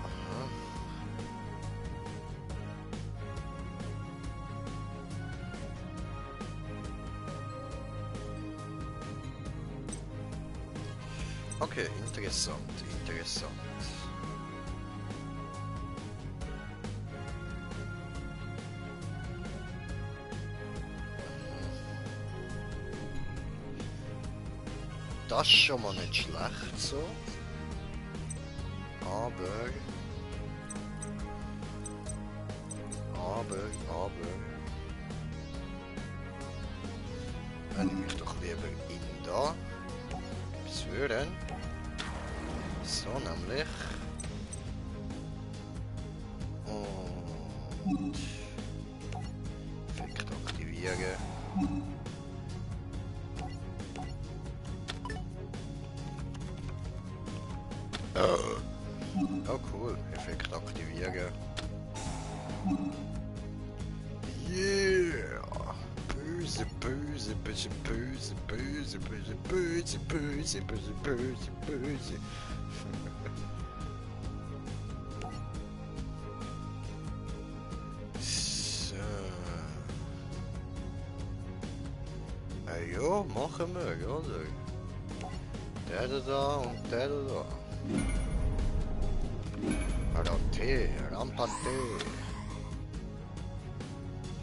S2: Aha. Okay, interessant, interessant. Das ist schon mal nicht schlecht so. Aber... Dann nehme ich doch lieber ihn da. Beschwören. So nämlich. Und... Effekt aktivieren. Oh cool, Effekt aktivieren. Yeah! Böse, böse, böse, böse, böse, böse, böse, böse, böse, böse, böse. So. Ja, machen wir, oder? Der da und der da. Karate, Rampante.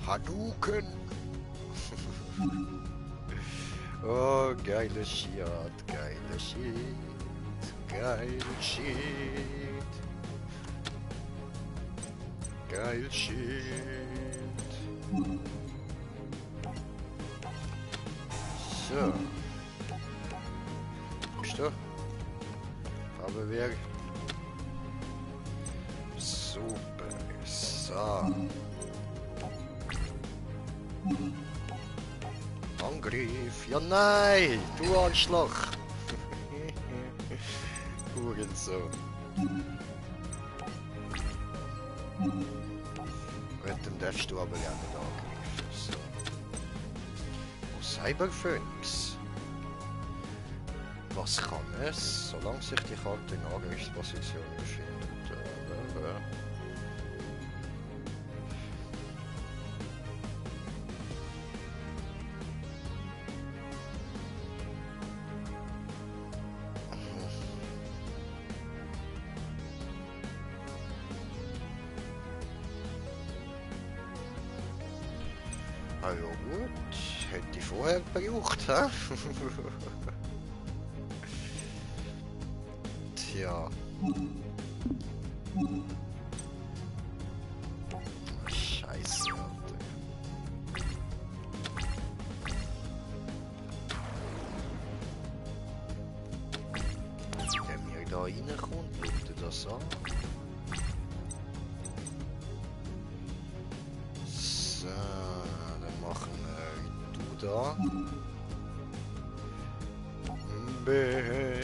S2: Hadouken. Oh, geile Shit, geile Shit, geil Shit, geil Shit. So. Bist du? Aber wer? Super. So. Angriff! Ja nein! Du Arschloch! Hurensohn. Gut, dann darfst du aber ja nicht angreifen. So. Oh, Cyberphoenix. Was kann es, solange sich die Karte in Angriffsposition befindet? Ah ja gut, hätte ich vorher gebraucht, hä? Tja. Scheiße, Alter. Wenn mir da reinkommt, schaut ihr das an. So, dann machen wir du da.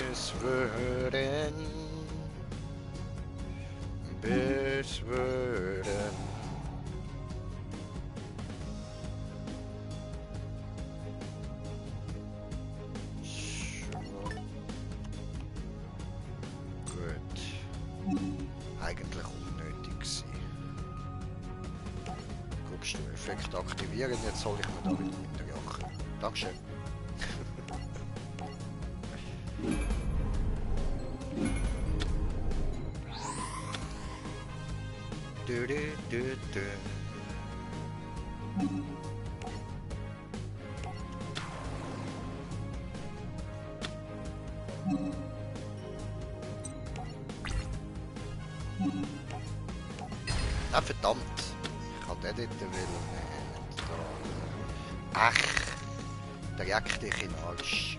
S2: Beschwören. Beschwören. So. Gut. Eigentlich unnötig gewesen. Guckst du, Effekt aktivieren, jetzt hol ich mir da wieder mit der Jacke. Dankeschön. Du, du, du, du. Ah, verdammt! Ich kann den dort wollen. Ach! Der jagt dich in den Arsch.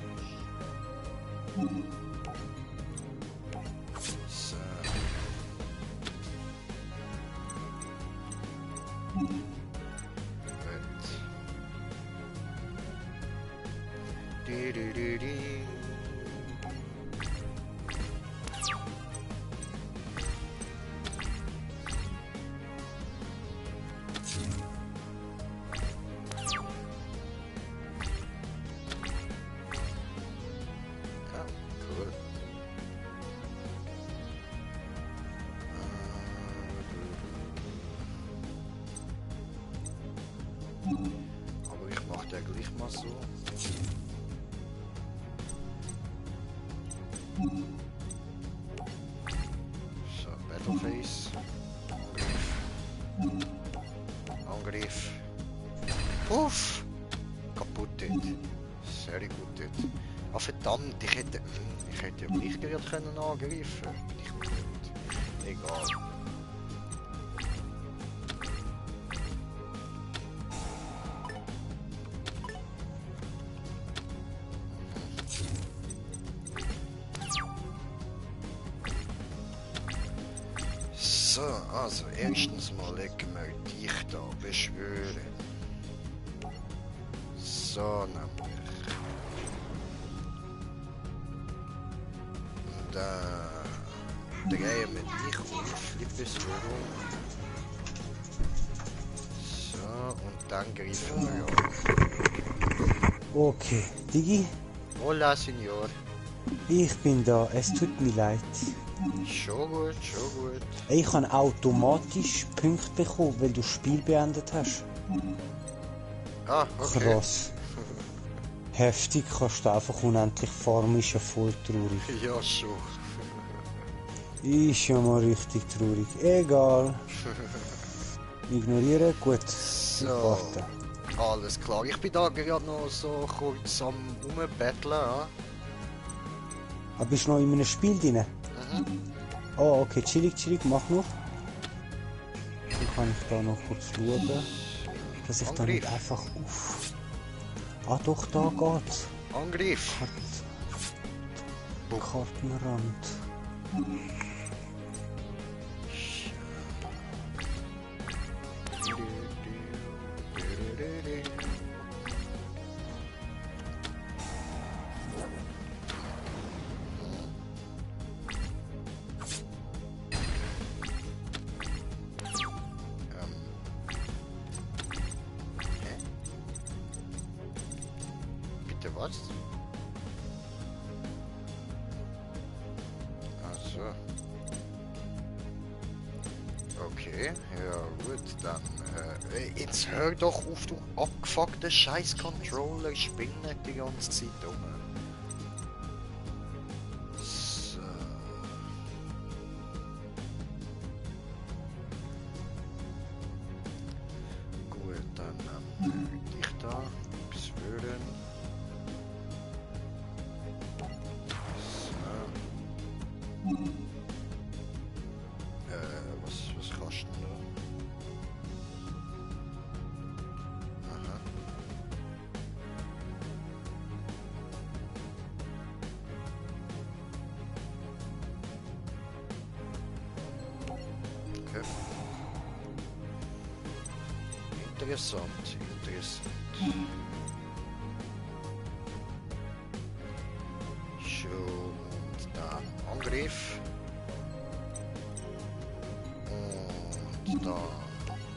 S2: So. Gut. Du, du, du, du. Ja, cool. Aber ich mach den gleich mal so. So, Battleface. Angriff. Puff! Kaputt dort. Sehr gut dort. Ah verdammt, ich hätte ja gleich gerade können angreifen. Bin ich blöd. Egal. So, also erstens mal legen wir dich da beschwören. So nämlich. Und drehen wir dich auf die Beschwörung. So, und dann greifen wir an.
S1: Okay, Digi,
S2: Hola, Signor.
S1: ich bin da. Es tut mir leid.
S2: Schon gut, schon gut.
S1: Ich habe automatisch Punkte bekommen, weil du das Spiel beendet hast.
S2: Ah, okay.
S1: Krass. Heftig, kannst du einfach unendlich farmen, ist ja voll traurig.
S2: Ja, schon.
S1: Ist ja mal richtig traurig. Egal. Ignorieren, gut.
S2: So.
S1: Warte.
S2: Alles klar. Ich bin da gerade noch so kurz am Rumbetteln. Ja?
S1: Aber bist du noch in einem Spiel drin?
S2: Mhm.
S1: Oh, okay, chillig, chillig, mach noch. Dann kann ich da noch kurz schauen, dass ich da nicht einfach auf... Ah doch, da geht's.
S2: Angriff.
S1: Kartenrand.
S2: Bitte was? Also. Okay, ja gut, dann jetzt hör doch auf, du abgefuckte scheiß Controller, spinn nicht die ganze Zeit um. So. Gut, dann dich da beschwören. So. Was kannst du da? Aha. Okay. Interessant, interessant. Schon, und dann Angriff. Und dann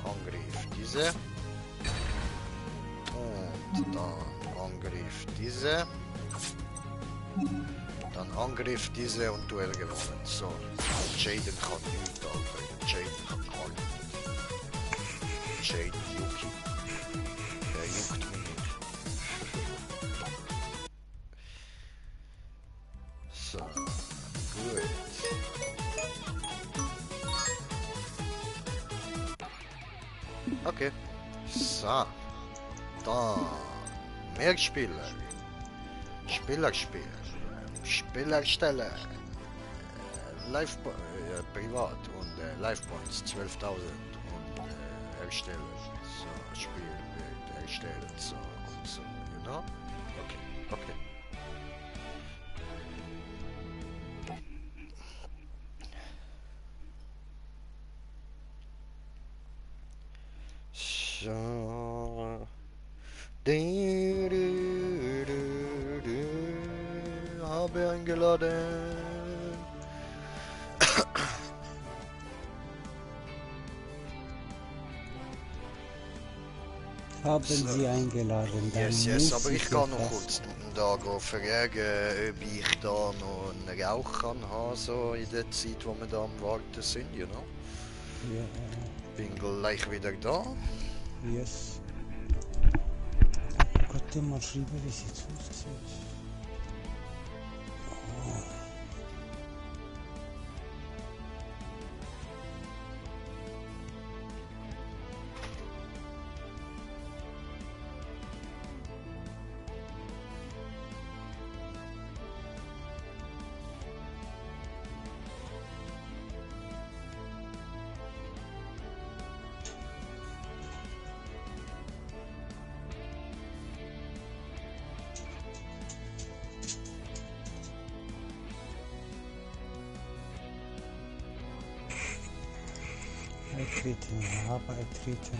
S2: Angriff diese. Und dann Angriff diese. Dann Angriff diese und Duell gewonnen. So, Jaden kann nichts, Alter. Jaden kann gar nichts. Jaden Yuki. Der juckt mich nicht. So, gut. Okay. So. Dann. Mehr Spieler. Spielerspiel. Spielerstelle. Live privat und Live Points 12.000 und erstellen. So, Spiel wird erstellt. So und so. You know? Okay. Okay. So. Habe eingeladen.
S1: Haben Sie eingeladen? Dann
S2: Yes,
S1: muss
S2: aber ich
S1: ja
S2: kann noch
S1: fast-
S2: kurz da fragen, ob ich da noch einen Rauch kann haben, so in der Zeit, wo wir da am Warten sind, you know?
S1: Ja,
S2: Bin gleich wieder da.
S1: yes. Gott, mal schreiben, wie sie jetzt aussieht. beitreten, ja, beitreten.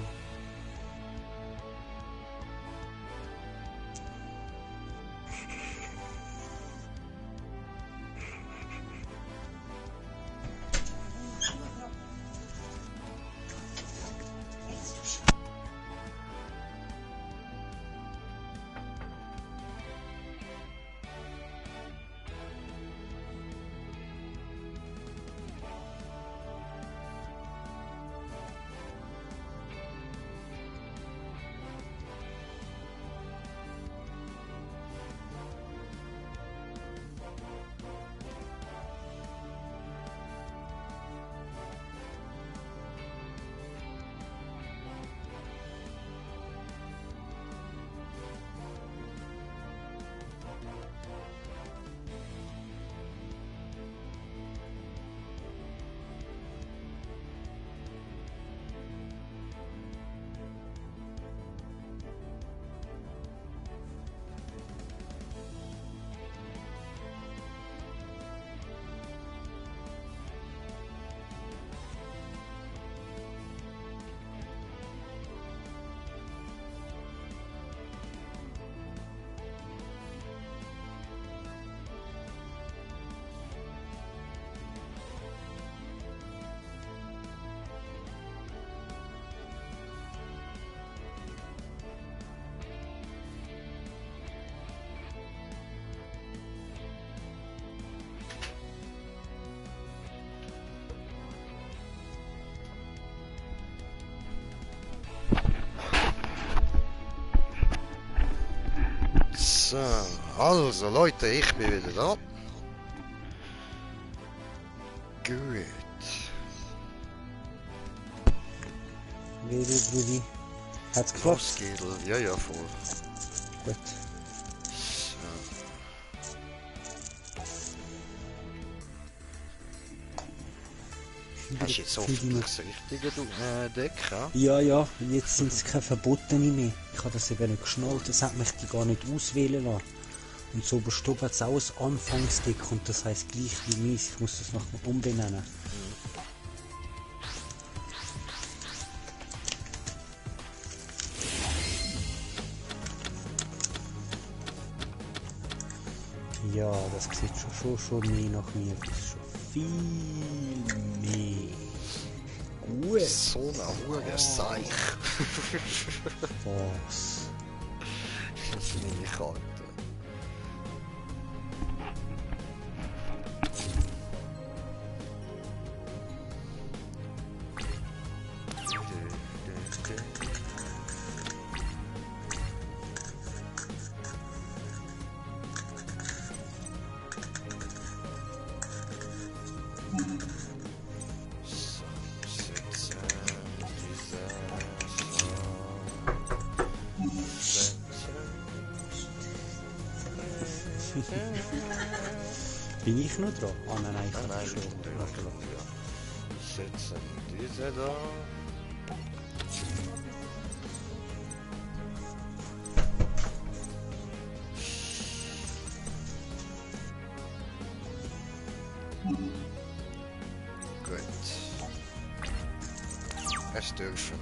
S2: So, also Leute, ich bin wieder da. Gut.
S1: Wieder, Brudi. Hat's geklappt?
S2: Was geht? Ja, ja, voll.
S1: Gut.
S2: So. Hast du jetzt hoffentlich das richtige Deck, ja?
S1: Ja, ja, jetzt sind es keine Verbotene mehr. Ich habe das eben nicht geschnallt, das hat mich die gar nicht auswählen lassen. Und so oberst oben hat es auch ein Anfangsdeck und das heisst gleich wie meins. Ich muss das noch mal umbenennen. Ja, das sieht schon mehr nach mir. Das ist schon viel mehr. Gut.
S2: So ein hoher Seich.
S1: Was?
S2: Das ist meine Karte.
S1: Bin ich noch dran? Ah nein, ich
S2: Nein,
S1: habe schon.
S2: Setzen diese da. Gut. Es dürfen.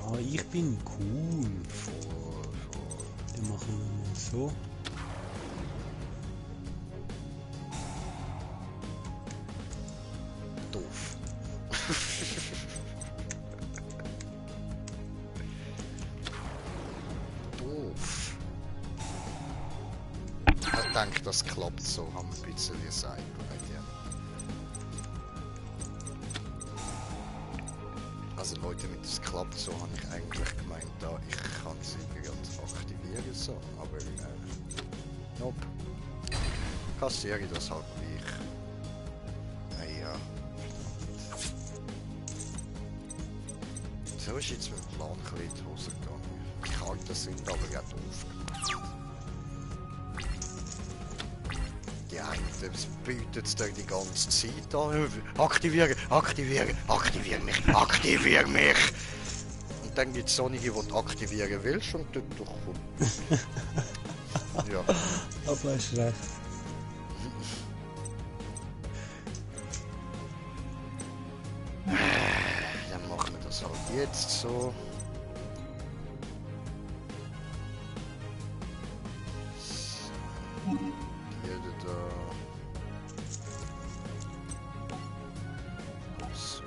S1: Ah, ich bin cool. Dann machen wir mal so.
S2: Doof. Doof. Ich denke, das klappt so, haben wir ein bisschen gesagt. Ja. Also Leute, mit das klappt so, habe ich eigentlich gemeint, da ich kann sie gerade aktivieren so, aber nope. Kassiere ich das halt wie ich. Naja. So ist jetzt mit dem Plan ein bisschen in die Hose gegangen. Die Karten sind aber ja doof. Die einen bietet es dir die ganze Zeit an. Aktivieren, aktivieren, aktivieren mich, aktivieren mich! Und dann gibt es solche, die du aktivieren willst und dort durchkommt. Ja.
S1: Aber hast recht.
S2: das halt jetzt so. Die da. So.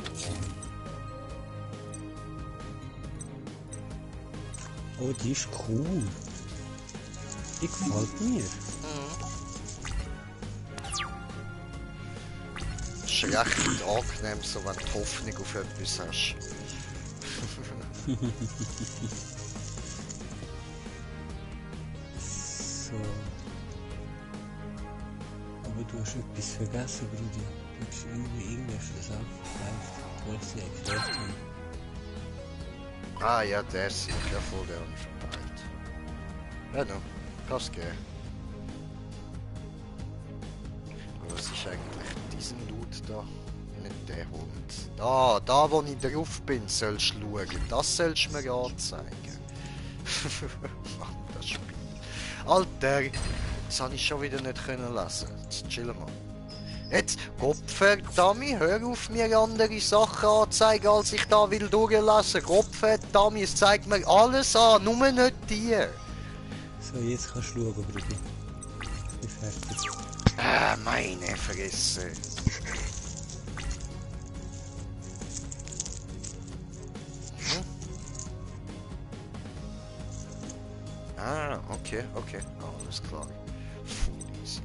S1: Oh, die ist cool. Die gefällt mir.
S2: Das ist recht angenehm, so wenn du Hoffnung auf etwas hast.
S1: So. Aber du hast etwas vergessen, Brudi. Du hast irgendwie Englisch gesagt. Wo ich sie erklärt habe.
S2: Ah ja, der ist ja voll der nicht verpeilt. Ja, no, kann's gehen. Aber was ist eigentlich diesen Dude da? Nicht der Hund. Da wo ich drauf bin, sollst du schauen. Das sollst du mir anzeigen. Mann, das Spiel. Alter, das habe ich schon wieder nicht können lesen. Jetzt chillen wir. Jetzt, Gottverdammt, hör auf mir andere Sachen anzeigen, als ich da will durchlesen. Gottverdammt, es zeigt mir alles an, nur nicht die.
S1: So, jetzt kannst du schauen, Brudi. Ich bin fertig.
S2: Meine Fresse. Ah, okay, alles klar. Full easy.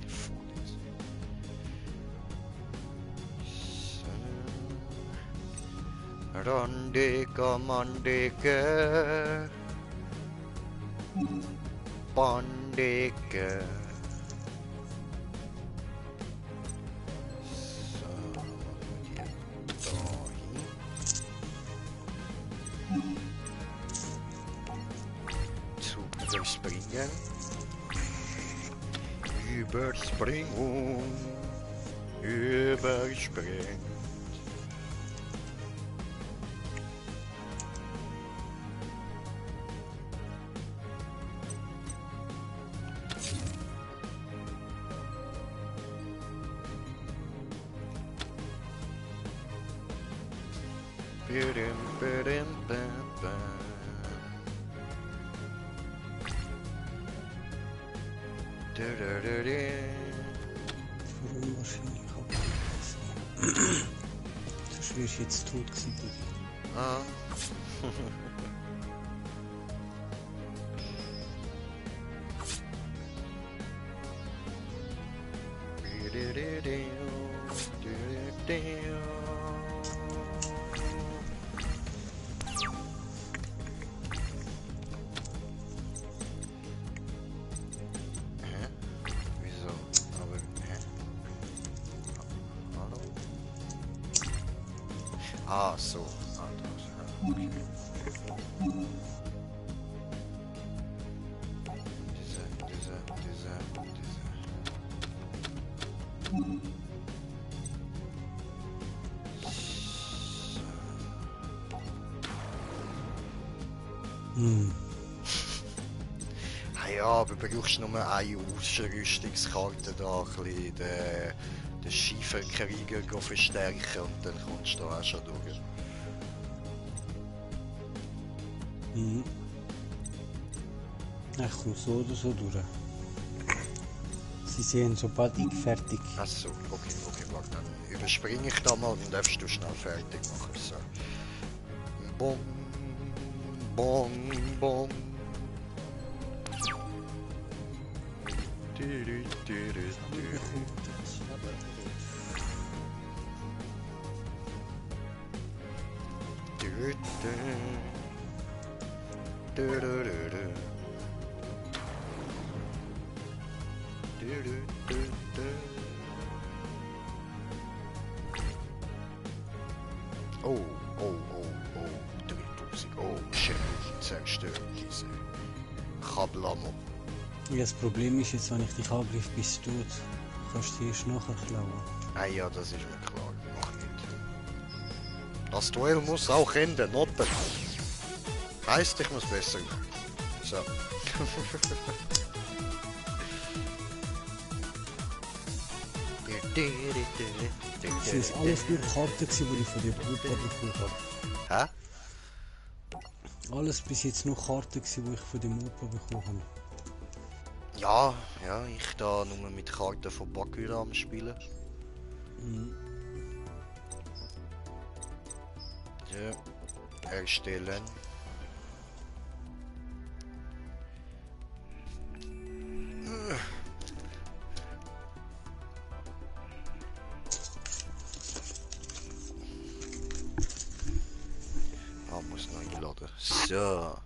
S2: Randeka Mandeke Bandeke. So, hier dahin. Zu überspringen. Überspringen.
S1: Warum wahrscheinlich auch nicht. Sonst wärst du jetzt tot gewesen, Brudi.
S2: Ah. Hä? Wieso? Aber, hä? Hallo? Ah, so. Ah, das, ja, okay. Diese. Ah ja, aber brauchst nur eine Ausrüstungskarte da, ein bisschen den Schieferkrieger verstärken und dann kommst du da auch schon durch.
S1: Mhm. Ich komme so oder so durch. Sie sehen, sobald ich fertig.
S2: Achso, okay, warte, dann überspringe ich da mal und darfst du schnell fertig machen. So. Bom, bom, bom. Oh, 3000. Oh, shit, zerstört diese Kabelamo.
S1: Ja, das Problem ist jetzt, wenn ich dich angreife, bist du tot. Kannst du erst nachher klauen.
S2: Ah ja, das ist mir klar. Mach nicht. Das Duell muss auch enden, oder? Heißt, ich muss besser machen. So.
S1: Das sind alles nur Karten, die ich von dir bekommen habe.
S2: Hä?
S1: Alles bis jetzt nur Karten gewesen, die ich von dem Opa bekommen habe.
S2: Ja, ja, ich da nur mit Karten von Bakura am Spielen.
S1: Mhm.
S2: Ja, erstellen. Ah, muss noch einladen. So.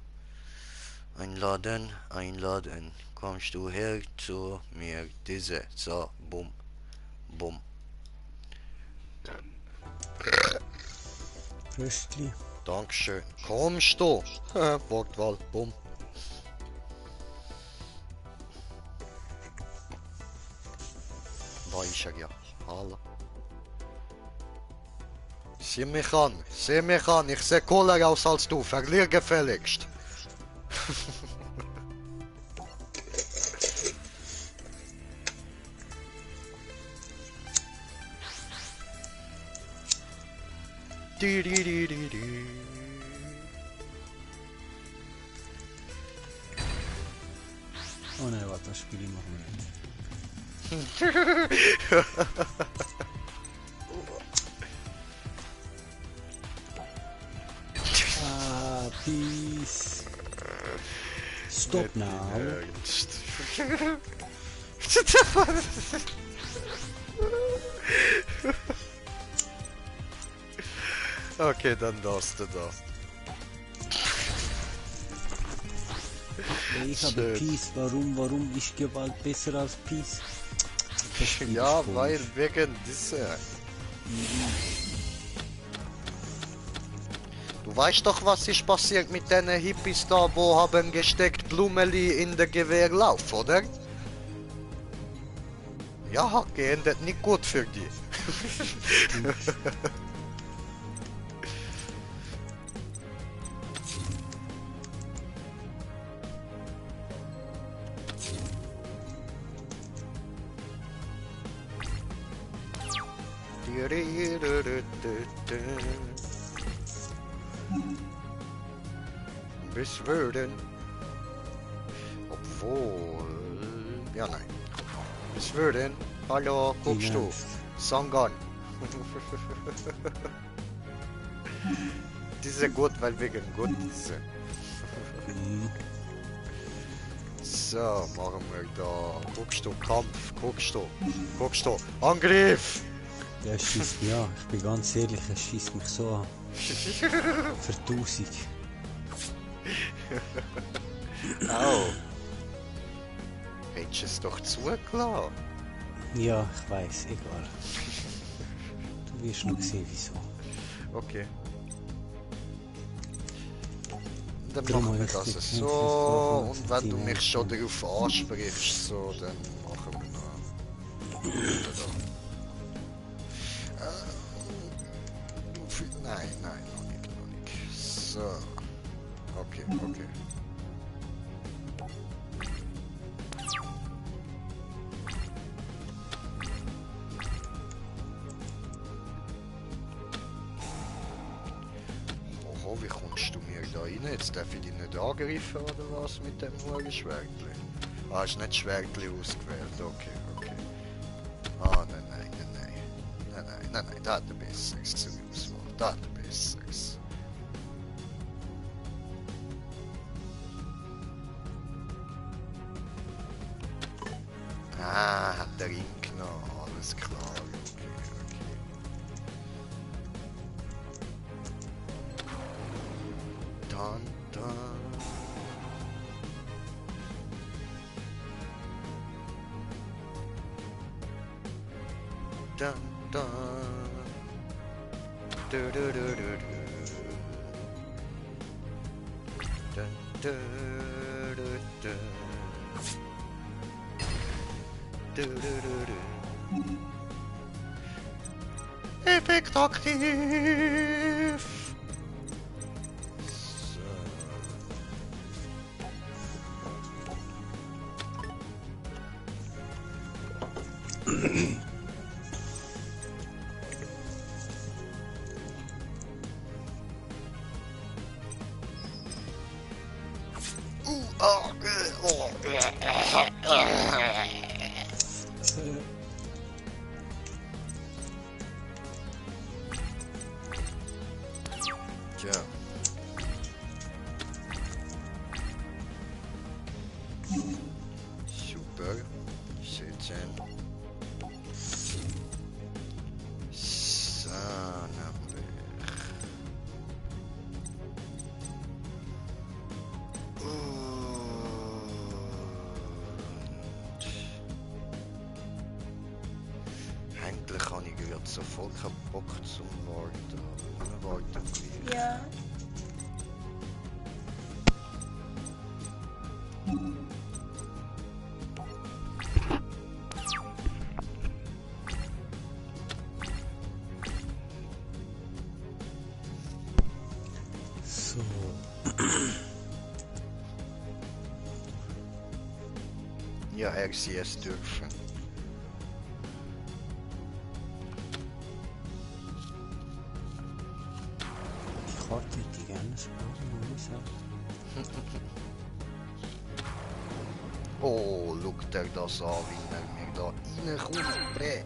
S2: Einladen, einladen. Kommst du her zu mir? Diese. So, bumm. Bumm.
S1: Röstli.
S2: Dankeschön. Kommst du? Wortwahl. Bumm. Da ist er ja. Hallo. Sieh mich an. Sieh mich an. Ich sehe cooler aus als du. Verlier gefälligst. Di, di, di, di, di.
S1: Oh nein, warte, das Spiel machen wir nicht. Ah, peace. Stop now.
S2: Ernst. Okay, dann darfst du da.
S1: Ich habe
S2: Schön.
S1: Peace. Warum ist Gewalt besser als Peace? Das Spiel
S2: Ja,
S1: ist
S2: weil
S1: komisch.
S2: wegen dieser. Du weißt doch, was ist passiert mit den Hippies da, wo haben gesteckt Blumeli in der Gewehrlauf, oder? Ja, hat geendet nicht gut für die. Bis würden. Obwohl. Ja, nein. Bis würden. Hallo, guckst du?
S1: Ernst.
S2: Sangan. Diese gut, weil wegen gut diese.
S1: Mhm.
S2: So, machen wir da. Guckst du, Kampf, guckst du. Angriff!
S1: Der schießt mich an. Ich bin ganz ehrlich, er schießt mich so an. Für 1000.
S2: Au! Hättest du es doch zugelassen?
S1: Ja, ich weiß, egal. Du wirst noch sehen, wieso.
S2: Okay. Dann
S1: Drum
S2: machen wir
S1: habe ich
S2: das
S1: dich
S2: so.
S1: vorher
S2: Und wenn du mich schon
S1: erzählt.
S2: darauf ansprichst, so, dann machen wir noch. Nein, noch nicht. So. Okay. Oho, wie kommst du mir da rein? Jetzt darf ich dich nicht angreifen oder was mit dem Schwertli? Ah, hast nicht Schwertli ausgewählt. Okay. Ah, nein. Nein, da hat er Besseres zur Auswahl. Da hat er Besseres. Ah, hat er ihn genommen. Alles klar. Okay. Dun. Dun. Do. Dun. Effekt aktiv. Tja. Super. 17. So, eigentlich habe ich gerade sofort keinen Bock zum Warten. Wir warten gleich.
S3: Ja.
S1: So.
S2: Ja, RCS dürfen.
S1: Die Karte hätte ich gerne sparen, muss ich sagen.
S2: Oh, schaut er das an, wie er mir da reinkommt, bre.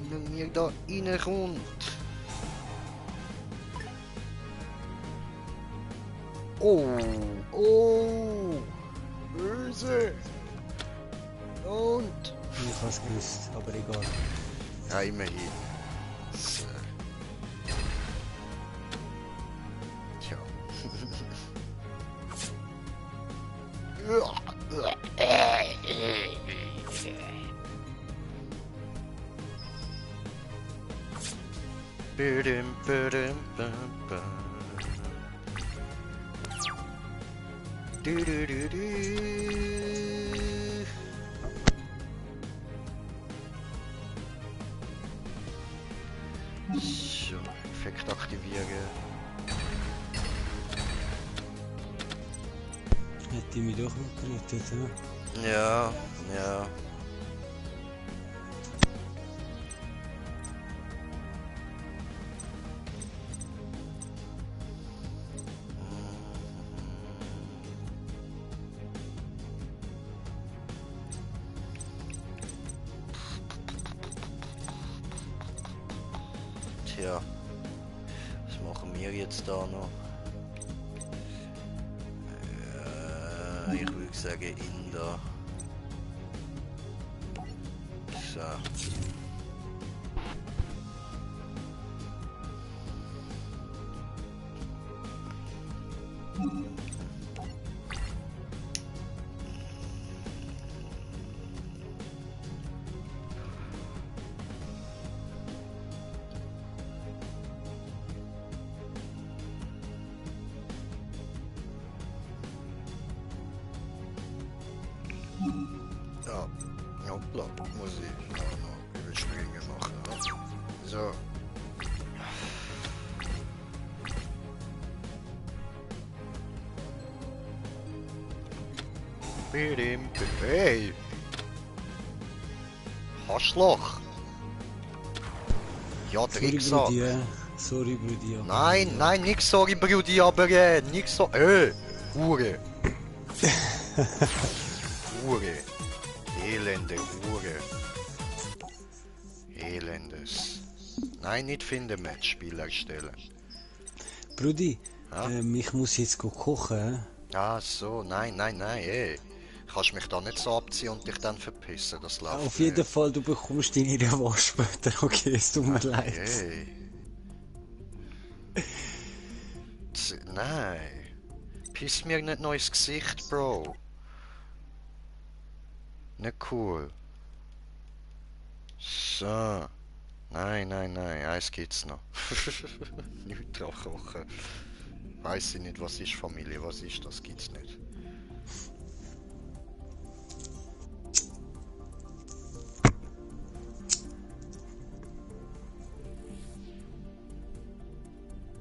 S2: Wie er mir da reinkommt. Oh, oh, böse. Und?
S1: Ich habe es gewusst, aber egal.
S2: Ja, immerhin. So. Tja. Bidum, bidum, bum, bum. Du, du, du, du. So, Effekt aktivieren.
S1: Hätte ich mich doch noch gerettet, ne?
S2: Ja, ja. Tja, was machen wir jetzt da noch? Ich würde sagen Inder. So. Ja, hoppla, muss ich auch noch Überspringen machen. Ne? So. Hey! Haschloch! Ja,
S1: Sorry,
S2: Drecksack!
S1: Brudi, sorry, Brudi. aber-
S2: Nein, nein, nix sorry, Brudi, aber nix so. Hure! Hure! Elende Hure! Elendes. Nein, nicht finden Matchspiel erstellen.
S1: Brudi,
S2: Ja?
S1: ich muss jetzt kochen.
S2: Ah, so, nein, nein, nein, ey. Kannst mich da nicht so abziehen und dich dann verpissen, das läuft
S1: Auf jeden
S2: nicht.
S1: Fall, du bekommst deine Revanche später, okay, es tut mir leid.
S2: Hey. Nein. Piss mir nicht noch ins Gesicht, Bro. Nicht cool. So. Nein, nein, nein, eins gibt's noch. Nicht drauf kochen. Weiß ich nicht, was ist Familie, was ist das, gibt's nicht.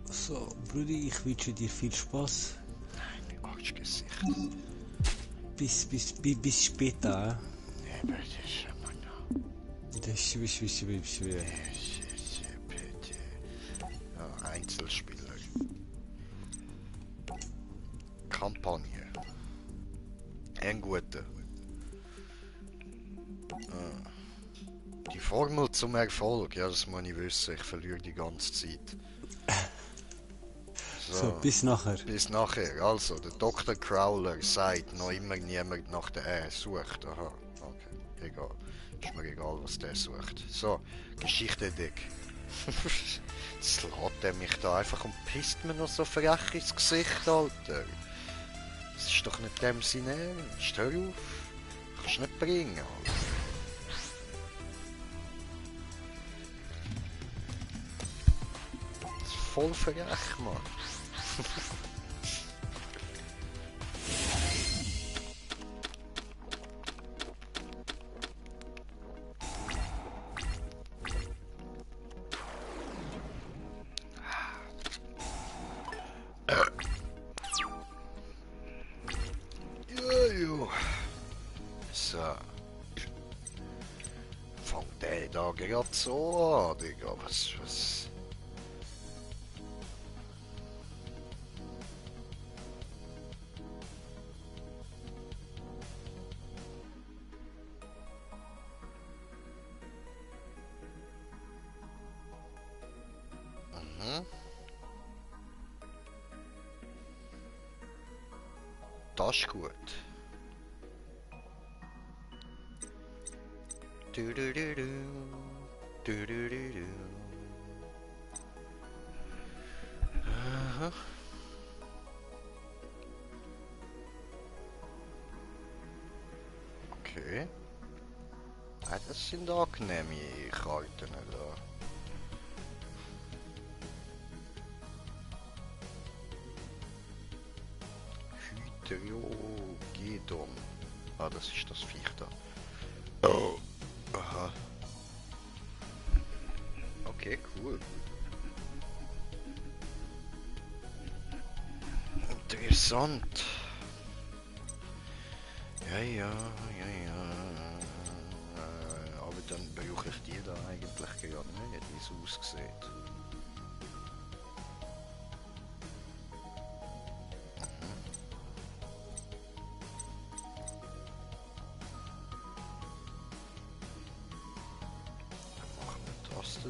S1: So, Brudi, ich wünsche dir viel Spaß.
S2: Nein, Arschgesicht.
S1: Bis später.
S2: Aber das ist immer noch.
S1: Das ist schwer.
S2: Ja, Einzelspieler. Kampagne. Ein guter. Formel zum Erfolg, ja, das muss ich wissen, ich verliere die ganze Zeit.
S1: So, bis nachher.
S2: Bis nachher. Also, der Dr. Crowler sagt, noch immer niemand nach der sucht. Aha, okay, egal. Ist mir egal, was der sucht. So, Geschichte-Deck. Jetzt lädt er mich da einfach und pisst mir noch so frech ins Gesicht, Alter. Das ist doch nicht dem Sinn ernst. Hör auf. Kannst du nicht bringen, Alter. Das ist voll frech, Mann. Jojo. So. Fangt der da gerade so an, Digga. Was? Das ist gut. Du, du, du, du. Du, du, du, du. Aha. Okay. Ah, das sind angenehme Karten da. Hydrogedon. Ah, das ist das Viech da. Oh. Aha. Okay, cool. Interessant. Ja. Aber dann brauche ich die da eigentlich gerade nicht, wie es aussieht.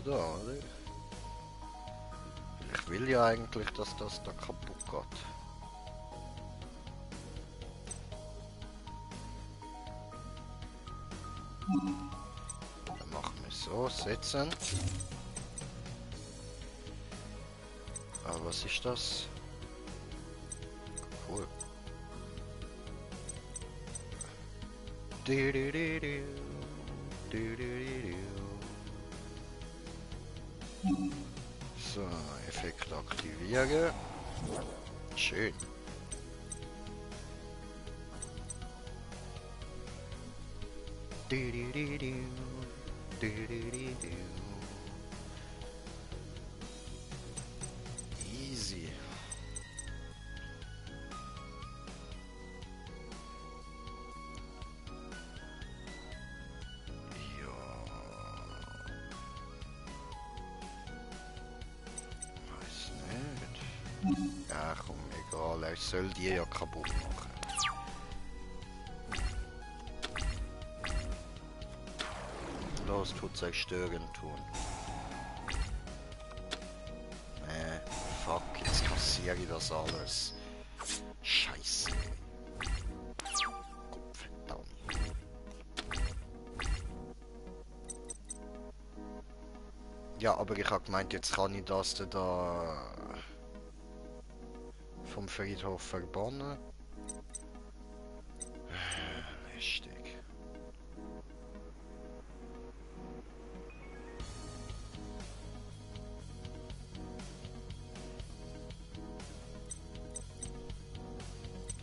S2: Da, oder? Ich will ja eigentlich, dass das da kaputt geht. Dann machen wir so, setzen. Aber was ist das? Cool. So, Effekt aktivieren. Schön. Easy. Ja, komm, egal, er soll die ja kaputt machen. Los, tut zerstören tun. Fuck, jetzt kassiere ich das alles. Scheiße. Verdammt. Ja, aber ich habe gemeint, jetzt kann ich das da vom Friedhof verbannen. Lästig.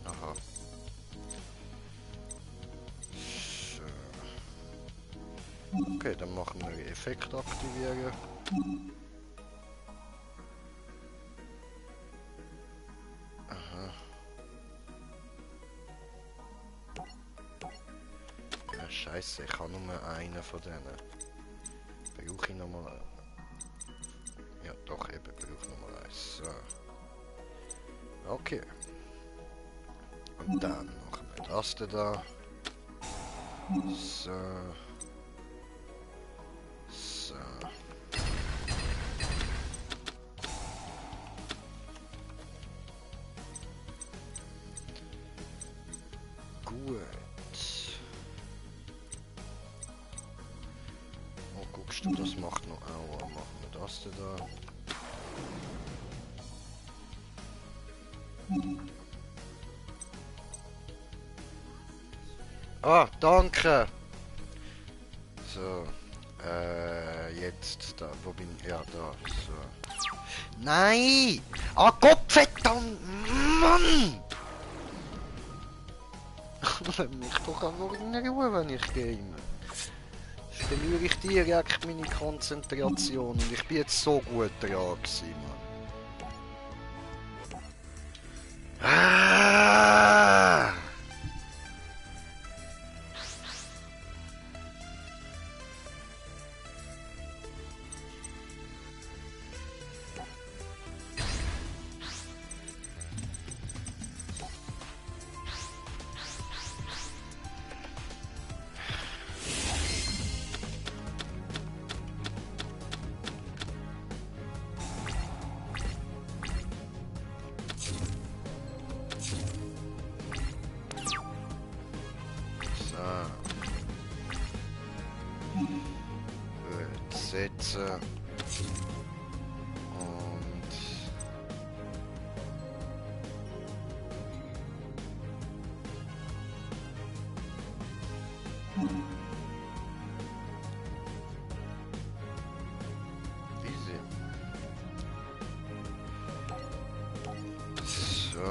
S2: Aha. So. Okay, dann machen wir Effekt aktivieren. Scheiße, ich habe nur einen von denen. Brauche ich nochmal. Ja, doch, eben, brauche nochmal eins. So. Okay. Und dann machen wir das da. So. du, das macht noch Aua. Machen wir das denn da? Ah, danke! So, jetzt da, wo bin ich? Ja, da, so. Nein! Ah, Gott verdammt! Mann! Lass mich doch einfach in Ruhe, wenn ich game. Verliere ich direkt meine Konzentration und ich bin jetzt so gut dran gewesen, Mann. Ah! Setzen und easy. So.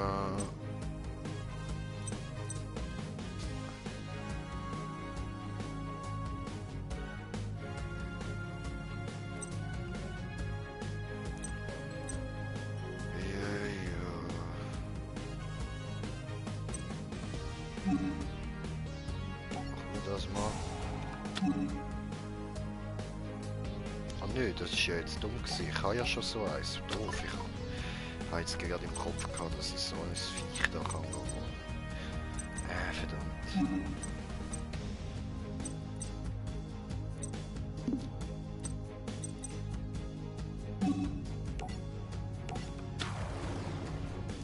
S2: Das mal. Ah nö, das ist ja jetzt dumm gewesen. Ich habe ja schon so eins drauf. Ich habe jetzt gerade im Kopf gehabt, dass ich so ein Viech da kann gehen. Verdammt.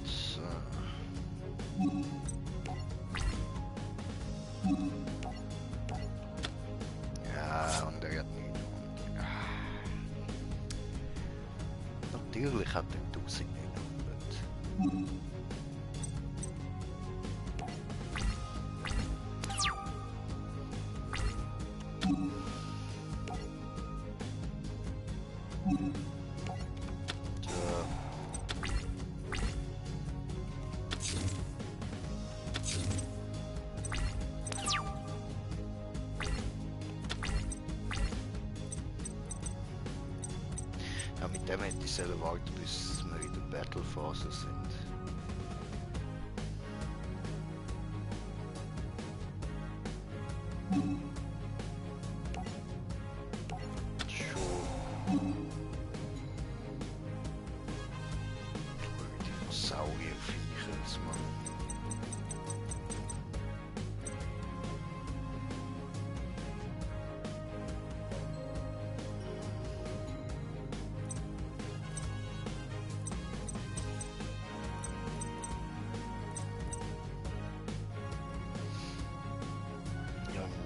S2: So. Ja, und er hat nicht. Natürlich hat er 1900. Ja, mit dem hätte ich warten, bis wir in der Battle-Phase sind. Schon. Dinosaurierviecher, das Mann.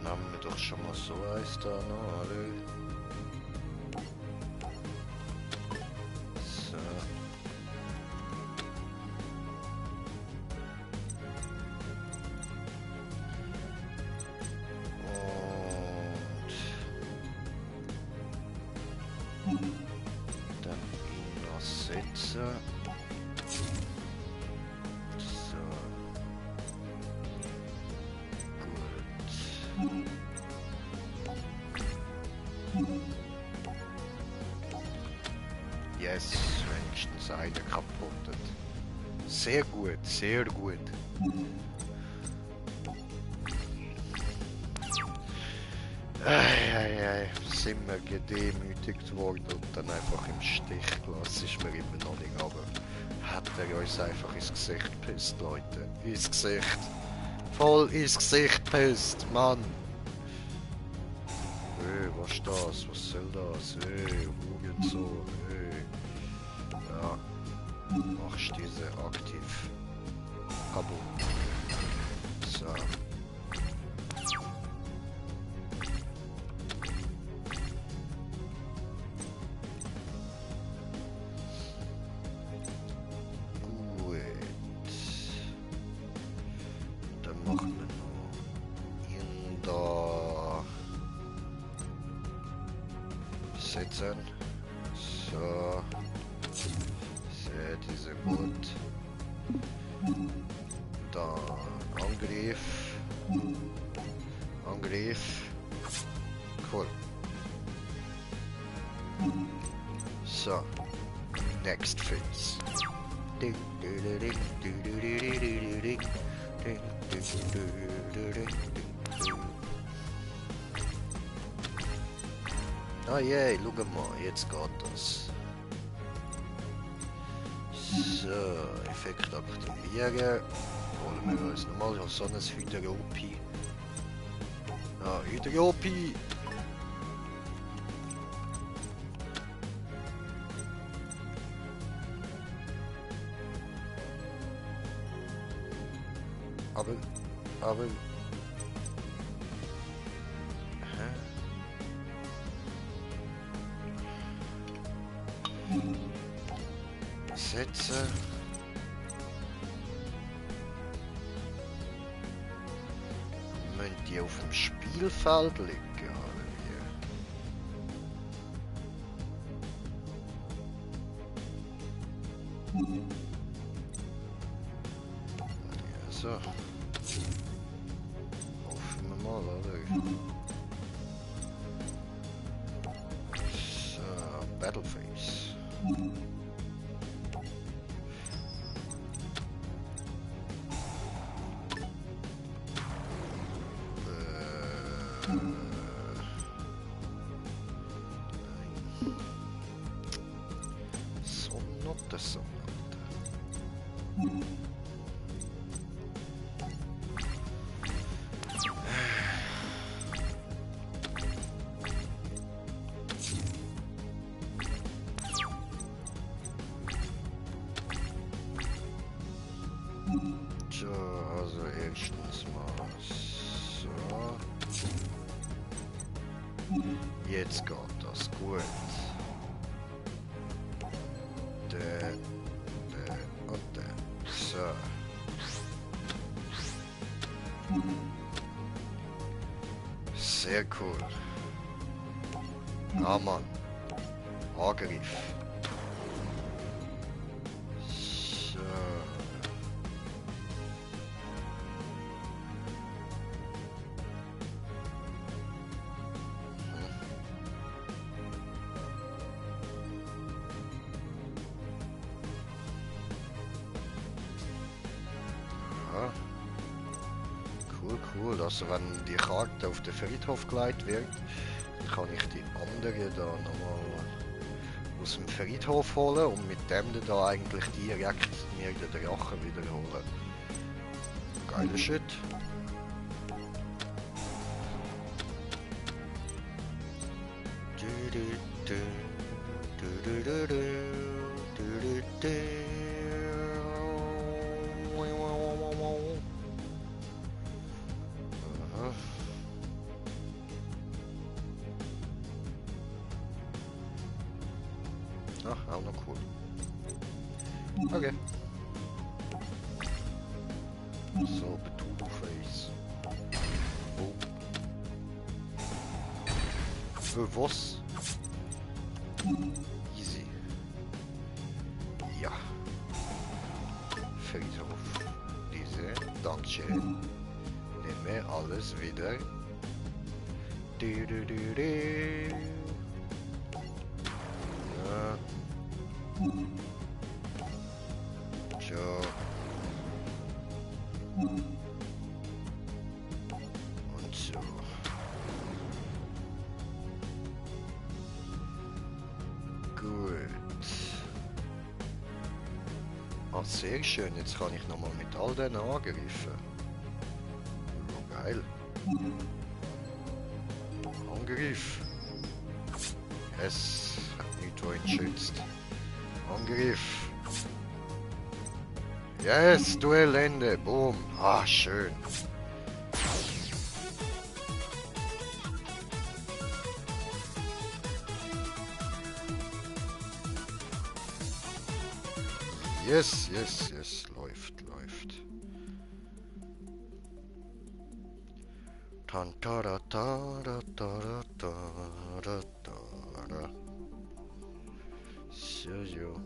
S2: Haben wir doch schon mal so eins da noch, oder? So. Und dann ihn noch setzen. So. Gut. Yes, wenigstens einer kaputt. Sehr gut, sehr gut. Ei, sind wir gedemütigt worden und dann einfach im Stich gelassen, ist mir immer noch nicht, aber hat er uns einfach ins Gesicht gepisst, Leute. Ins Gesicht. Voll ins Gesicht gepisst, Mann. Was ist das? Was soll das? Hurensohn. Ja. Machst diese aktiv. Kaputt. So. setzen. So. Sehr diese gut. Dann Angriff. Angriff. Cool. So. Next phase. Ah je, schau mal, jetzt geht das. So, Effekt aktivieren. Holen wir uns nochmal so ein Hydropie. Ah, Hydropie! Aber... Hä? Sätze. Müssen die auf dem Spielfeld liegen, oder wie? Ja, so. Hoffen wir mal, oder? So, Battleface. Sonnotte, Sonnotte. Tja, also erstens mal so. Jetzt geht das gut. Der und der. So. Sehr cool. Ah Mann. Angriff. So. Ja. Cool, cool. Also wenn die Karte auf den Friedhof gelegt wird, dann kann ich die andere da nochmal aus dem Friedhof holen und mit dem da eigentlich direkt mir den Drachen wiederholen. Geiler Shit. Aha. Ach, auch noch cool. Okay. So, Betonface. Oh. Für was? Easy. Ja. Friedhof. Diese. Dankeschön. Nehme alles wieder. Du, du, du, du. Ja. So. Und so. Gut. Ah, sehr schön. Jetzt kann ich nochmal mit all den angreifen. Oh, geil. Angriff. Es hat nichts, wo ihn schützt. Angriff. Yes, Duellende. Boom. Ah, schön. Yes, yes, yes. Läuft, läuft. Tan ta da ta da ta da ta da ta da. So.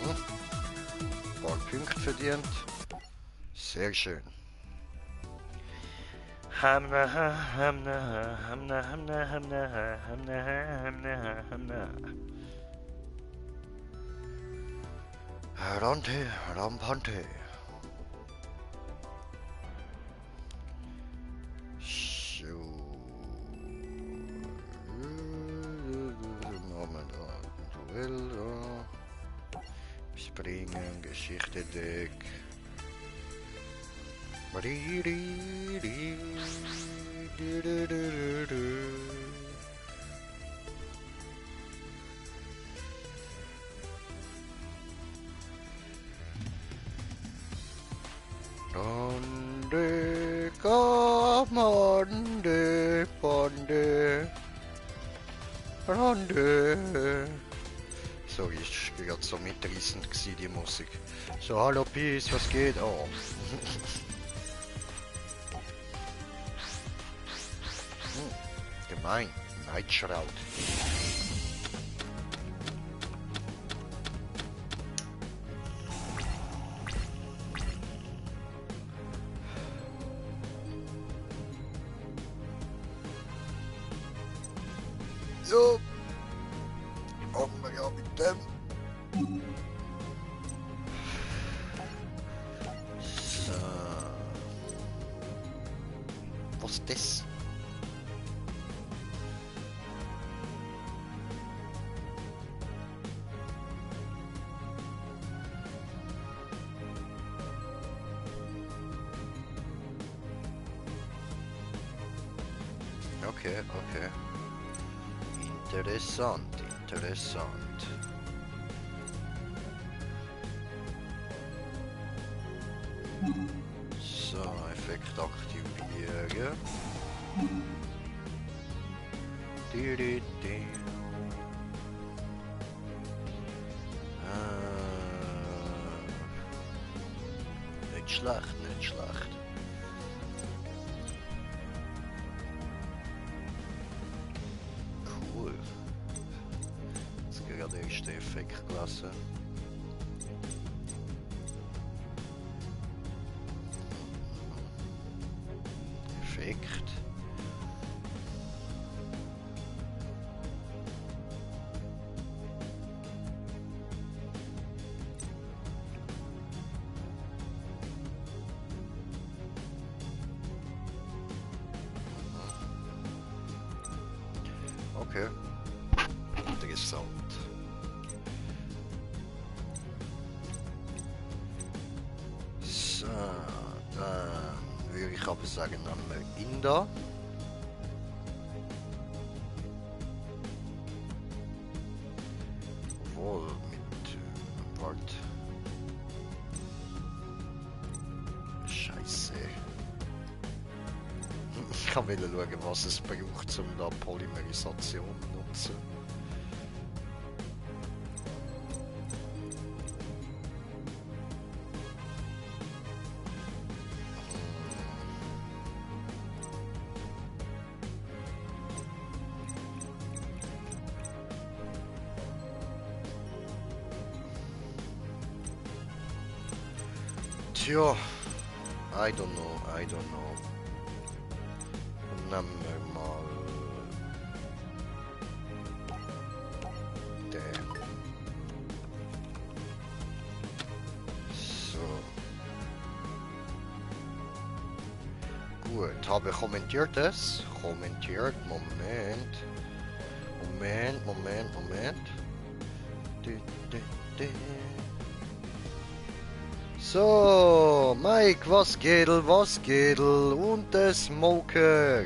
S2: Ein paar Punkte verdient. Sehr schön. Hamna, hamna, hamna, hamna, hamna, hamna, hamna, hamna. Rante, rampante. So. Moment, Duell. Springen, Geschichte Deck. Ronde, Kommande, Bonde, Ronde. Sorry, ich war gerade so mitreißend gewesen, die Musik. So, hallo Peace, was geht? Oh. Gemein, Neidschraut. So. Fangen wir ja mit dem. So. Was ist das? Okay, okay. Interessant, interessant. So, Effekt aktivieren. Nicht schlecht, nicht schlecht. Cool. Jetzt gerade der erste Effekt gelassen. Effekt. Okay. Interessant. So, dann würde ich aber sagen, nehmen wir Inda. Obwohl, mit Wort. Scheiße. Ich kann wieder schauen, was es braucht, um da Polymerisation zu nutzen. Tja, I don't know, I don't know. Nehmen wir mal den. So. Gut, habe kommentiert es. Kommentiert, Moment. Moment. So, Mike, was geht? Und der Smoker.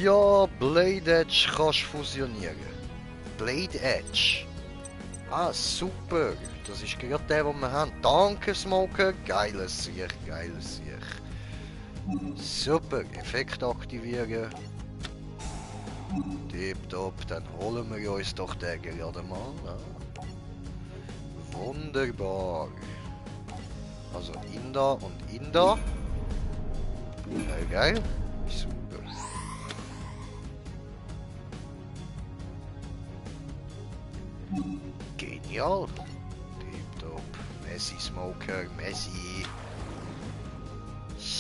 S2: Ja, Blade Edge kannst du fusionieren. Blade Edge. Ah, super. Das ist gerade der, den wir haben. Danke, Smoker. Geiles Sieg. Super. Effekt aktivieren. Tipptopp. Dann holen wir uns doch den gerade mal. Ja. Wunderbar. Also Inda und Inda. Geil. Super. Genial. Tipptopp. Messi Smoker, Messi.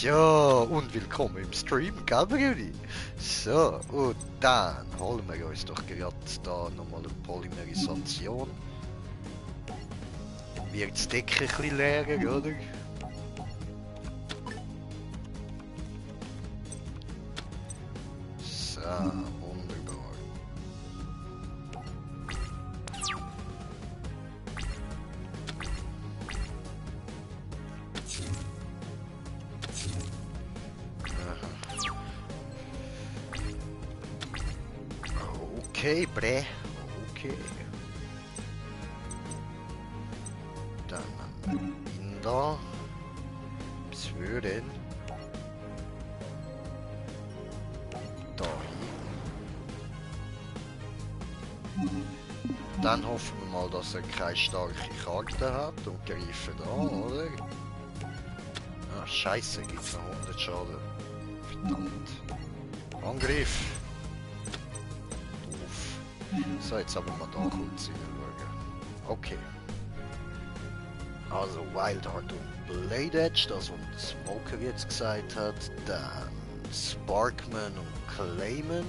S2: Ja, und willkommen im Stream, gell, Brudi? So, und dann holen wir uns doch gerade da nochmal eine Polymerisation. Wird das Deck ein bisschen leerer, oder? So, wunderbar. Okay, bre. Okay. Dann ihn da. Was würden? Da hin. Dann hoffen wir mal, dass er keine starke Karte hat und greifen an, oder? Ah, scheiße, gibt's noch 100 Schaden. Verdammt. Angriff. So, jetzt aber mal da kurz hinschauen. Okay. Also Wild Heart und Blade Edge, das was Smoker jetzt gesagt hat. Dann Sparkman und Clayman.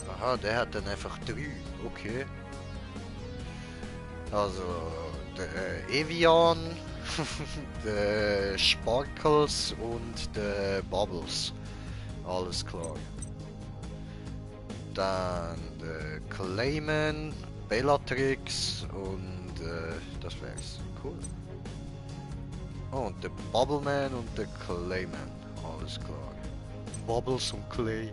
S2: Aha, der hat dann einfach 3. Okay. Also der Evian. The Sparkles und the Bubbles. Alles klar. Dann der Clayman, Bellatrix und das wär's. Cool. Oh, und der Bubbleman und der Clayman. Alles klar. Bubbles und Clay.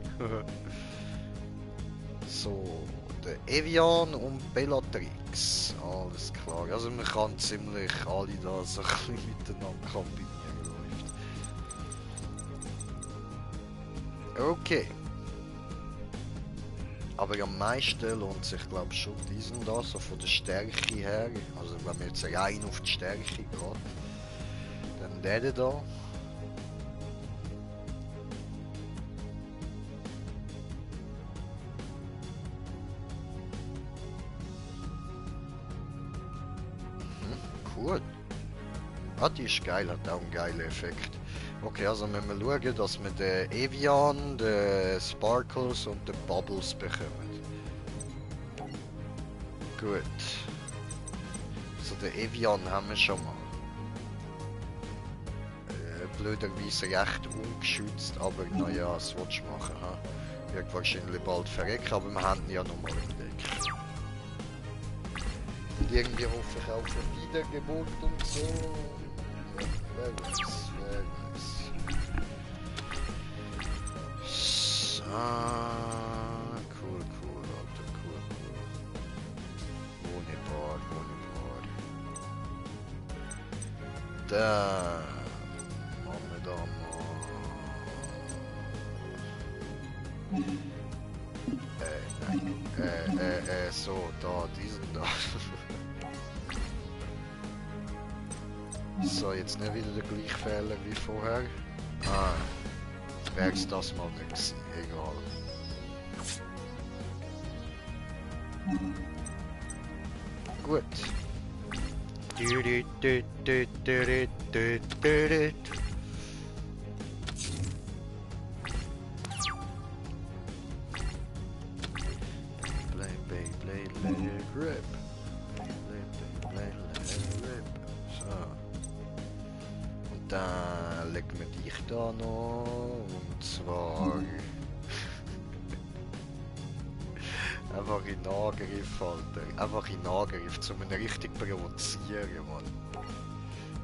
S2: So, der Evian und Bellatrix. Alles klar. Also man kann ziemlich alle da so ein bisschen miteinander kombinieren. Läuft. Okay. Aber am meisten lohnt sich glaube ich schon diesen da, so von der Stärke her. Also wenn man jetzt rein auf die Stärke geht, dann der da. Cool. Ah, die ist geil, hat auch einen geilen Effekt. Okay, also müssen wir schauen, dass wir den Evian, den Sparkles und den Bubbles bekommen. Gut. Also den Evian haben wir schon mal. Blöderweise recht ungeschützt, aber naja, was willst du machen? Ha? Wird wahrscheinlich bald verrecken, aber wir haben ihn ja nochmal im Deck. Und irgendwie hoffe ich auf eine Wiedergeburt und so. Wer weiß, wer weiß. So, cool, Alter, cool. Wunderbar. Dann machen wir da mal. Nein. So, da, diesen da. So, jetzt nicht wieder der gleiche Fehler wie vorher. Ah, wär's das mal nicht gewesen. Egal. Gut. Blade, let it rip. Blade, let it rip. So. Und dann legen wir dich da noch. Und zwar. Einfach in Angriff, Alter. Einfach in Angriff, um ihn richtig provozieren, Mann.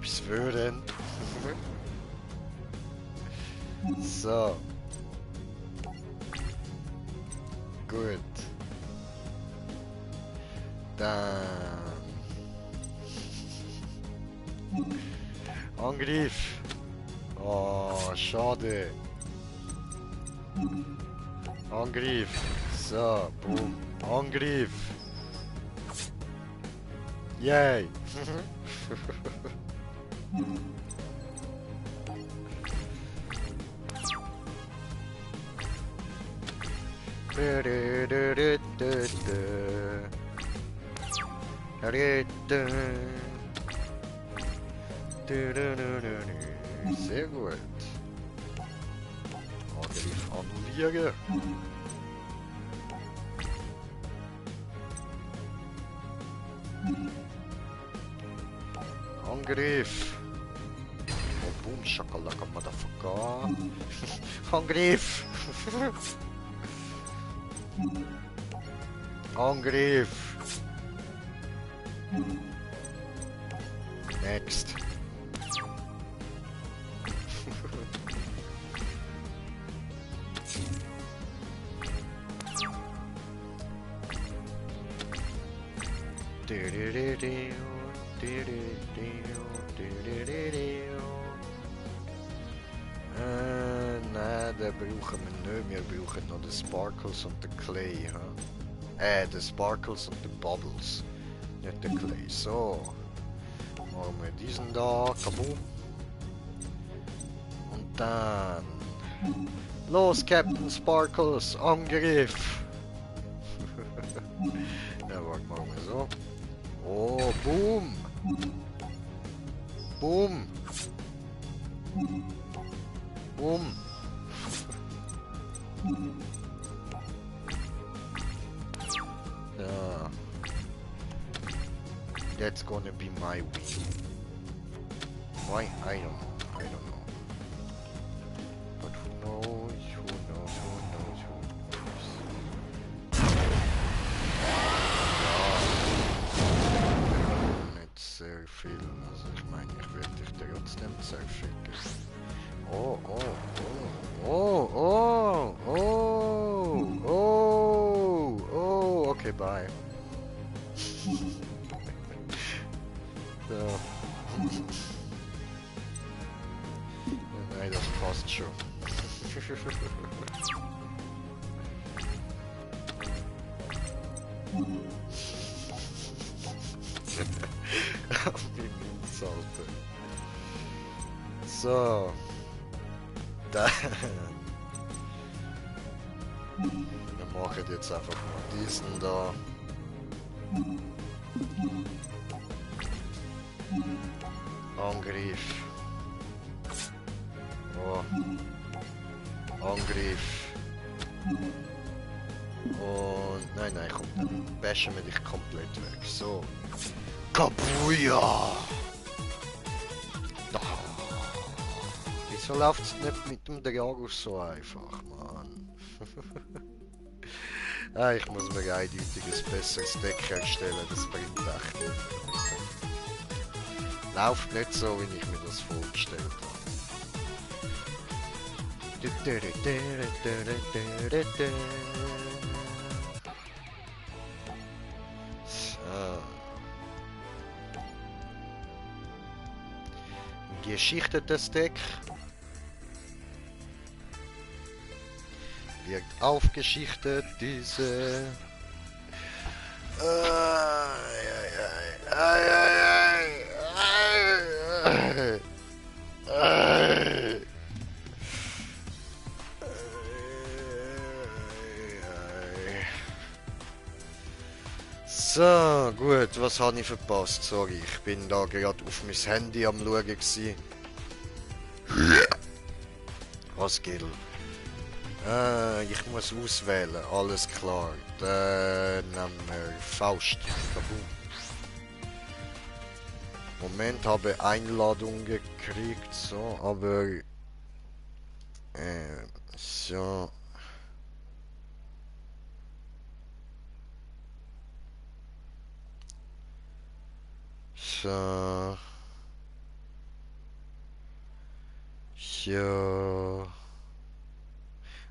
S2: Bis würden. So. Gut. Dann. Angriff. Oh, schade. Angriff. So, boom. Angriff. Yay. Sehr gut. Angriff annullieren. Angriff. Oh, boom, Shakalaka, Motherfucker. Angriff. Angriff. Next. Nein, den brauchen wir nicht. Wir brauchen noch den Sparkles und den Clay. Den Sparkles und den Bubbles. Nicht den Clay. So. Machen wir diesen da. Kaboom. Und dann. Los, Captain Sparkles. Angriff. Ja, warte, machen wir so. Oh, boom. Boom. Boom. Ja. That's gonna be my win. Why? I don't know. I don't know. But who knows? Who knows? Who knows? Who knows? Ja. Nicht sehr viel. Also ich meine, ich werde dich trotzdem zerficken. Oh, oh, oh, oh, oh, oh, oh, oh, okay, bye. So. Nein, das passt schon. So. Dann. Wir machen jetzt einfach mal diesen da. Angriff. Oh. Angriff. Und nein, nein, komm, dann bashen wir dich komplett weg. So. Kabuya! Da. Wieso läuft es nicht mit dem Dragus so einfach, Mann? Ah, ich muss mir eindeutiges besseres Deck erstellen, das bringt echt nicht. Läuft nicht so, wie ich mir das vorgestellt habe. So. Geschichtetes Deck wird aufgeschichtet, diese So, gut, was habe ich verpasst? Sorry, ich bin da gerade auf mein Handy am Schauen gewesen. Was geht? Ich muss auswählen, alles klar. Dann nehmen wir Faust. Kaboom. Moment, habe Einladung gekriegt, so, aber so. So. So.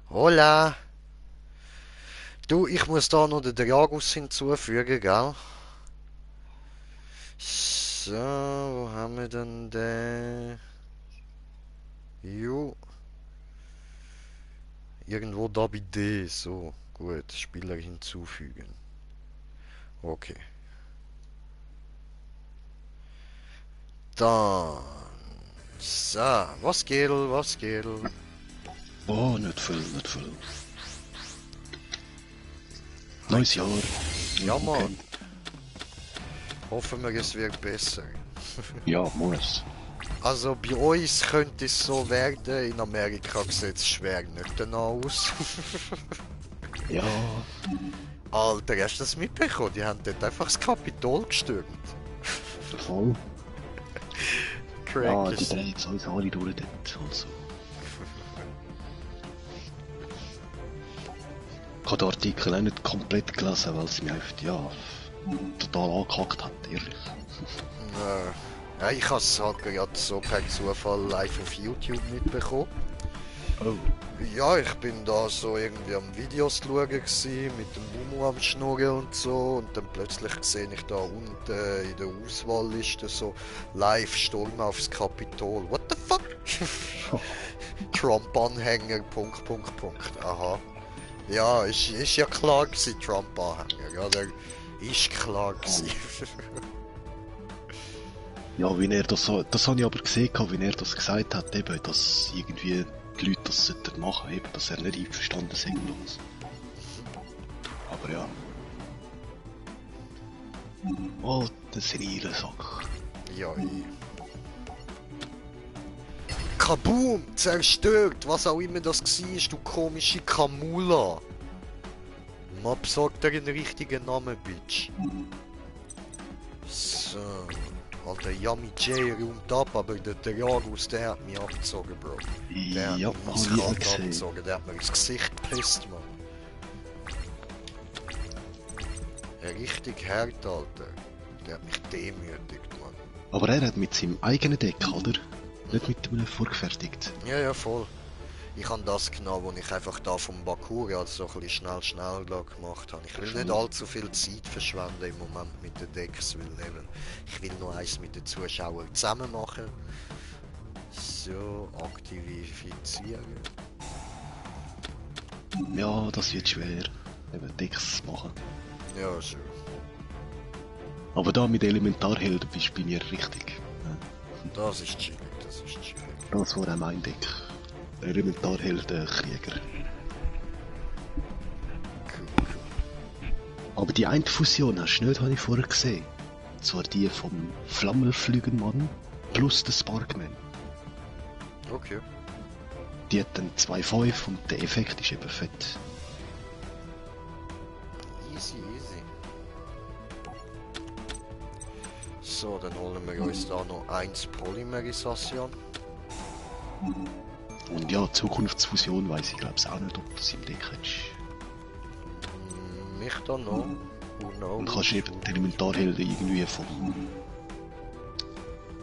S2: Hola. Du, ich muss da noch den Dragus hinzufügen, gell? So, wo haben wir denn den? Jo. Irgendwo da bei D. So, gut. Spieler hinzufügen. Okay. Dann. So, was geht? Was geht?
S3: Oh, nicht viel, nicht viel. neues Jahr.
S2: Ja, Mann. Hoffen wir, es wird besser.
S3: Ja, muss.
S2: Also bei uns könnte es so werden, in Amerika sieht es schwer nicht danach aus.
S3: Ja,
S2: Alter, hast du das mitbekommen? Die haben dort einfach das Kapitol gestürmt.
S3: voll. Ja,
S2: Crack
S3: die
S2: ist...
S3: drehen jetzt uns alle durch dort und so. Ich habe den Artikel auch nicht komplett gelesen, weil es mich einfach, ja, total angekackt hat, ehrlich.
S2: Ja, ich habe es halt gerade so per Zufall live auf YouTube mitbekommen.
S3: Oh.
S2: Ja, ich bin da so irgendwie am Videos schauen gsi, mit dem Mumu am Schnurren und so, und dann plötzlich sehe ich da unten in der Auswahlliste so live Sturm aufs Kapitol. What the fuck? Trump-Anhänger, Punkt, Punkt, Punkt. Aha. Ja, ist ja klar gsi, Trump-Anhänger, oder? Ist klar gsi.
S3: Ja, wie er das habe ich aber gesehen, wie er das gesagt hat, eben, dass irgendwie die Leute das sollten machen, eben, dass er nicht einverstanden sind bloß. Aber ja. Oh, der senile Sack.
S2: Ja, Kaboom! Zerstört! Was auch immer das war, du komische Kamula! Mal besorgt dir einen richtigen Namen, Bitch. So. Alter, Yummy J räumt ab, aber der Dragus, der hat mich abgezogen, Bro. Der hat
S3: Ja,
S2: mich
S3: hab ich
S2: eiskalt
S3: gesehen.
S2: abgezogen, der hat mir ins Gesicht gepisst, Mann. Ja, richtig hart, Alter. Der hat mich demütigt, Mann.
S3: Aber er hat mit seinem eigenen Deck, oder? Nicht mit einem vorgefertigt.
S2: Ja, ja, voll. Ich habe das genommen, was ich einfach da vom Bakura also so ein bisschen schnell da gemacht habe. Ich will nicht allzu viel Zeit verschwenden im Moment mit den Decks, weil eben, ich will noch eins mit den Zuschauern zusammen machen. So, aktivifizieren.
S3: Ja, das wird schwer, eben Decks zu machen.
S2: Ja, schon.
S3: Aber da mit Elementarhelden bist du bei mir richtig.
S2: Das ist chillig, das ist chillig.
S3: Das war auch mein Deck. Elementarhelden Krieger.
S2: Cool, cool.
S3: Aber die eine Fusion hast du nicht, habe ich vorher gesehen. Und zwar die vom Flammenflügenmann plus der Sparkman.
S2: Okay.
S3: Die hat dann 2,5 und der Effekt ist eben fett.
S2: Easy, easy. So, dann holen wir uns da noch 1 Polymerisation.
S3: Und ja, Zukunftsfusion weiss ich glaube auch nicht, ob du das im Deck hättest.
S2: Mich da noch. Who knows?
S3: Und kannst eben die Elementarhelden irgendwie vom...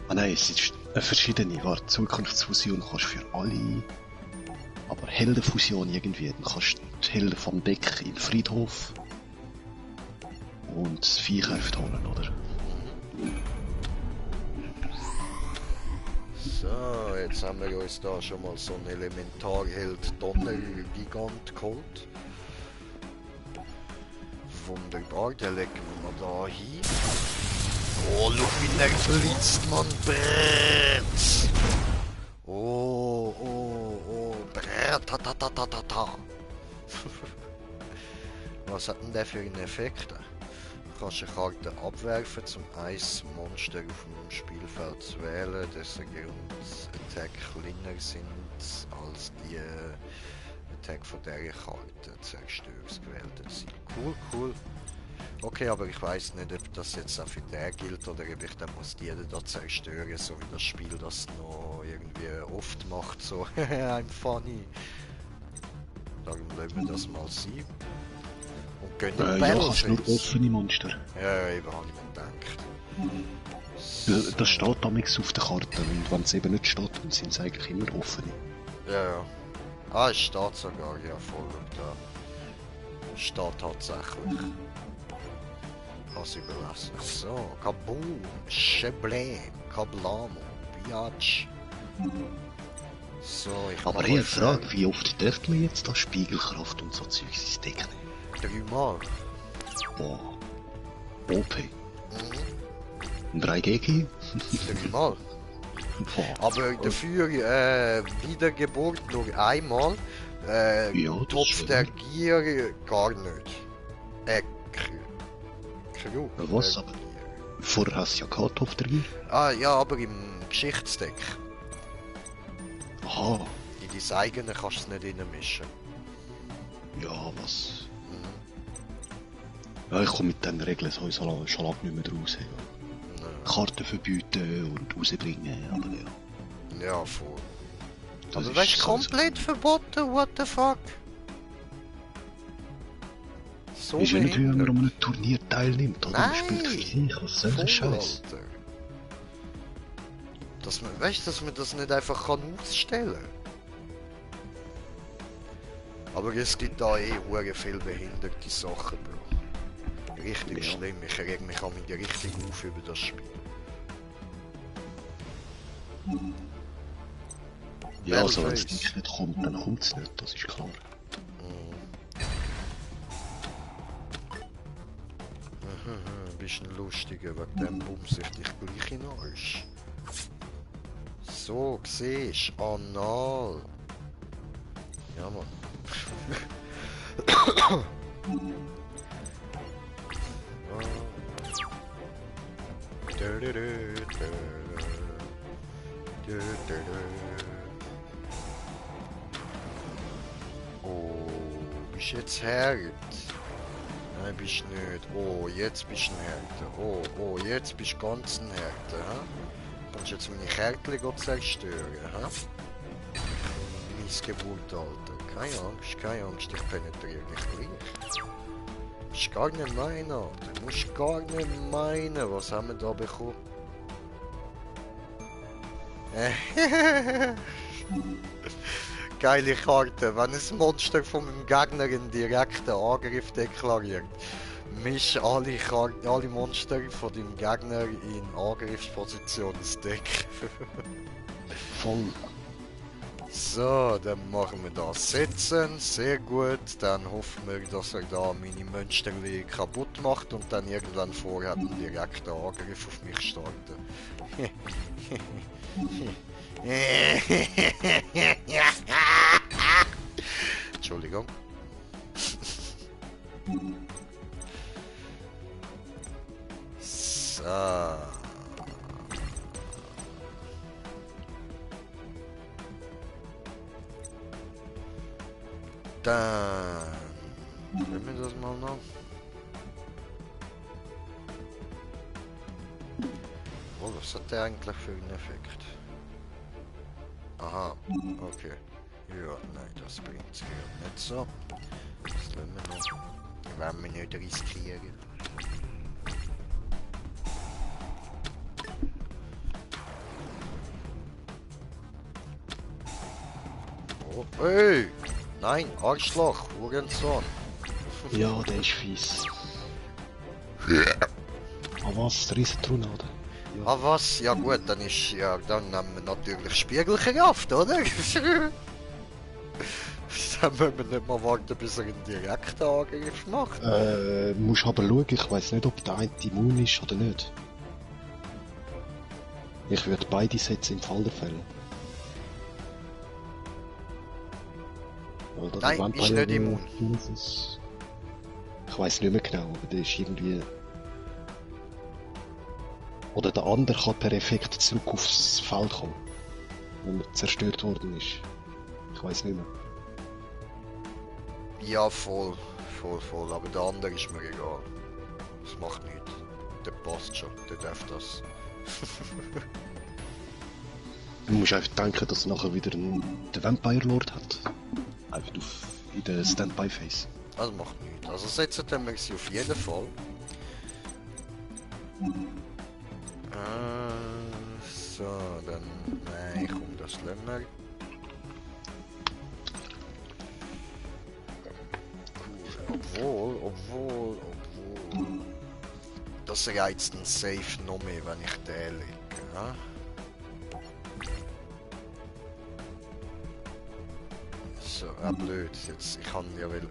S3: Ah nein, es ist eine verschiedene. Warte, Zukunftsfusion kannst du für alle... Aber Heldenfusion irgendwie, dann kannst du die Helden vom Deck in den Friedhof und das Viech einfach holen, oder?
S2: So, jetzt haben wir uns da schon mal so einen Elementarheld Donnergigant geholt. Wunderbar, den legen wir mal da hin. Oh, schau wie der blitzt, Mann, Brett! Oh, oh, oh, Brett, ta ta ta ta ta ta. Was hat denn der für einen Effekt? Du kannst eine Karte abwerfen, um ein Monster auf dem Spielfeld zu wählen, dessen Grundattack kleiner sind als die Attack von dieser Karte. Zerstörungsgewählte Ziel. Cool, cool. Okay, aber ich weiß nicht, ob das jetzt auch für den gilt oder ob ich dann muss die da zerstören, so wie das Spiel das noch irgendwie oft macht, so I'm funny. Darum lassen wir das mal sein. Und gehen in
S3: Ja, kannst nur
S2: Battlefields.
S3: offene Monster.
S2: Ja, eben habe ich mir gedacht.
S3: Das steht damals auf der Karte und wenn es eben nicht steht, dann sind es eigentlich immer offene.
S2: Ja, ja. Ah, es steht sogar, ja voll. Und da steht tatsächlich. Was überlassen. So, Kaboom, Scheblem, Kablamo, Biatch. So, ich
S3: Aber
S2: mache
S3: hier eine
S2: jetzt,
S3: Frage, wie oft dürft man jetzt da Spiegelkraft und so Zeugs ins Deck nehmen?
S2: 3-mal.
S3: Boah. OP.
S2: Mhm.
S3: 3 GG?
S2: 3-mal.
S3: Boah.
S2: Aber dafür Wiedergeburt nur einmal.
S3: Ja, das
S2: Topf
S3: schon.
S2: der Gier gar nicht. Crew.
S3: Was aber? Vorher hast du ja gehabt, auf der Wii.
S2: Ah ja, aber im Geschichtsdeck.
S3: Aha.
S2: In dein eigene kannst du es nicht reinmischen.
S3: Ja, was? Ja, ich komme mit den Regeln so schon lange nicht mehr raus. Ja. Karten verbieten und rausbringen, aber ja.
S2: Ja, voll.
S3: Das
S2: Aber weißt du, komplett verboten, what the fuck? So
S3: Ist ja nicht, wie wenn man
S2: behindert.
S3: an einem Turnier teilnimmt, oder? Man spielt für
S2: Nein!
S3: sich, was soll der
S2: Voll,
S3: Scheiß?
S2: Alter. Dass man, weißt du, dass man das nicht einfach kann ausstellen kann? Aber es gibt da eh hure viel behinderte Sachen, Bro. Richtig
S3: Ja.
S2: schlimm, ich reg mich an mich richtig auf über das Spiel.
S3: Ja, also wenn es
S2: Battleface.
S3: nicht kommt, dann kommt es nicht, das ist klar.
S2: Bist ein lustiger, wegen dem bumse ich dich gleich in den Arsch. So, siehst du, anal. Ja, Mann. Oh, bist jetzt hart? Nein, bist nicht. Oh, jetzt bist du ein Härte. Oh, jetzt bist du ganz ein Härte, hä? Kannst jetzt meine Kärtchen zerstören, hä? Missgeburt, Alter. Keine Angst, ich penetriere dich gleich. Musst gar nicht meinen, Alter. Musst gar nicht meinen. Was haben wir da bekommen? Geile Karte. Wenn ein Monster von meinem Gegner einen direkten Angriff deklariert, misch alle Monster von deinem Gegner in Angriffsposition ins Deck.
S3: Voll.
S2: So, dann machen wir das setzen, sehr gut. Dann hoffen wir, dass er da meine Monster kaputt macht und dann irgendwann vorhat, einen direkten Angriff auf mich starten. Entschuldigung. So. Dann können wir das mal noch. Oh, was hat der eigentlich für einen Effekt? Aha, okay. Ja, nein, das bringt es nicht so. Das lassen wir noch. Werden wir nicht riskieren. Oh, hey! Nein, Arschloch, Hurensohn.
S3: Ja, der ist fies. Ah was, der Riesentornado.
S2: Ah was? Ja gut, dann ist ja dann nehmen wir natürlich Spiegelkraft, oder? Dann müssen wir nicht mal warten, bis er einen direkten Angriff macht.
S3: Musst aber schauen, ich weiss nicht, ob der eine immun ist oder nicht. Ich würde beide setzen im Fall der Fälle. Oder der
S2: Nein, ist
S3: Vampire,
S2: nicht immun.
S3: Ich weiss nicht mehr genau, aber der ist irgendwie... Oder der andere kann per Effekt zurück aufs Feld kommen. Wenn er zerstört worden ist. Ich weiss nicht mehr.
S2: Ja, voll. Aber der andere ist mir egal. Das macht nichts. Der passt schon, der darf das.
S3: Du musst einfach denken, dass er nachher wieder den Vampire Lord hat. Einfach in der Standby-Phase.
S2: Das macht nichts. Also setzen wir sie auf jeden Fall. So, dann... Nein, komm, das lassen wir. Cool. Obwohl... Das reizt den Safe noch mehr, wenn ich den lege. Ja? So, blöd. Jetzt, ich kann ja will...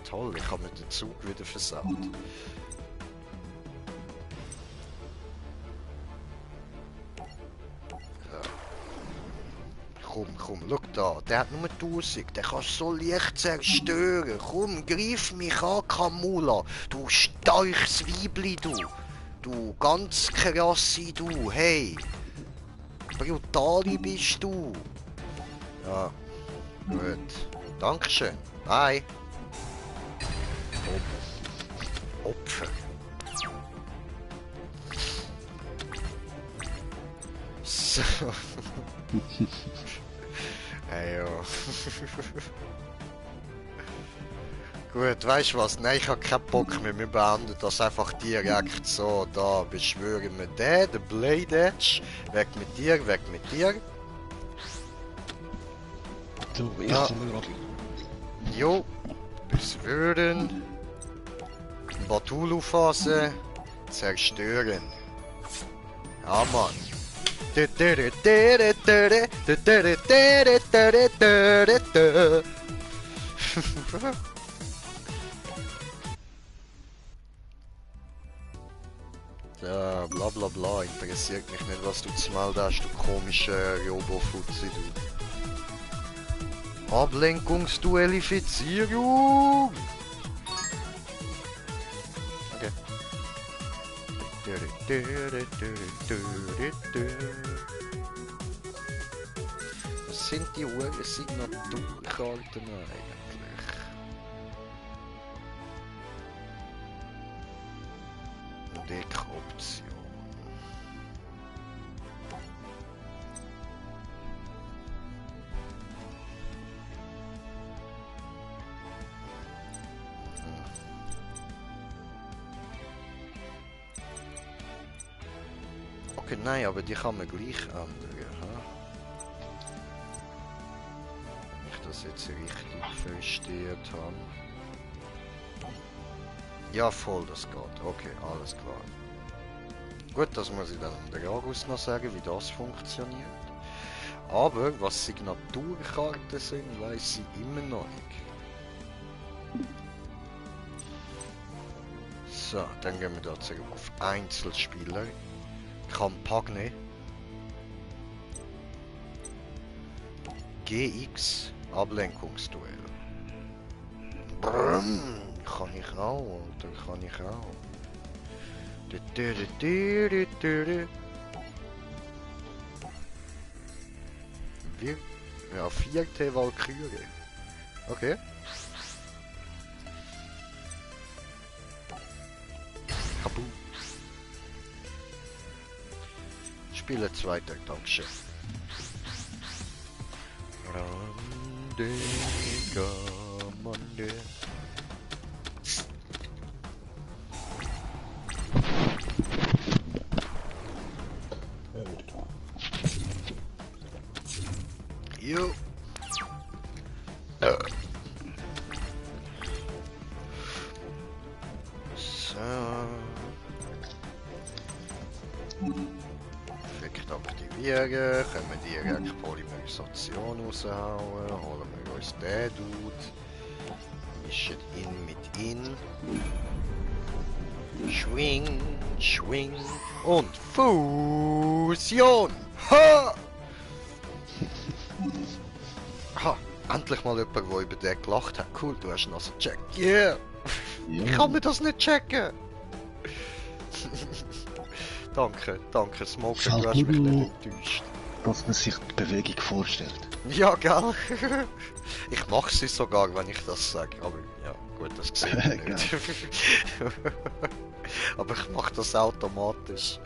S2: toll, ich habe mir den Zug wieder versaut. komm, schau da, der hat nur 1000, der kann so leicht zerstören. Komm, greif mich an, Kamula, du steichs Weibli, du. Du ganz krasse, du, hey. Brutali bist du. Ja, gut. Dankeschön. Bye. Opfer. So. Hey, ja. Gut, weißt du was? Nein, ich habe keinen Bock mehr. Wir beenden das einfach direkt so. Da beschwören wir den Blade Edge. Weg mit dir, weg mit dir.
S3: So, ich
S2: Ja.
S3: komme gerade.
S2: Jo, beschwören. Batulu-Phase. Zerstören. Ja, Mann. Ja, bla bla bla, interessiert mich nicht, was du zu melden hast, du komischer Robo-Fuzzi, du. Ablenkungsduellifizierung! Okay. Was sind die Uhrensignaturkarten eigentlich? Deckoption. Okay, nein, aber die kann man gleich ändern. Ha? Wenn ich das jetzt richtig versteht habe. Ja, voll, das geht. Okay, alles klar. Gut, das muss ich dann der August noch sagen, wie das funktioniert. Aber was Signaturkarten sind, weiß ich immer noch nicht. So, dann gehen wir da zurück auf Einzelspieler. Kampagne. GX Ablenkungsduell. Brumm, kann ich auch, Alter, kann ich auch. Wir, ja, 4. Valkyrie. Okay. Kaboom. Spiele 2. Dankeschön. Rande, Gamande. Jo. So. Effekt aktivieren, können wir direkt Polymerisation raushauen, holen wir uns den Dude, mischen ihn mit ihn. Schwing, schwing und Fusion! Ha! Ha! Endlich mal jemand, der über den gelacht hat. Cool, du hast ihn also gecheckt. Yeah!
S3: Ja.
S2: Ich kann mir das nicht checken! Danke, danke, Smoker, du hast mich nicht enttäuscht.
S3: Dass man sich die Bewegung vorstellt.
S2: Ja, gell? Ich mache sie sogar, wenn ich das sage. Aber ja, gut, das sehe ich nicht. Aber ich mache das automatisch.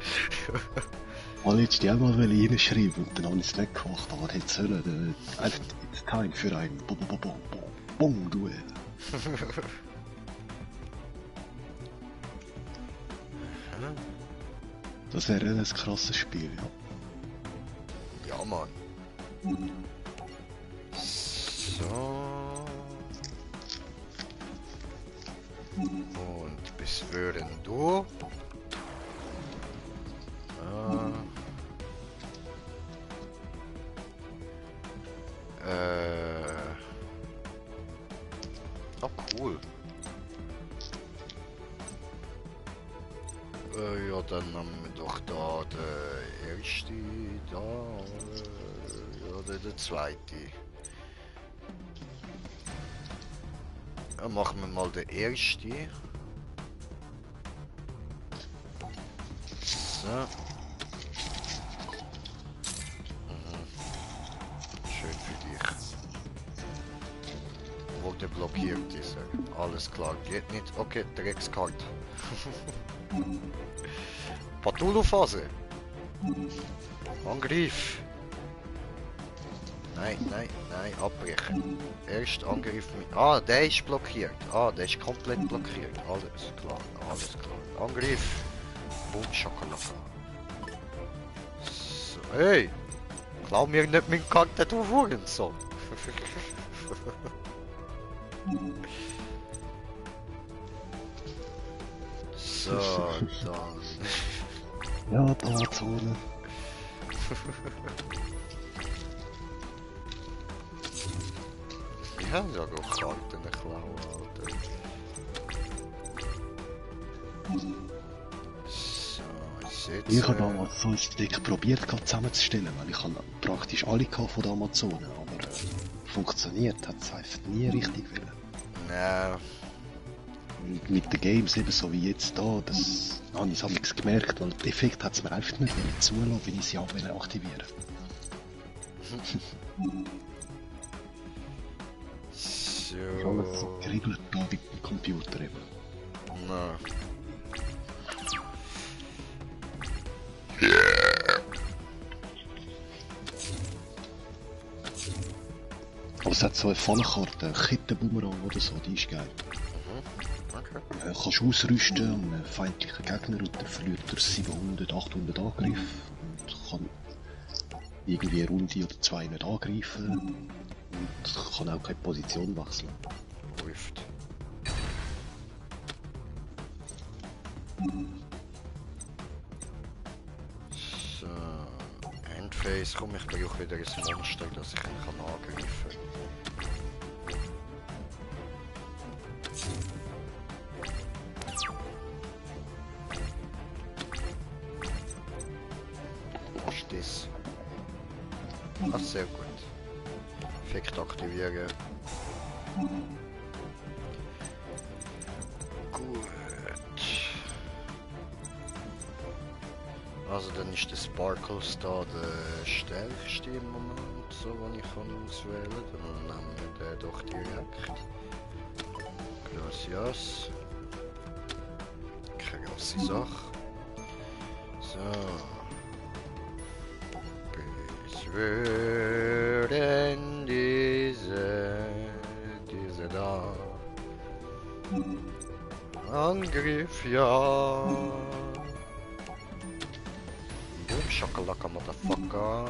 S3: Mal jetzt die auch mal reinschreiben und dann habe ich es nicht gemacht, aber jetzt sollen einfach it's time für ein Bong-Duell. Das wäre ein krasses Spiel, ja.
S2: Ja, Mann. So. Und beschwören du. Oh, cool. Ja, dann haben wir doch da den erste da. Ja, oder der zweite? Ja, machen wir mal den ersten. So. Schön für dich. Wurde blockiert, dieser. Alles klar, geht nicht. Okay, Dreckskarte. Patulu-Phase. Angriff. Nein, nein, nein, abbrechen. Erst Angriff mit... Ah, der ist blockiert. Ah, der ist komplett blockiert. Alles klar, alles klar. Angriff. Boom, Schokolade. So, hey! Klau mir nicht meine Karte drauf holen, so. So, dann.
S3: Ja, da Zone.
S2: Ich habe ja auch Karten klauen, Alter. So, jetzt...
S3: Ich habe damals so ein Stick probiert zusammenzustellen, weil ich habe praktisch alle von der Amazonen, aber funktioniert hat es einfach nie richtig wollen.
S2: Nein.
S3: Und mit den Games eben so wie jetzt da, das habe ich nichts gemerkt, weil der Effekt hat es mir einfach nicht zulassen, wenn ich sie auch aktivieren.
S2: So.
S3: Alles so geregelt da mit dem Computer eben.
S2: Nein.
S3: Aber es hat so eine Fallkarte, Kettenbumerang oder so, die ist geil.
S2: Okay.
S3: Kannst du ausrüsten an einen feindlichen Gegner und dann verliert er 700, 800 Angriffe und kann irgendwie eine Runde oder zwei nicht angreifen und kann auch keine Position wechseln.
S2: Läuft. So. Endphase, komm, ich brauche wieder ein Monster, das ich ihn kann angreifen kann. Was ist das? Ah, sehr gut. Effekt aktivieren. Gut. Also dann ist der Sparkles da der stärkste im Moment, so wenn ich kann auswählen kann. Dann nehmen wir den doch direkt. Gracias. Keine grosse Sache. So. Beschwören diese da. Angriff, ja. Boom, Shakalaka, Motherfucker.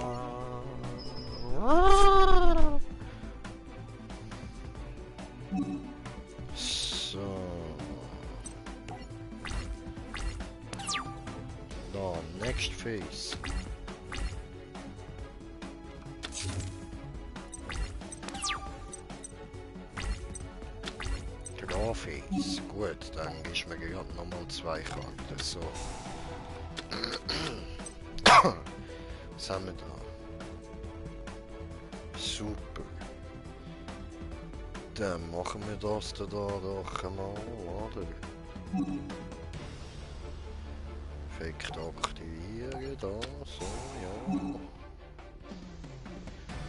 S2: So. Now, next phase. Grafis. Gut, dann ist mir gerade nochmal 2 Karten. So. Was haben wir da? Super. Dann machen wir das da doch einmal, oder? Effekt aktivieren, da, so, ja.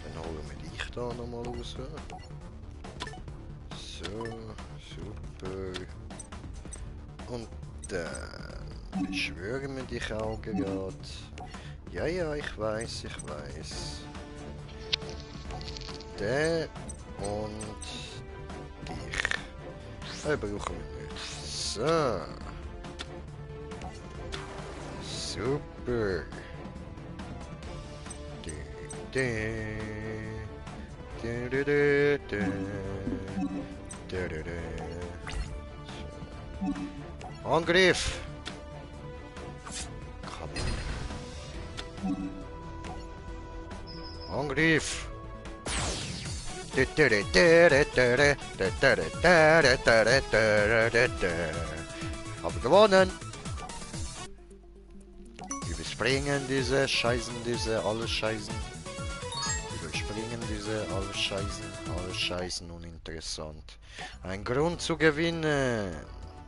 S2: Dann holen wir dich da nochmal raus. So, super. Und dann beschwören wir dich auch gerade. Ja, ja, ich weiß. Der und dich. Brauchen wir nicht. So. Super. Angriff! Angriff! Habe gewonnen! Überspringen diese, scheißen diese, alles scheißen. Überspringen. alles Scheiße uninteressant. Ein Grund zu gewinnen.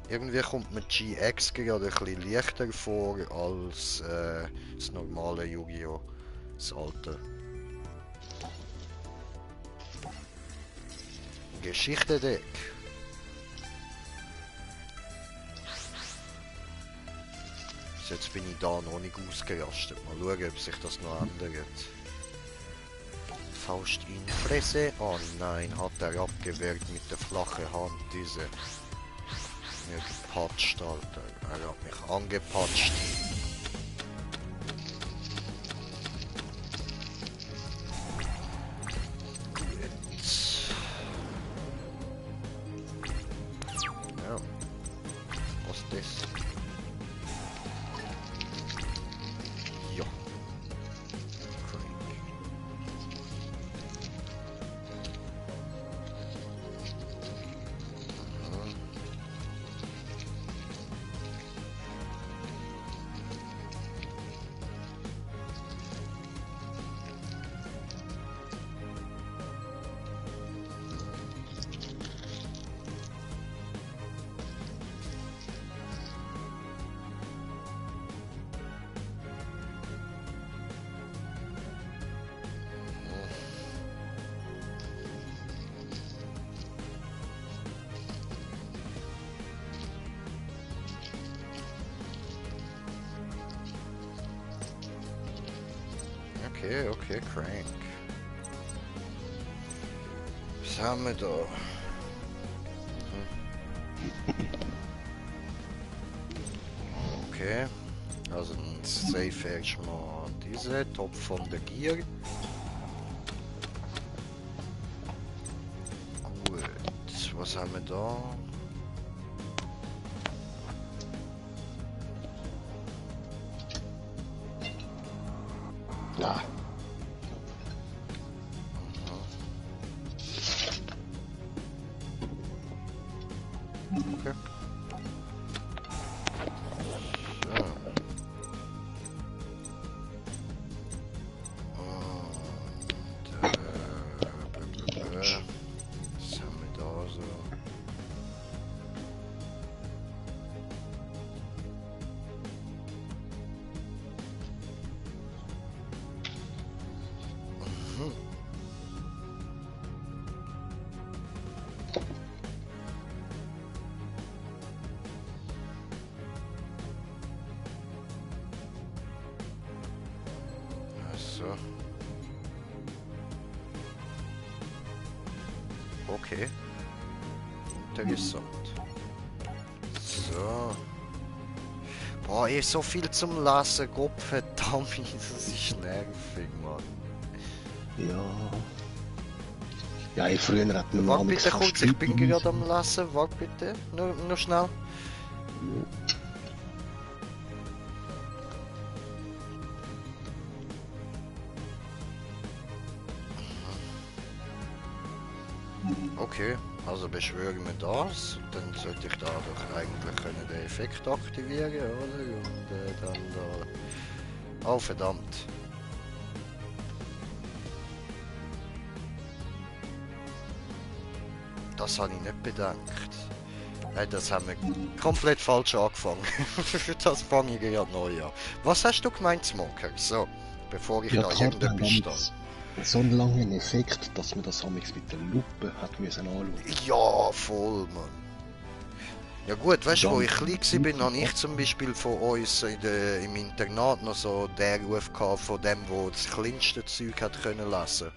S2: Irgendwie kommt mir GX gerade ein bisschen leichter vor als das normale Yu-Gi-Oh! Das alte. Geschichte-Deck. Jetzt bin ich da noch nicht ausgerastet. Mal schauen, ob sich das noch ändert. Faust in Fresse. Oh nein, hat er abgewehrt mit der flachen Hand. Diese. Mir gepatscht, Alter. Er hat mich angepatscht. Ja. Was ist das? Ja. Okay, Crank. Was haben wir da? Okay, also dann save erstmal diese, Top von der Gier. Gut, was haben wir da?
S3: Ja.
S2: Okay. Was haben wir da so? So. Okay. Interessant. So. Boah, so viel zum Lassen, Gott verdammt, das ist nervig, Mann.
S3: Ja. Ja, früher hat man
S2: Warte
S3: nichts
S2: bitte kurz, ich
S3: verstritten
S2: bin gerade
S3: müssen.
S2: am Lassen, warte bitte, nur schnell. Okay, also beschwören wir das, dann sollte ich dadurch eigentlich können den Effekt aktivieren, oder? Und dann da... Oh verdammt. Das habe ich nicht bedacht. Das haben wir komplett falsch angefangen. Das fange ich gerade neu an. Was hast du gemeint, Smoker? So, bevor ich
S3: Ja,
S2: da
S3: die Karten haben
S2: irgendetwas stelle.
S3: so einen langen Effekt, dass man das amigs mit der Lupe hat müssen anschauen.
S2: Ja, voll, Mann. Ja gut, weißt du, wo ich klein
S3: Ja.
S2: bin, habe ich zum Beispiel von uns im Internat noch so den Ruf gehabt, von dem, wo das kleinste Zeug hat können lesen.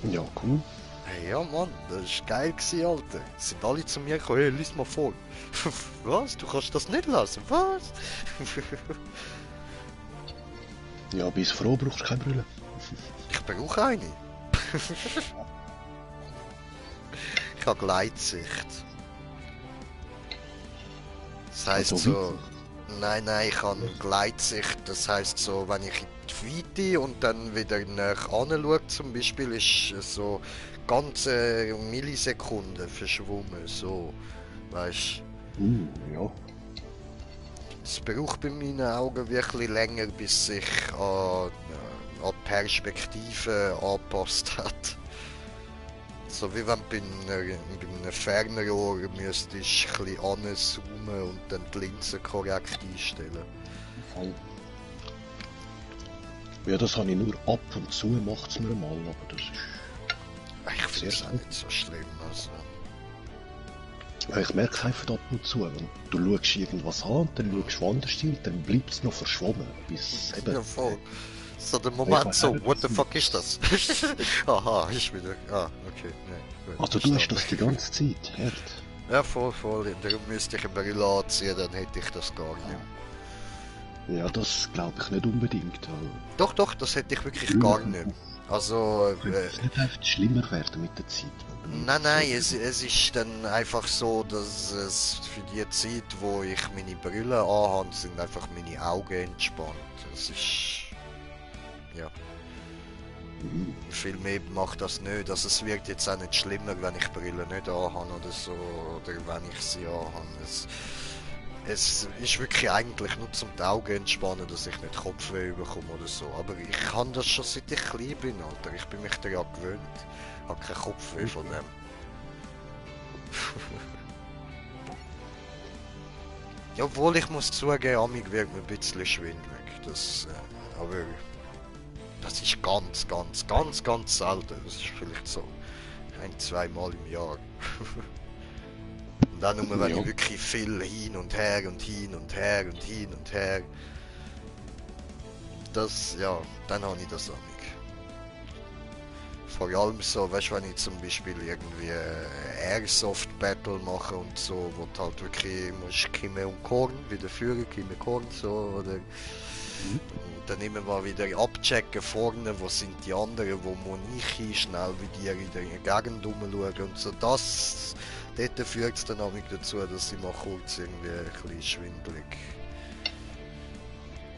S3: Ja, cool.
S2: Hey, ja Mann, das war geil gewesen, Alter. Sie sind alle zu mir gekommen, hey, lies mal vor. Was? Du kannst das nicht lesen? Was?
S3: Ja, bis froh brauchst du keine Brille.
S2: Ich brauche eine. Ich habe Gleitsicht. Das heisst
S3: Also
S2: so... Nein, ich habe Gleitsicht. Das heisst so, wenn ich in die Weite und dann wieder nach anschaue, zum Beispiel, ist so ganze Millisekunden verschwommen. So, weißt du.
S3: Ja.
S2: Es braucht bei meinen Augen wirklich länger, bis ich an an die Perspektive angepasst hat. So wie wenn du bei einem Fernrohr müsstest ein bisschen anzoomen und dann die Linse korrekt einstellen.
S3: Voll. Ja, das habe ich nur ab und zu, macht es mir mal, aber das ist...
S2: Ich finde es auch nicht so schlimm. Also.
S3: Ja, ich merke es einfach ab und zu, wenn du schaust irgendwas an und dann schaust du woanders hin und dann bleibt es noch verschwommen, bis eben...
S2: Ja, voll. So der Moment so, what the fuck ist das? Aha, ich wieder. Ah, okay, nee. Gut,
S3: Also du hast das die ganze Zeit, hart.
S2: Ja, voll. Darum müsste ich eine Brille anziehen, dann hätte ich das gar nicht.
S3: Ja, das glaube ich nicht unbedingt. Weil
S2: Doch, das hätte ich wirklich gar nicht. Also,
S3: könnte es nicht einfach schlimmer werden mit der Zeit.
S2: nein, es ist dann einfach so, dass es für die Zeit, wo ich meine Brille anhabe, sind einfach meine Augen entspannt. Es ist... ja. Viel mehr macht das nicht. Also es wird jetzt auch nicht schlimmer, wenn ich Brille nicht anhabe oder so, oder wenn ich sie anhabe. Es ist wirklich eigentlich nur zum die Augen entspannen, dass ich nicht Kopfweh bekomme oder so. Aber ich kann das schon seit ich klein bin, Alter. Ich bin mich daran gewöhnt. Ich habe keinen Kopfweh von dem. Ja, obwohl ich muss zugeben, amig wird mir ein bisschen schwindelig. Aber das ist ganz selten. Das ist vielleicht so 1-2 Mal im Jahr. Und dann nur, wenn ich wirklich viel hin und her. Das, ja, dann habe ich das amig. Vor allem so, weißt du, wenn ich zum Beispiel irgendwie Airsoft-Battle mache und so, wo du halt wirklich musst Kimme und Korn, wieder führen, Kimme Korn, so, oder dann immer mal wieder abchecken vorne, wo sind die anderen, wo muss ich hin, schnell wie die in der Gegend rumschauen und so, das, dort führt es dann auch dazu, dass ich mal kurz irgendwie ein bisschen schwindelig,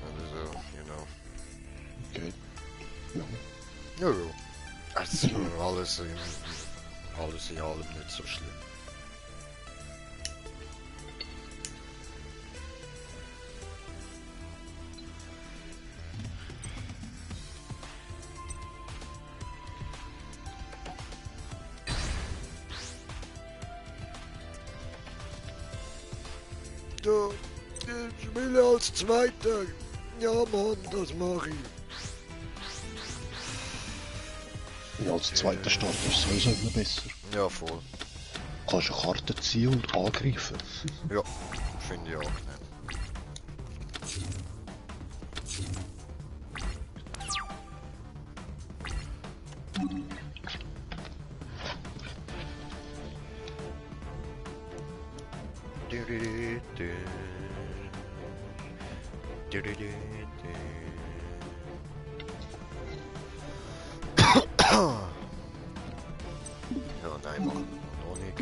S2: oder so, you know.
S3: Okay.
S2: Ja. Also alles in allem nicht so schlimm. Du, ich spiele als Zweiter. Ja Mann, das mache ich.
S3: Ja, als zweiter Start ist sowieso immer besser.
S2: Ja, voll.
S3: Du kannst eine Karte ziehen und angreifen.
S2: Ja, finde ich auch nicht. Ja, nein, machen wir noch nicht.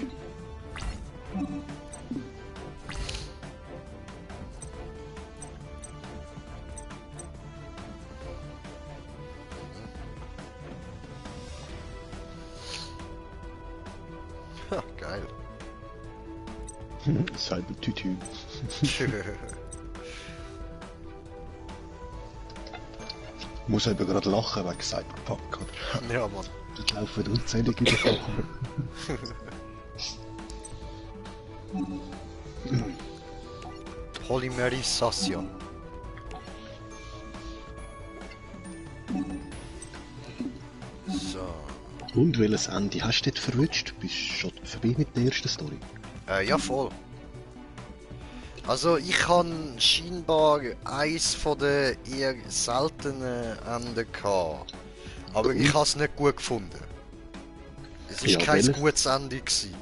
S2: Ha, geil.
S3: Selber Tütü. Ich muss eben gerade lachen wegen Cyberpunk.
S2: Ja, Mann.
S3: Da laufen unzählige davon.
S2: Polymerisation. So.
S3: Und welches Ende hast du dort verwünscht? Bist du schon vorbei mit der ersten Story?
S2: Ja, voll. Also ich habe scheinbar eins von den eher seltenen Enden gehabt. Aber ich habe es nicht gut gefunden. Es ist
S3: Ja,
S2: kein
S3: welches?
S2: gutes Ende gewesen.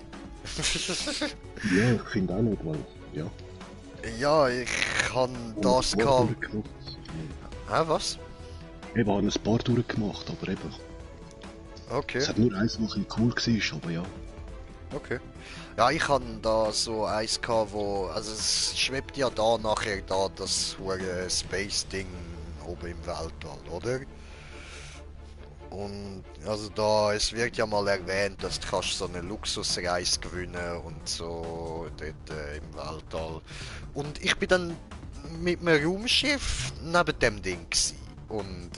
S3: Ja, ich finde auch nicht, weil... Ja.
S2: Ja, ich habe das
S3: Ein paar
S2: gehabt.
S3: durchgemacht.
S2: Hä, was?
S3: Eben, habe ein paar durchgemacht, aber eben...
S2: Okay,
S3: Es hat nur eins, was ein bisschen cool war, aber ja.
S2: okay. Ja, ich hatte da so eins gehabt, wo... Also es schwebt ja da nachher da das hure Space-Ding oben im Weltall, oder? Und also da, es wird ja mal erwähnt, dass du kannst so eine Luxusreise gewinnen und so dort im Weltall. Und ich bin dann mit einem Raumschiff neben dem Ding gsi. und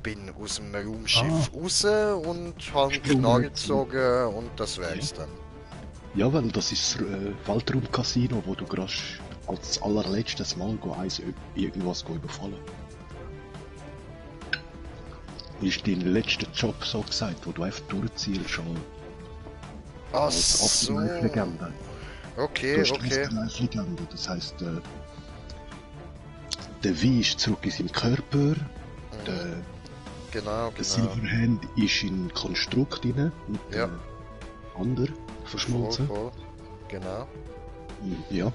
S2: bin aus dem Raumschiff raus und habe einen Knarre gezogen und das wär's dann.
S3: Ja, weil das ist das Weltraumcasino, wo du gerade als allerletztes Mal irgendwas überfallen. Ist dein letzter Job so gesagt, wo du einfach durchziehst schon
S2: Ach
S3: als
S2: so.
S3: Afterlife-Legende. Du
S2: Okay,
S3: hast
S2: okay.
S3: Afterlife-Legende, das heisst, der V ist zurück in seinen Körper, der
S2: Genau, genau.
S3: Silverhand ist in Konstrukt rein, mit
S2: Ja.
S3: dem anderen
S2: Voll,
S3: verschmolzen.
S2: voll. Genau.
S3: Ja.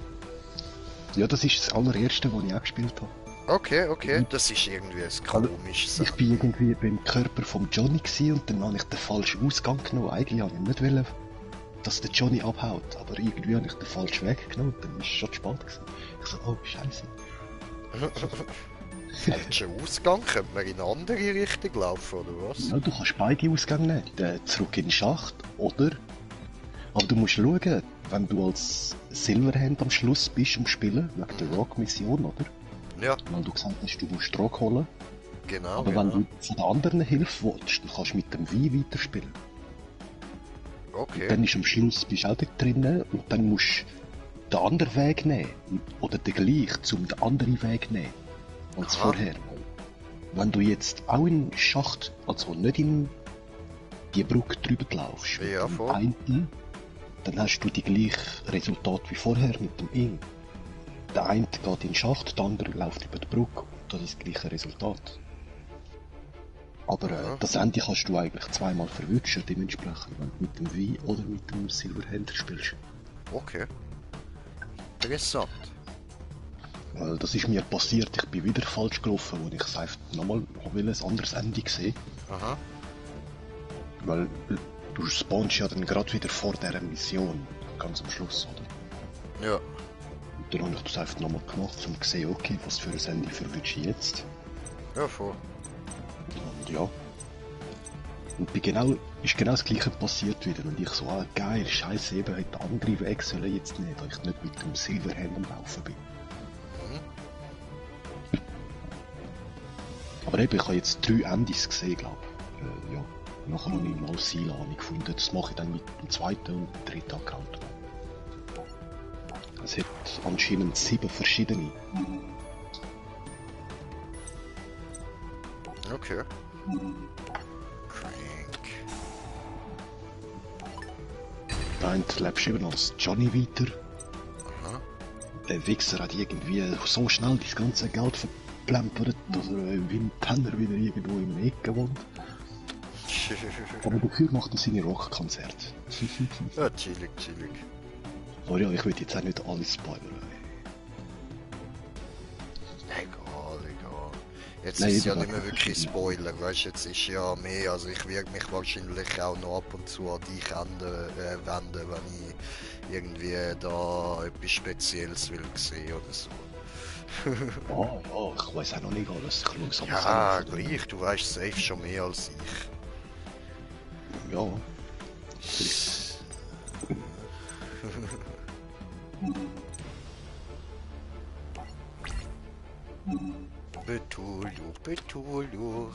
S3: Ja, das ist das allererste, was ich auch gespielt habe.
S2: Okay, okay. Das ist irgendwie ein komisches.
S3: Ich bin irgendwie beim Körper vom Johnny gewesen und dann habe ich den falschen Ausgang genommen. Eigentlich wollte ich nicht wollen, dass der Johnny abhaut, aber irgendwie habe ich den falschen Weg genommen und dann war es schon zu spät gewesen. Ich so, oh Scheiße.
S2: Falscher Ausgang, könnte man in eine andere Richtung laufen, oder was?
S3: Ja, du kannst beide Ausgänge nehmen. Den zurück in den Schacht, oder? Aber du musst schauen, wenn du als Silverhand am Schluss bist am Spielen, wegen der Rock-Mission, oder?
S2: Ja,
S3: Weil du gesagt hast, du musst Rock holen.
S2: genau.
S3: Aber
S2: genau.
S3: wenn du von den anderen Hilfe willst, dann kannst du mit dem Wein weiterspielen.
S2: Okay.
S3: Dann ist am Schluss bist du auch dort drinnen und dann musst du den anderen Weg nehmen. Oder den gleichen, um den anderen Weg nehmen. Als
S2: Aha.
S3: vorher. Wenn du jetzt auch in den Schacht, also nicht in die Brücke drüber laufst, mit
S2: Ja,
S3: dem
S2: voll.
S3: einen, dann hast du die gleichen Resultate wie vorher mit dem Ing. Der eine geht in den Schacht, der andere läuft über die Brücke und das ist das gleiche Resultat. Aber
S2: Ja.
S3: das Ende kannst du eigentlich zweimal verwünschen, dementsprechend, wenn du mit dem Wein oder mit dem Silverhand spielst.
S2: Okay. Interessant.
S3: Weil das ist mir passiert, ich bin wieder falsch gelaufen, wo ich es einfach nochmal ein anderes Ende gesehen.
S2: Aha.
S3: Weil du spawnst ja dann gerade wieder vor dieser Mission, ganz am Schluss, oder?
S2: Ja.
S3: Und dann habe ich das einfach nochmal gemacht, um zu sehen, okay, was für ein Ende verwünsche ich jetzt.
S2: Ja, voll.
S3: Und ja. Und ist genau das gleiche passiert wieder. Und ich so, ah geil, scheiße, eben hätte andere Weg sollen jetzt nicht, weil ich nicht mit dem Silverhand am Laufen bin. Aber eben, ich habe jetzt 3 Endis gesehen, glaube ich. Ja. Nachher habe ich mal Seilahn gefunden. Das mache ich dann mit dem zweiten und dem dritten Account. Es hat anscheinend 7 verschiedene.
S2: Okay. Crank.
S3: Der eine lebst eben als Johnny weiter.
S2: Aha.
S3: Der Wichser hat irgendwie so schnell das ganze Geld verplempert, dass er wie ein Penner wieder irgendwo in der Ecke wohnt. Aber dafür macht er seine Rockkonzerte.
S2: Ja, chillig, chillig.
S3: Aber ja, ich will jetzt auch nicht alles spoilern.
S2: Egal, egal. Jetzt
S3: Nein,
S2: ist es ja
S3: eben,
S2: nicht mehr wirklich Spoiler, weißt du, jetzt ist ja mehr, also ich werde mich wahrscheinlich auch noch ab und zu an dich wenden, wenn ich irgendwie da etwas Spezielles will sehen oder so.
S3: Ah, ja, ich weiß auch noch nicht alles. Ich schaue es aber
S2: Ja,
S3: selber.
S2: gleich, du weißt safe schon mehr als ich.
S3: Ja.
S2: Betulu, Betulu.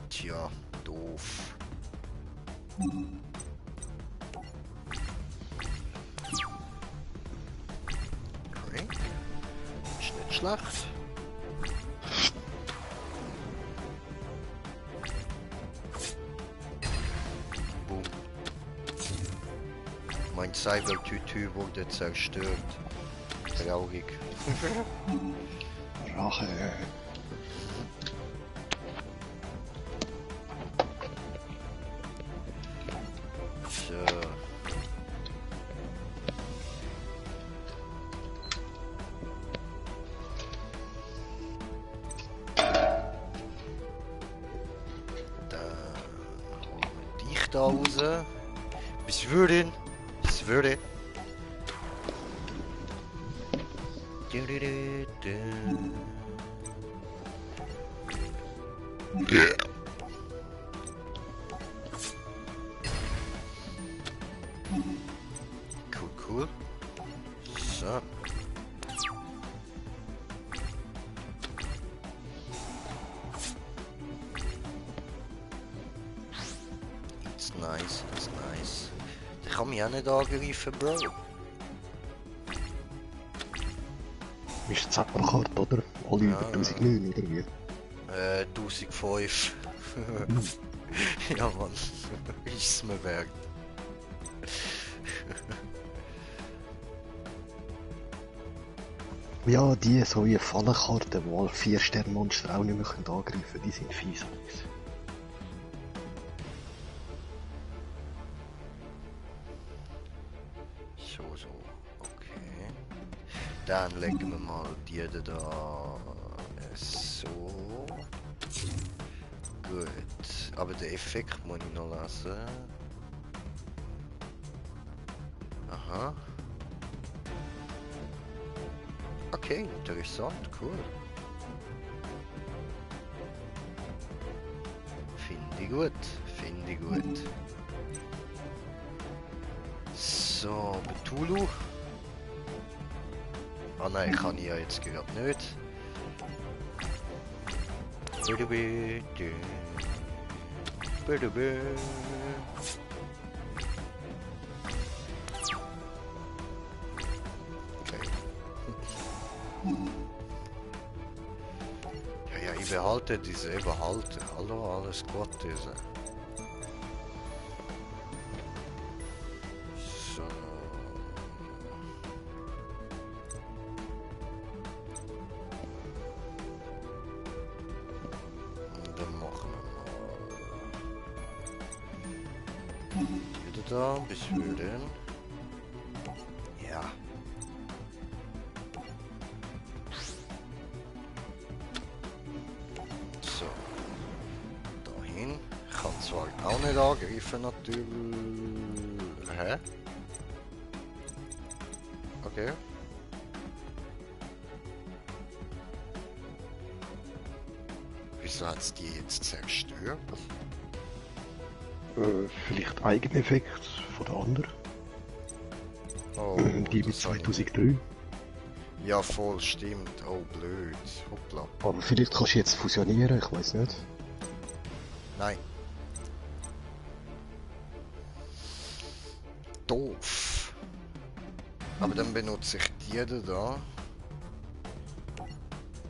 S2: Tja, doof. Okay. Ist nicht schlecht. Boom. Mein Cybertütü wurde zerstört. Traurig.
S3: Rache.
S2: So. Dann holen wir dich da raus. Bis würden. Bis würde. Cool, cool. So. ist nice, das ist nice. Der kann mich auch nicht angreifen, Bro.
S3: Ist eine Zepperkarte, oder? Alle über 1009, oder wie?
S2: 1005. Ja, Mann. Ist es mir wert.
S3: Ja, die so wie Fallenkarten, wo alle 4-Sterne-Monster auch nicht mehr angreifen können, die sind fies.
S2: So, okay. Dann legen wir mal die da so. Gut. Aber den Effekt muss ich noch lesen. Aha. Okay, interessant, cool. Finde ich gut, finde ich gut. So, Cthulhu. Ah nein, kann ich ja jetzt gerade nicht. Okay. Ja, ich behalte diese, behalte. Hallo, alles gut, diese. So. Und dann machen wir mal. Wieder da, bis wir den. Ja. So. Dahin. Ich kann zwar auch nicht angreifen, natürlich. Hä? Okay. Wieso hat es die jetzt zerstört?
S3: Vielleicht Eigeneffekt von der anderen.
S2: Oh,
S3: Die mit
S2: das habe ich
S3: 2003.
S2: Ja, voll, stimmt. Oh, blöd. Hoppla.
S3: Aber vielleicht kannst du jetzt fusionieren, ich weiß nicht.
S2: Nein. Doof. Aber dann benutze ich die da.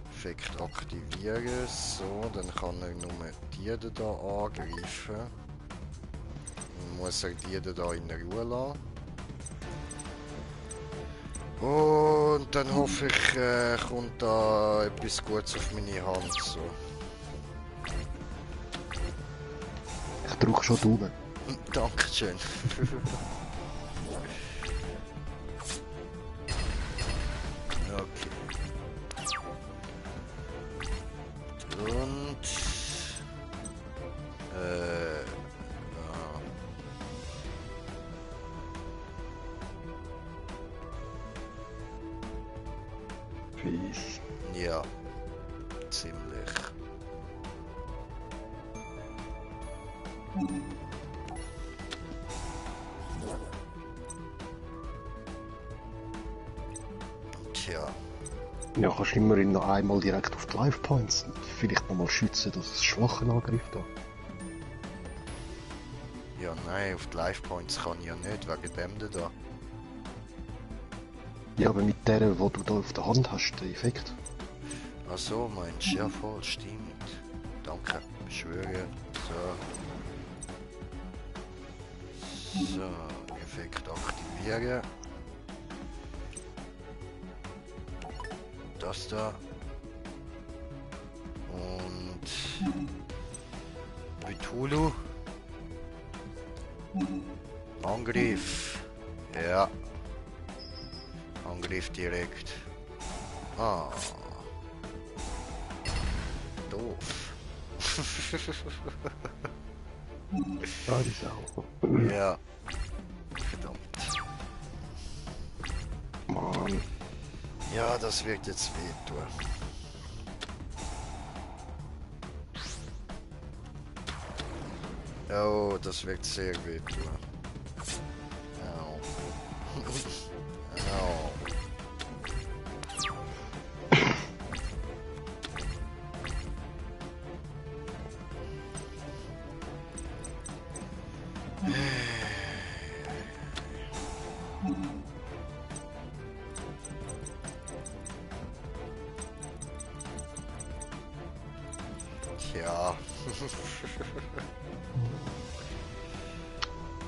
S2: Effekt aktivieren. So, dann kann er nur die da angreifen. Dann muss er die da in Ruhe lassen. Und dann hoffe ich, kommt da etwas Gutes auf meine Hand. So.
S3: Ich drücke schon Daumen.
S2: Dankeschön. Okay. Und...
S3: Fies.
S2: ja. Ziemlich. Tja.
S3: Ja, kannst du immerhin noch einmal direkt auf die Life Points und vielleicht nochmal schützen, dass es schwachen Angriff da.
S2: Ja, nein, auf die Life Points kann ich ja nicht, wegen dem da.
S3: Ja, aber mit der, die du da auf der Hand hast, der Effekt.
S2: Ach so, meinst du? Ja, voll, stimmt. Danke, beschwöre. So. So, Effekt aktivieren. Das da. Und... Cthulhu. Angriff. Ja. Angriff direkt. Ah. Doof.
S3: Ja, die Sau.
S2: Ja. Verdammt.
S3: Mann.
S2: Ja, das wird jetzt wehtun. Oh, das wird sehr wehtun. Au. Au. Ja.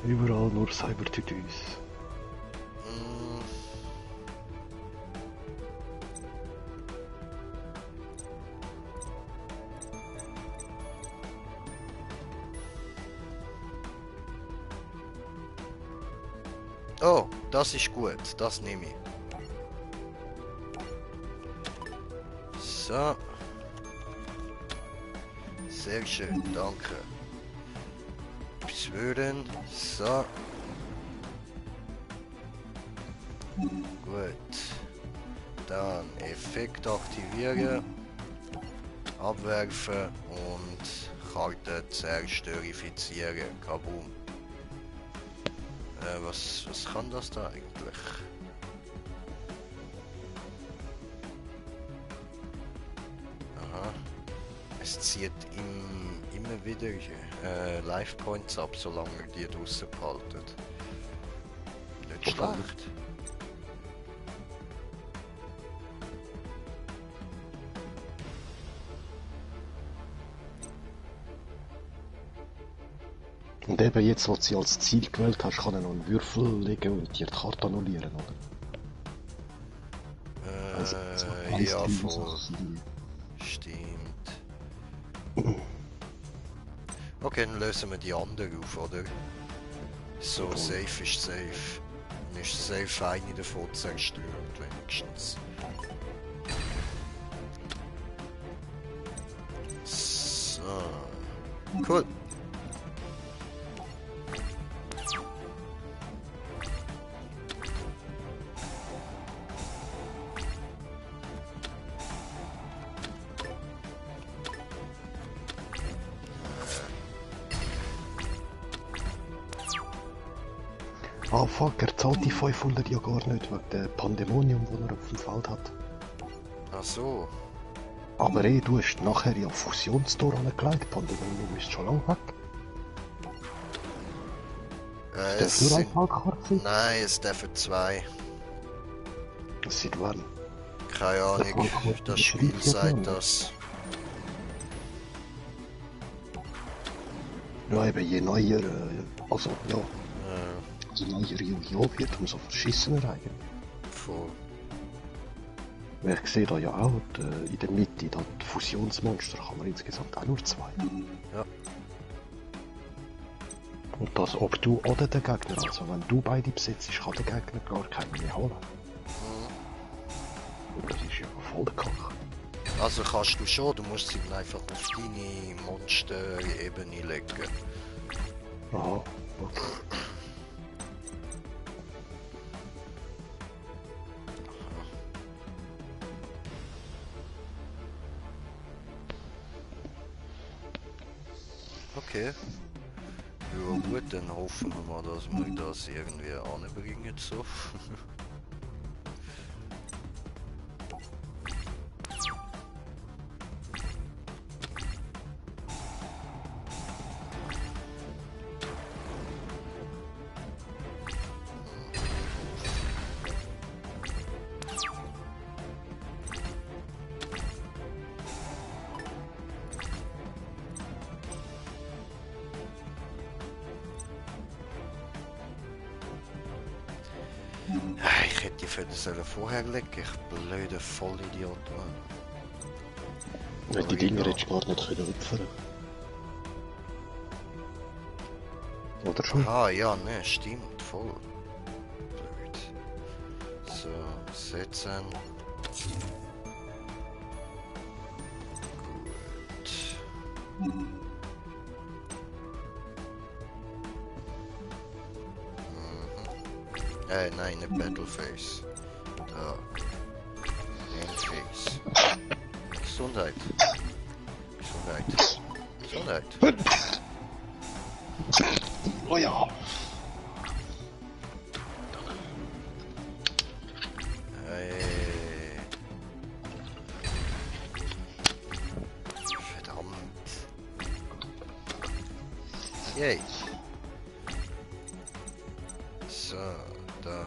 S3: Überall nur Cybertütüs.
S2: Mm. Oh, das ist gut. Das nehme ich. So. Sehr schön, danke. Beschwören. So. Gut. Dann Effekt aktivieren. Abwerfen und Karte zerstörifizieren. Kaboom. Was kann das da eigentlich? Aha. Es zieht immer wieder Life Points ab, solange ihr die draussen behaltet. Nicht schlecht.
S3: Und eben jetzt, wo du sie als Ziel gewählt hast, kann er noch einen Würfel legen und dir die Karte annullieren, oder? Also,
S2: Ja, voll. Stimmt. Okay, dann lösen wir die andere auf, oder? So, safe ist safe. Dann ist safe eine davon zerstört, wenigstens. So. Cool.
S3: Ah fuck, er zahlt die 500 ja gar nicht, wegen dem Pandemonium, das er auf dem Feld hat.
S2: Ach so.
S3: Aber du hast nachher ja Fusionstor angelegt, Pandemonium ist schon lang weg.
S2: Es
S3: Darf nur
S2: sind...
S3: ein Fallkarte sein?
S2: Nein, es dürfen zwei.
S3: Seit wann?
S2: Keine Ahnung, das Spiel sagt das.
S3: Ja, eben je neuer, also ja, je neuer Yu-Gi-Oh! Wird, umso verschissener eigentlich.
S2: Voll.
S3: Weil ich sehe da ja auch, in der Mitte, da die Fusionsmonster kann man insgesamt auch nur zwei.
S2: Ja.
S3: Und das, ob du oder der Gegner, also wenn du beide besetzt, kann der Gegner gar keinen mehr holen. Und das ist ja voll der Kack.
S2: Also kannst du schon, du musst sie einfach auf deine Monster-Ebene legen.
S3: Aha, okay.
S2: Okay. Ja gut, dann hoffen wir mal, dass wir das irgendwie anbringen so. Ich hätte die Fäden vorher legen, ich blöde Vollidiot, Mann.
S3: Ja, die Dinger hättest du gar nicht können opfern. Oder schon?
S2: Ah ja, ne, stimmt, voll. Blöd. So, setzen. Gut. Nein, eine Battleface. Da. Endface. Gesundheit. Gesundheit. Gesundheit.
S3: Oh ja!
S2: Verdammt. Yay. So, da.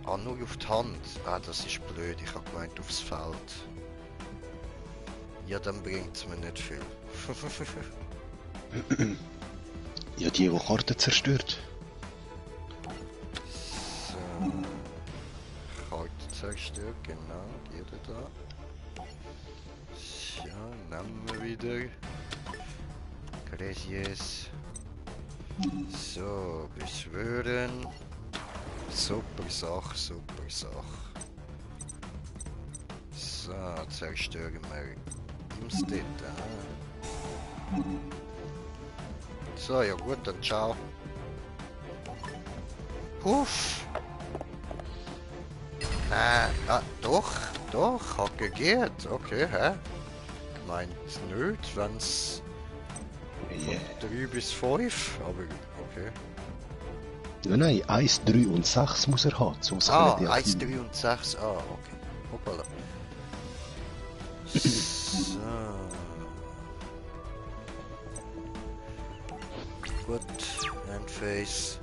S2: Ah, nur auf die Hand. Ah, das ist blöd. Ich hab gemeint aufs Feld. Ja, dann bringt's mir nicht viel.
S3: Ja, die Karten zerstört.
S2: So. Karte zerstört, genau, die da. Ja, nehmen wir wieder. Gracias. So, beschwören. Super Sache, super Sache. So, zerstören wir Imstead. So, ja gut, dann ciao. Huff. Doch, hat gegeben. Okay, hä? Meint nicht, wenn's
S3: Yeah.
S2: 3 bis 5, aber okay.
S3: Nein, 1, 3 und 6 muss er haben. Sonst
S2: Ah,
S3: können die
S2: 1,
S3: aktivieren.
S2: 3 und 6, okay. Hoppala. So. Gut, Endphase.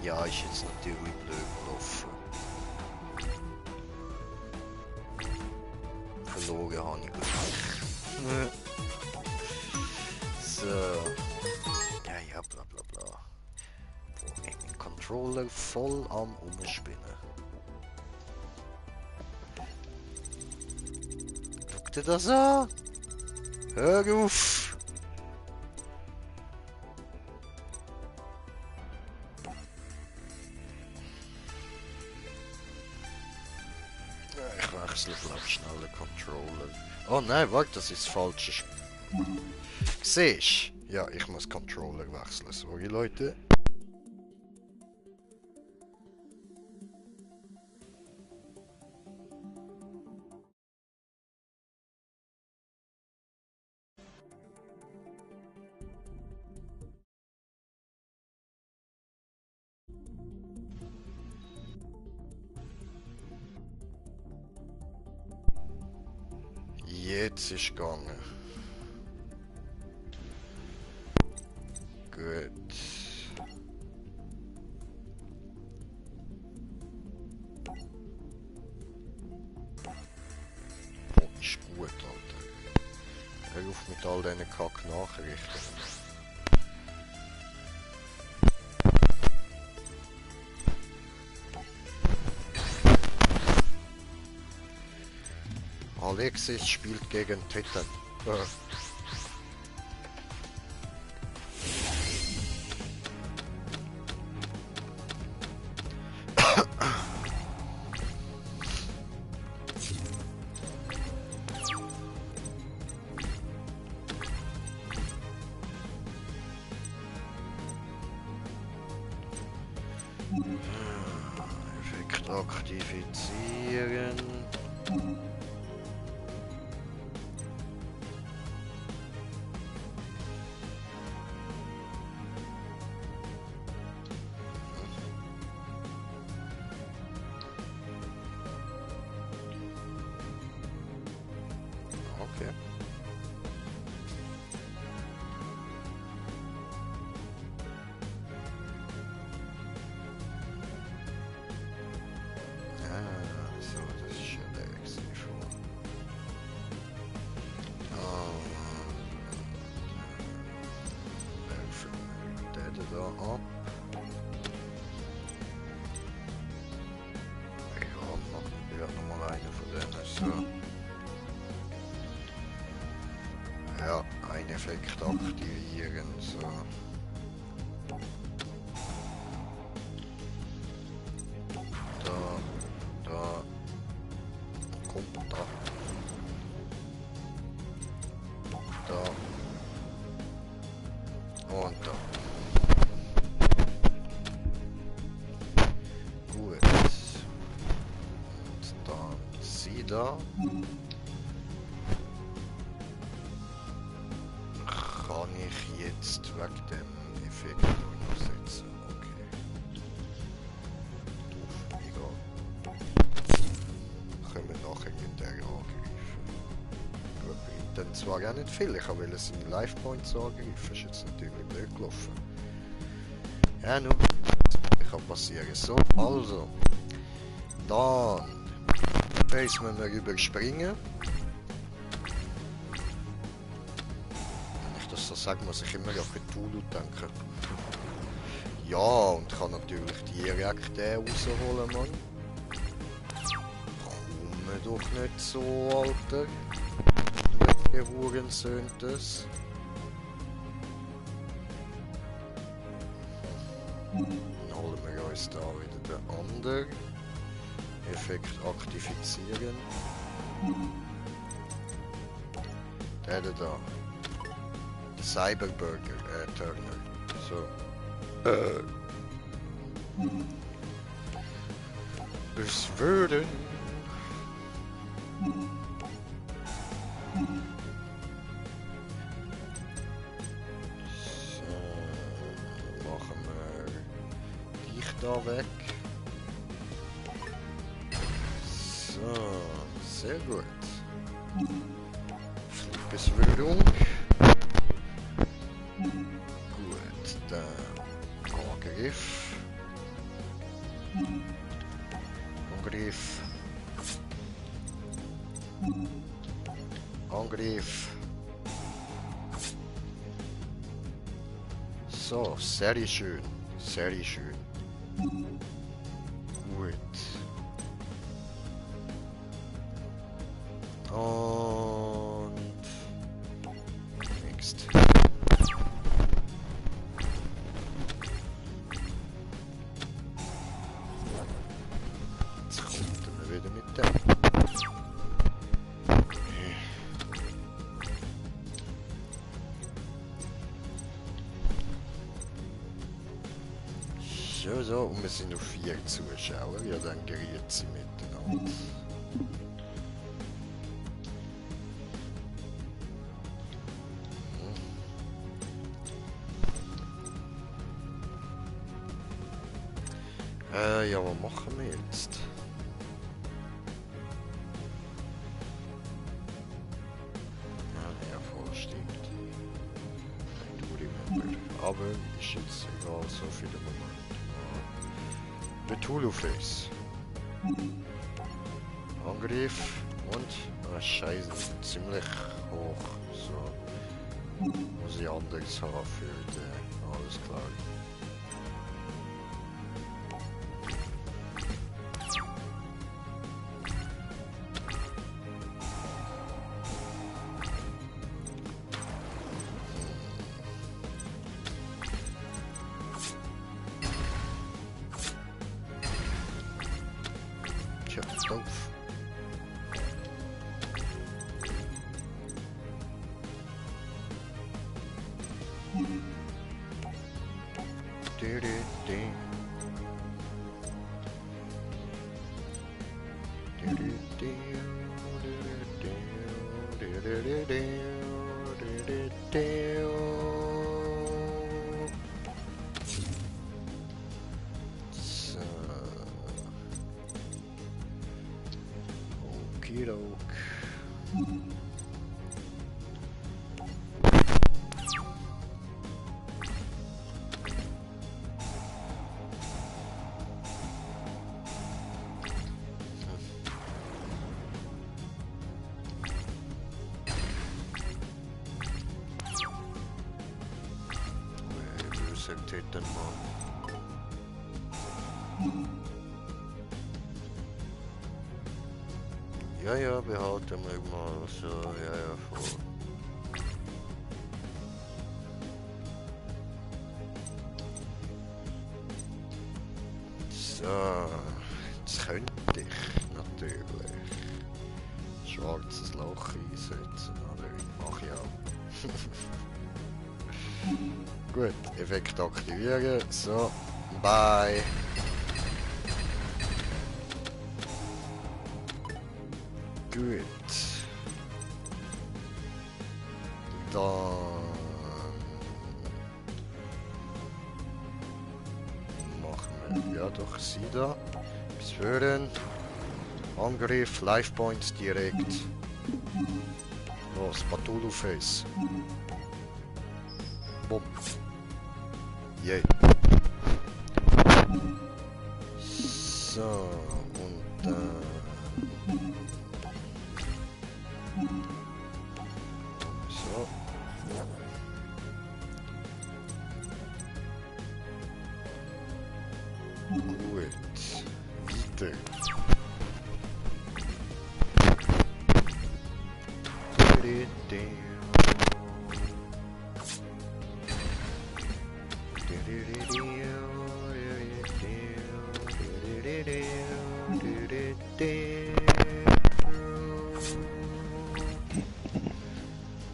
S2: Ja, ist jetzt natürlich blöd gelaufen. Verloren habe ich gleich. So. Ja, bla bla bla. Boah, ich den Controller voll am Umspinnen. Guck dir das an! Hör auf! Ja, ich wechsle vielleicht schnell den Controller. Oh nein, warte, das ist das falsche Spiel. Siehst du? Ja, ich muss Controller wechseln. Sorry, Leute. Jetzt ist gegangen. Gut. Oh, ist gut, Alter. Hör auf mit all diesen Kack-Nachrichten. Alexis spielt gegen Titan. Effekt aktivieren. Okay. So, das ist ja der extra schon. Werfen wir den da ab. Ja, nochmal eine von denen. So. Ja, einen Effekt aktivieren. So. Da. Kommt da. Da. Und da. Gut. Und dann sie da. Kann ich jetzt wegen dem Effekt noch setzen? Okay. Doof, egal. Können wir nachher mit der angreifen. Gut, bringt dann zwar auch nicht viel, ich wollte seine Life Points angreifen, ist jetzt natürlich blöd gelaufen. Ja, nun, kann passieren. So, also. Dann. Face müssen wir überspringen. Wenn ich das so sage, muss ich immer an Cthulhu denken. Ja, und kann natürlich direkt den rausholen, Mann. Komme doch nicht so, Alter. Welche Hurensöhne das? Dann holen wir uns da wieder den anderen. Effekt aktivieren. Der da. Der Cyberburger, Turner. So. Beschwören. So. Machen wir dich da weg. So. Sehr gut. Beschwörung. Gut, dann Angriff. Angriff. Angriff. So, sehr schön. Sehr schön. Gut. Und next. Jetzt kommt er wieder mit dem. So, und wir sind noch 4 Zuschauer, ja dann geriet sie miteinander. Ja, was machen wir jetzt? Ja, voll stimmt. Aber ist jetzt egal, so für den Moment. Cthulhu-Face. Angriff und... Scheiße, ziemlich hoch. So. Muss ich anders haben für den... Alles klar. Tja, doof. So. Okidok. Den Mann. Ja, behalten wir mal so, ja, voll. So, jetzt könnte ich natürlich schwarzes Loch einsetzen, oder? Mach ich auch. Gut, Effekt aktivieren. So, bye. Gut. Dann machen wir ja doch sie da. Beschwören. Angriff, Life Points direkt. Los, Cthulhu Face. Bumm. Yay. So, und Weiter.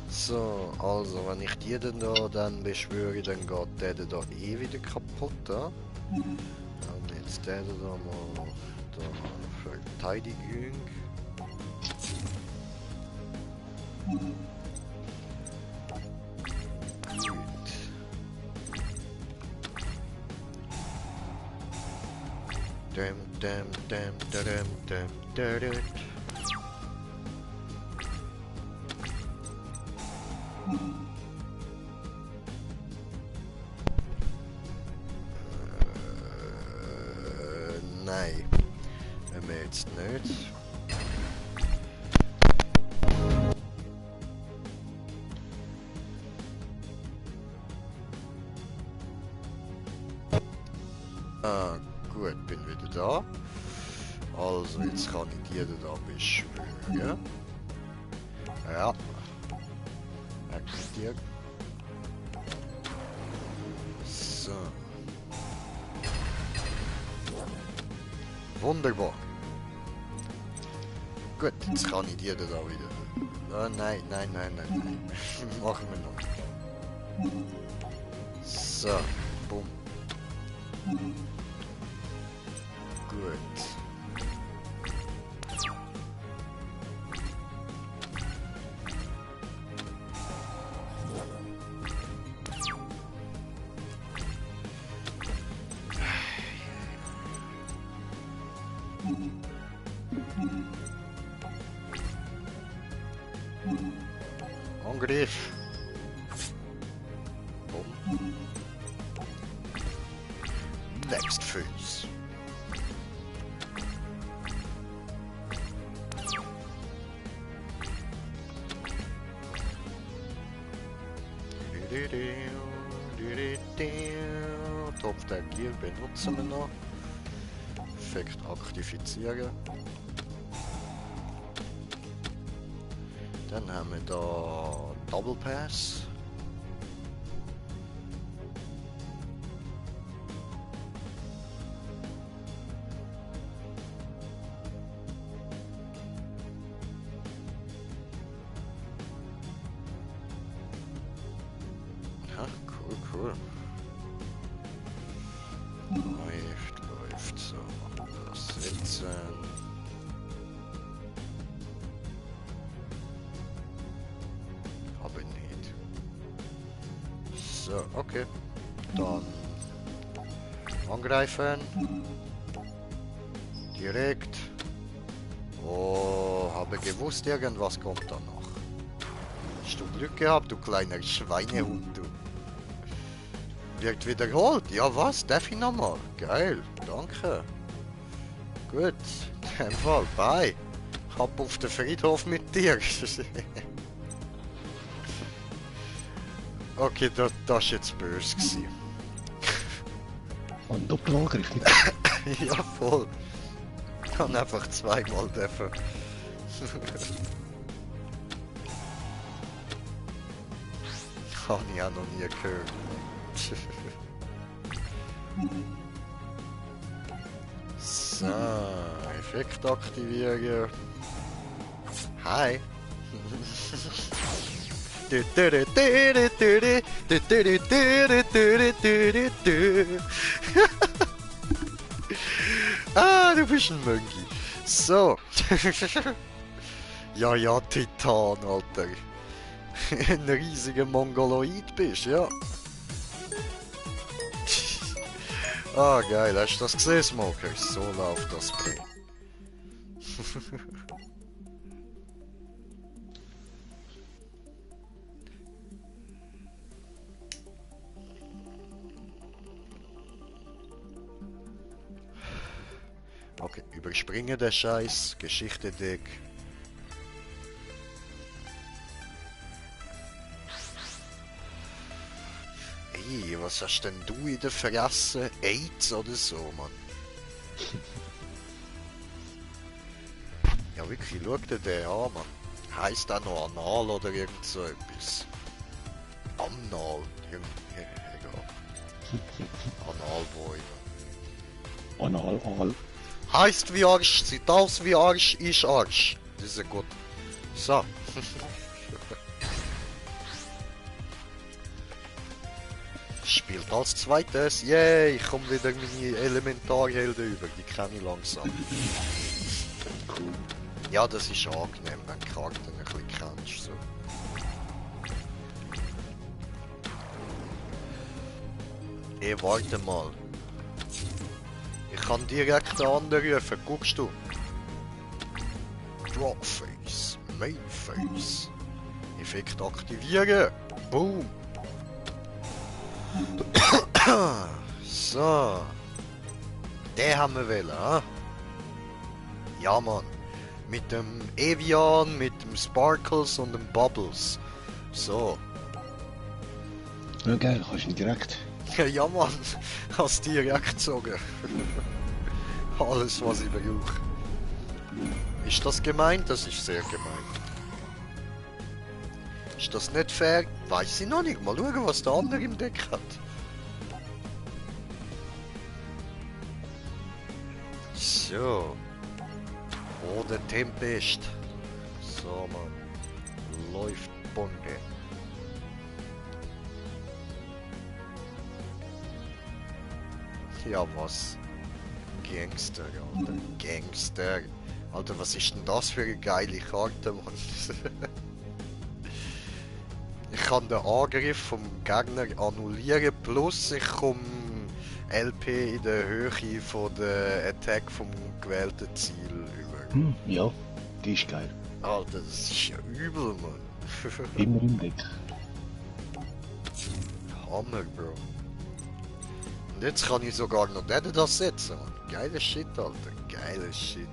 S2: So, also wenn ich die dann beschwöre, dann geht der da eh wieder kaputt, ja? Und jetzt der da mal da Verteidigung. Gut. Dum. Nein, wenn wir jetzt nicht. Ah, gut, bin wieder da. Also, jetzt kann ich die da beschwören. Ja. Akzeptiert. So. Wunderbar. Gut, jetzt kann ich die da wieder. Oh, nein. Machen wir noch. So, bumm. Gut. Angriff. Bumm. Next phase. Topf der Gier benutzen wir noch. Effekt aktivieren. Dann haben wir da Double Pass. Ja, cool. Läuft. So, das setzen. Aber nicht. So, okay. Dann angreifen. Direkt. Oh, habe gewusst, irgendwas kommt danach. Hast du Glück gehabt, du kleiner Schweinehund, du. Wird wiederholt. Ja, was? Darf ich nochmal? Geil. Danke. Gut. In dem Fall. Bye. Hab auf den Friedhof mit dir. Okay, das war jetzt böse gewesen.
S3: Ein Doppelangriff mit.
S2: Ja, voll. Ich kann einfach zweimal dürfen. Habe ich auch noch nie gehört. So, Effekt aktivieren. Hi. Ah, du bist ein Monkey. So. Ja, Titan, Alter. Ein riesiger Mongoloid bist, ja. Ah, geil, hast du das gesehen, Smoker? So läuft das Play. Okay, überspringen den Scheiß, Geschichte Deck. Ey, was hast denn du in der Fresse? AIDS oder so, Mann? Ja wirklich, schau dir den an, Mann. Heisst auch noch Anal oder irgend so etwas. Amnal. Egal. Analboy.
S3: Anal.
S2: Heißt wie Arsch, sieht aus wie Arsch, ist Arsch. Das ist ja gut. So. Spielt als zweites. Yay, ich komme wieder meine Elementarhelden über. Die kenne ich langsam.
S3: Cool.
S2: Ja, das ist angenehm, wenn du die Karten ein bisschen kennst. So. Warte mal. Ich kann direkt den anderen rufen, guckst du? Dropface, Mainface. Effekt aktivieren. Boom. So. Den haben wir wollen, ha? Ja, Mann. Mit dem Evian, mit dem Sparkles und dem Bubbles. So.
S3: Ja, geil, kannst du ihn direkt.
S2: Ja, Mann. Hast direkt gezogen. Alles, was ich brauche. Ist das gemein? Das ist sehr gemein. Ist das nicht fair? Weiß ich noch nicht. Mal schauen, was der andere im Deck hat. So. Oh, der Tempest. So, Mann. Läuft Bombe. Ja, was? Gangster, Alter. Gangster. Alter, was ist denn das für eine geile Karte, Mann? Ich kann den Angriff vom Gegner annullieren, plus ich komme LP in der Höhe von der Attack vom gewählten Ziel über.
S3: Ja, die ist geil.
S2: Alter, das ist ja übel, Mann.
S3: Immer im Deck.
S2: Hammer, Bro. Und jetzt kann ich sogar noch das setzen, Mann. Geiler Shit, Alter. Geiler Shit.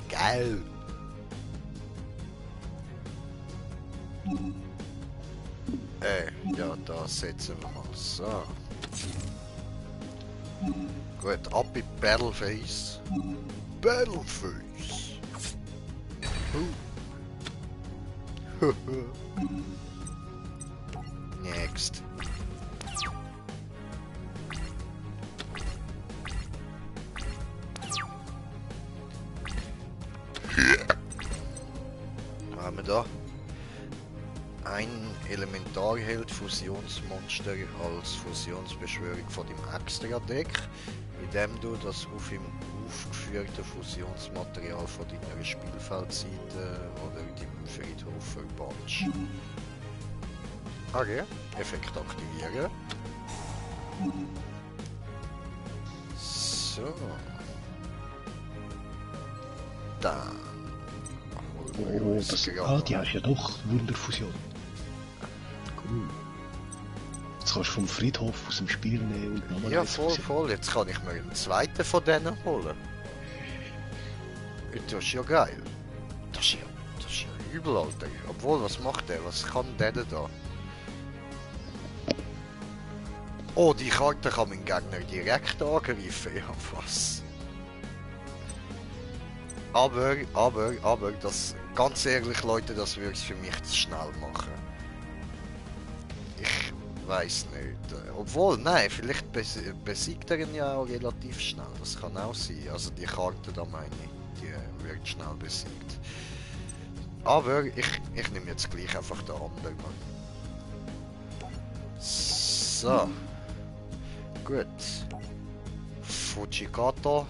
S2: Geil. Ja, da setzen wir mal. So. Gut, ab in Battleface. Battleface. Next. Was haben wir da? Ein Elementarheld Fusionsmonster als Fusionsbeschwörung von dem Extra-Deck, indem du das auf ihm aufgeführte Fusionsmaterial von deiner Spielfeldseite oder deinem Friedhof verbannst. Okay, Effekt aktivieren. So. Dann.
S3: Oh, das, die hast ja doch Wunderfusion. Cool. Jetzt kannst du vom Friedhof aus dem Spiel nehmen und nochmal.
S2: Ja, voll. Jetzt kann ich mir einen zweiten von denen holen. Das ist ja geil. Das ist ja übel, Alter. Obwohl, was macht der? Was kann der denn da? Oh, die Karte kann mein Gegner direkt angreifen. Ja, was? Aber, das, ganz ehrlich, Leute, das würde es für mich zu schnell machen. Ich weiß nicht. Obwohl, nein, vielleicht besiegt er ihn ja auch relativ schnell. Das kann auch sein. Also die Karte da meine ich, die wird schnell besiegt. Aber ich nehme jetzt gleich einfach den anderen. So. Gut. Fujikato.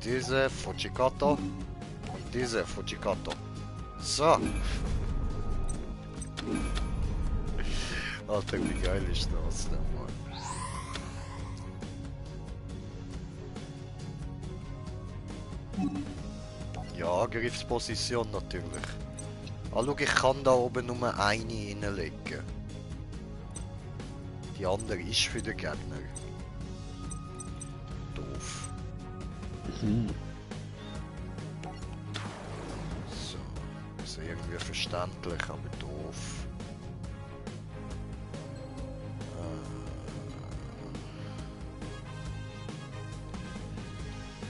S2: Diese Fujikato und diese Fujikato. So. Alter, wie geil ist das denn, Mann? Ja, Angriffsposition natürlich. Ah, schau, ich kann da oben nur eine reinlegen. Die andere ist für den Gegner. Doof. So, ist irgendwie verständlich, aber doof.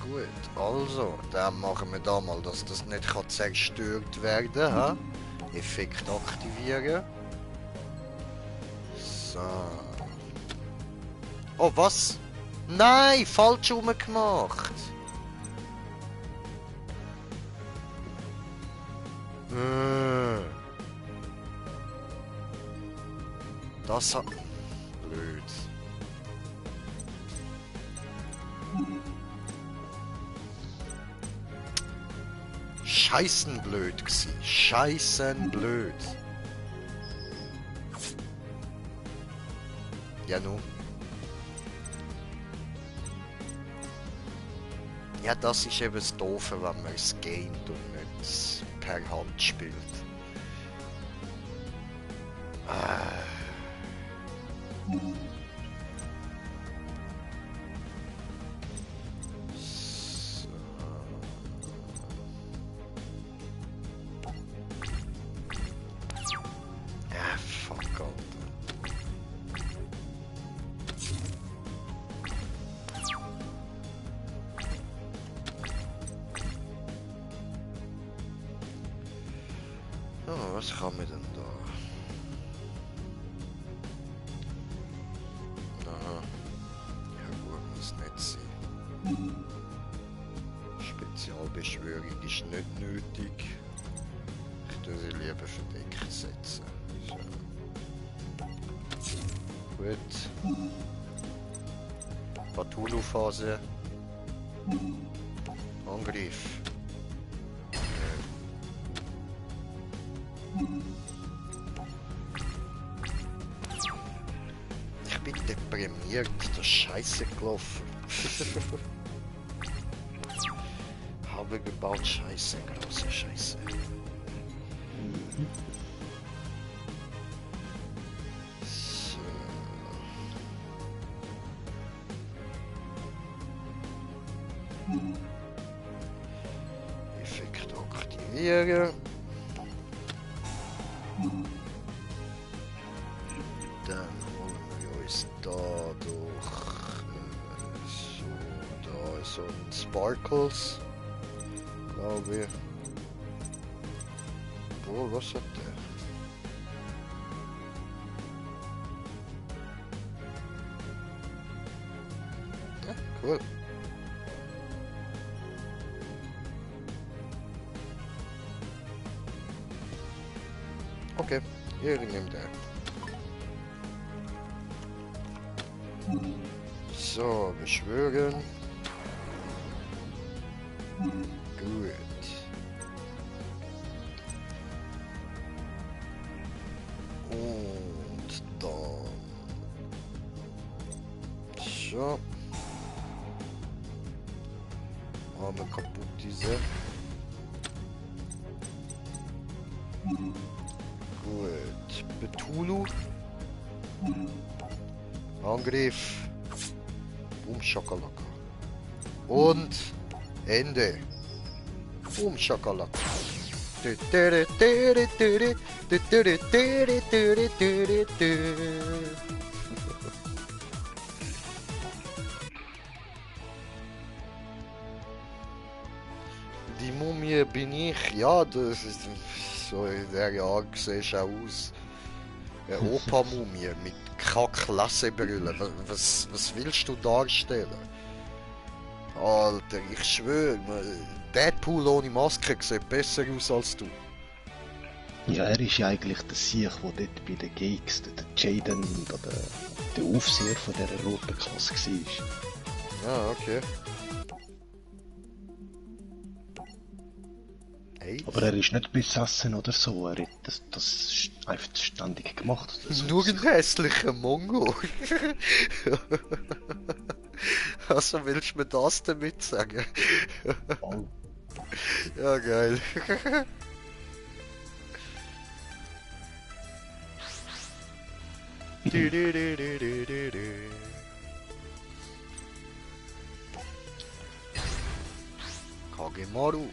S2: Gut, also, dann machen wir da mal, dass das nicht kann zerstört werden kann. Effekt aktivieren. So. Oh, was? Nein, falsch rumgemacht. Das hat... Blöd. Scheißenblöd gsi. Scheißenblöd. Ja nu. Ja, das ist eben das Doofe, wenn man es gamet und nicht per Hand spielt. So. Ja, fuck, Alter. Oh, was gaan we denn da? Aha. Ja gut, muss nicht sein. Spezialbeschwörung ist nicht nötig. Ich tue sie lieber verdeckt setzen. So. Gut. Cthulhu-Phase. Angriff. Ich bin deprimiert, das ist scheiße gelaufen. Habe gebaut, scheiße, große Scheiße. So. Effekt aktivieren. Dann holen wir uns dadurch so, da ist so ein Sparkles, glaube ich. Oh, was hat der? Ja, cool. Okay, hier nimmt er. So, beschwören. Gut. Und dann... So. Arme kaputt, diese. Gut. Cthulhu. Angriff. Boom Shakalaka. Und Ende. Boom Shakalaka. Die Mumie bin ich. Ja, das ist so in der Art siehst du auch aus. Eine Opa-Mumie mit Kack-Lassebrille. Was willst du darstellen? Alter, ich schwöre, Deadpool ohne Maske sieht besser aus als du.
S3: Ja, er ist ja eigentlich der Sieg, der dort bei den Geeks, der Jaden oder der Aufseher von dieser roten Klasse war.
S2: Ah, okay. Hey.
S3: Aber er ist nicht besessen oder so, er hat das einfach ständig gemacht. Oder so.
S2: Nur ein hässlicher Mongo. Also willst du mir das damit sagen?
S3: Oh.
S2: Ja, geil. Kagemaru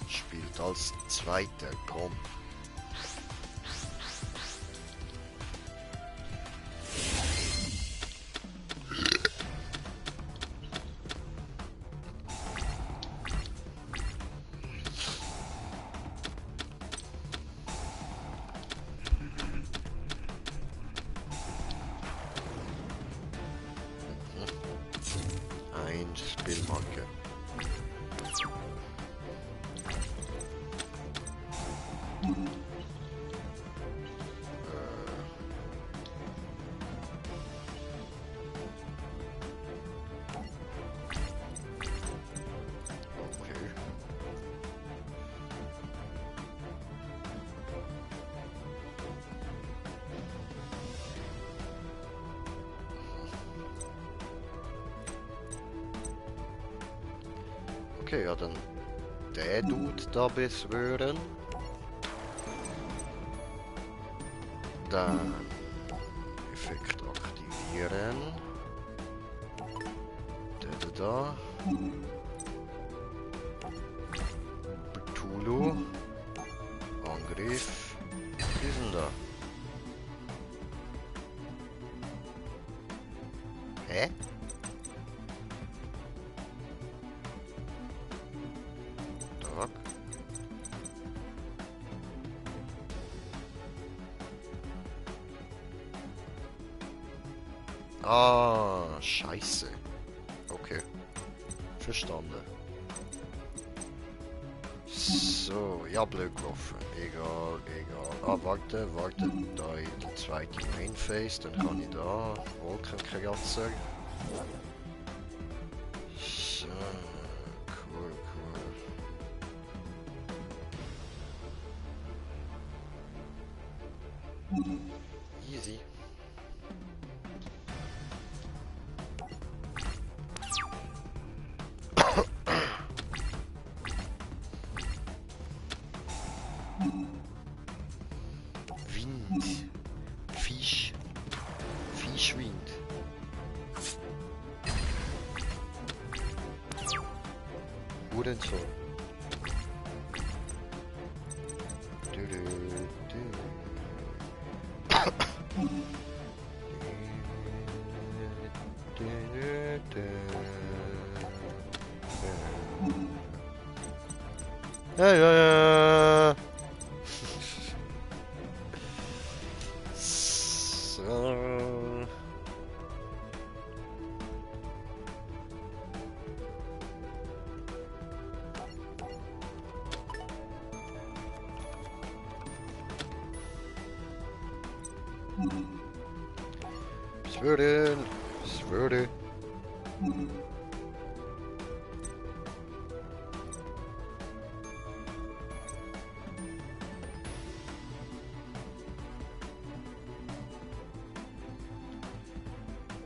S2: spielt als Zweiter, komm. in Spielmarke. Okay. Okay, ja dann der Dude da beschwören. Dann Effekt aktivieren. Der da. Cthulhu. Angriff. Was ist denn da? Hä? Tag. Ah, scheiße. Okay. Verstanden. So, ja, blöd gelaufen. Egal, egal. Ah, warte. Da in die zweite Mainphase, dann kann ich da Wolkenkratzer. So, cool. Easy. Wind. Fischwind. Hurensohn. Ja. So. Es würde.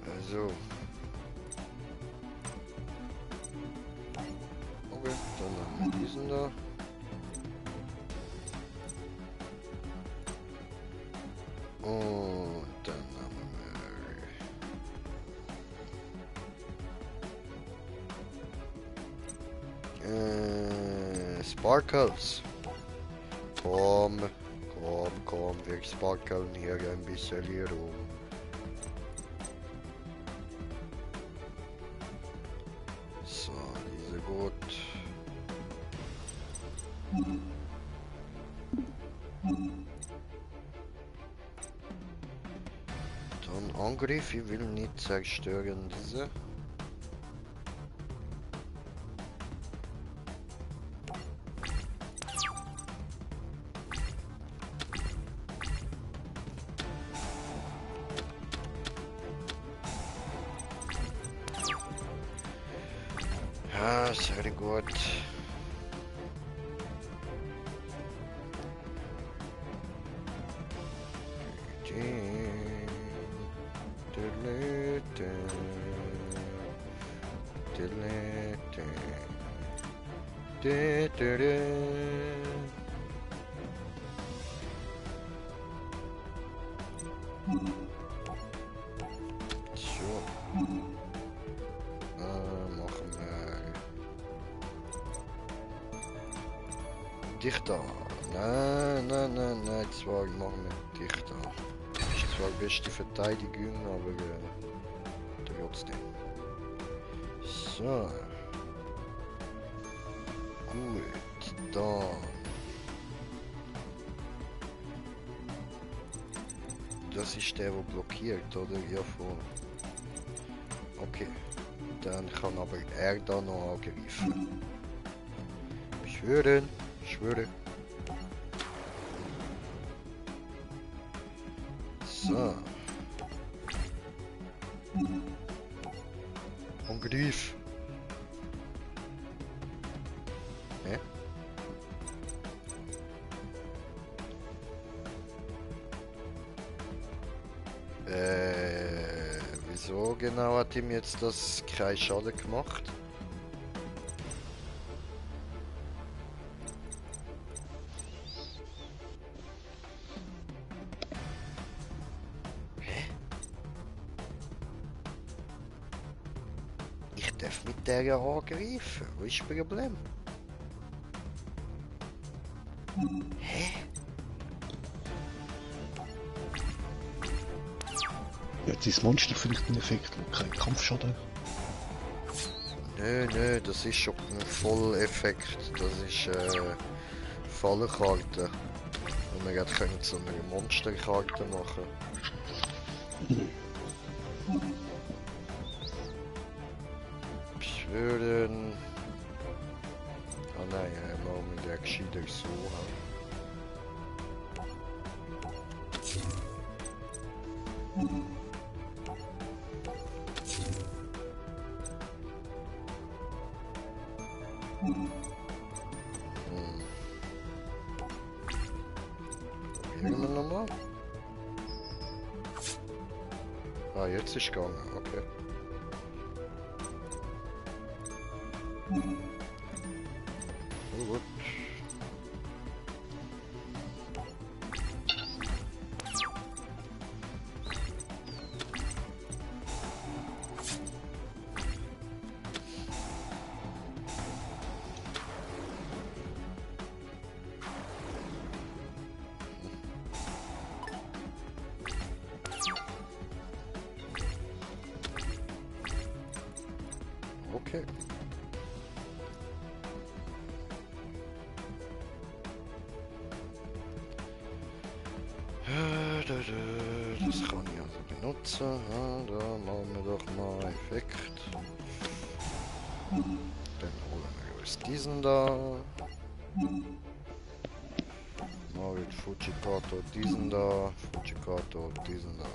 S2: Also. Okay, dann haben wir diesen da. Und dann haben wir Sparkles. Komm, wir sparkeln hier ein bisschen hier rum. So, diese gut. Dann Angriff, ich will nicht zerstören diese. Ja, sehr gut. So. Machen wir dichter. Nein, zwar machen wir dichter. Ist zwar beste Verteidigung, aber trotzdem. So. Gut, dann. Das ist der, der blockiert, oder? Ja, voll. Okay. Dann kann aber er da noch angreifen. Schwören, schwören. So. Angriff. Hä? Wieso genau hat ihm jetzt das keinen Schaden gemacht? Ich darf mit der angreifen. Wo ist das Problem? Hä?
S3: Ja, jetzt ist das Monster vielleicht ein Effekt, wo kein Kampfschaden.
S2: Nö, das ist schon ein Volleffekt. Das ist Fallenkarte. Und wir können so eine Monsterkarte machen. Beschwören. Ah nein, machen wir den gescheiter so. Probieren wir nochmal. Ah, jetzt ist gegangen, okay. Oh, gut. Okay. Das kann ich also benutzen. Ja, da machen wir doch mal Effekt. Dann holen wir uns diesen da. Marit Fujikato diesen da. Fujikato diesen da.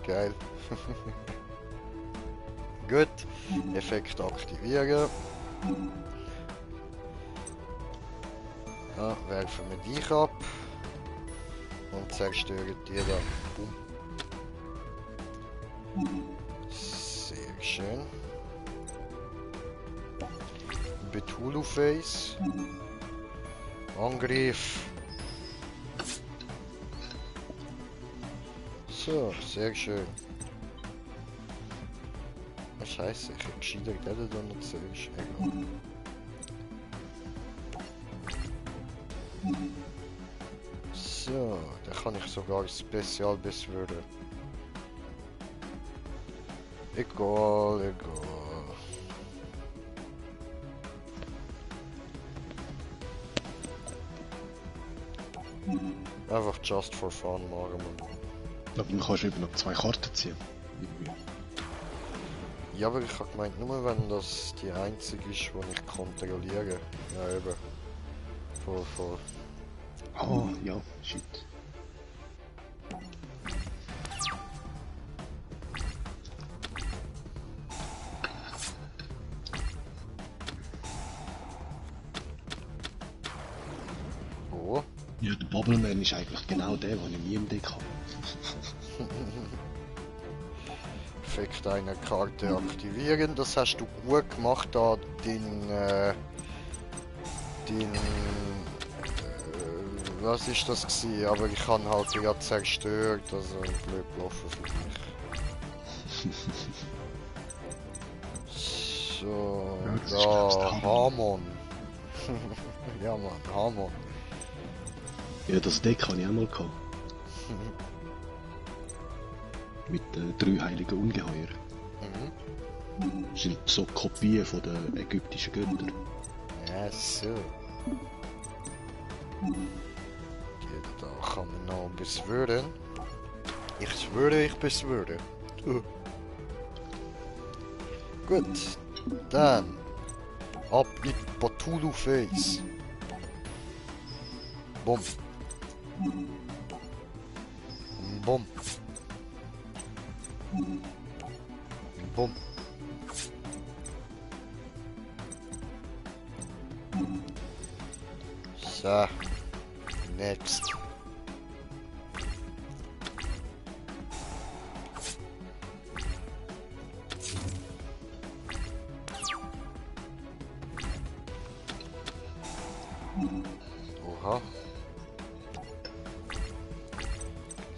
S2: Geil. Gut. Effekt aktivieren. Ja, werfen wir dich ab. Und zerstören die dann. Sehr schön. Betulu Face. Angriff. So, sehr schön. Oh, Scheiße, ich hätte gescheiter den da noch zuerst. Egal. So, dann kann ich sogar Spezial beschwören. Egal, egal. Einfach just for fun machen wir.
S3: Aber dann kannst du eben noch 2 Karten ziehen.
S2: Ja, aber ich habe gemeint, nur wenn das die einzige ist, die ich kontrolliere. Ja, eben. Vor.
S3: Ah, ja, shit.
S2: Oh.
S3: Ja, der Bubbleman ist eigentlich genau der, den ich nie im Deck habe.
S2: Effekt einer Karte aktivieren, das hast du gut gemacht, da dein... was ist das gewesen? Aber ich habe halt gerade zerstört, also blöd gelaufen für mich. So,
S3: Ja, das ist, glaub's, der
S2: da,
S3: Hamon.
S2: Hamon. Ja Mann, Hamon.
S3: Ja, das Deck habe ich auch mal gehabt. Mit den 3 heiligen Ungeheuer. Das sind so Kopien von den ägyptischen Göttern.
S2: Ja, so. Da kann man noch beschwören. Ich schwöre, ich beschwöre. Gut, dann ab mit Cthulhu Face. Bumm. Bumm. Bumm. So. Next. Oha.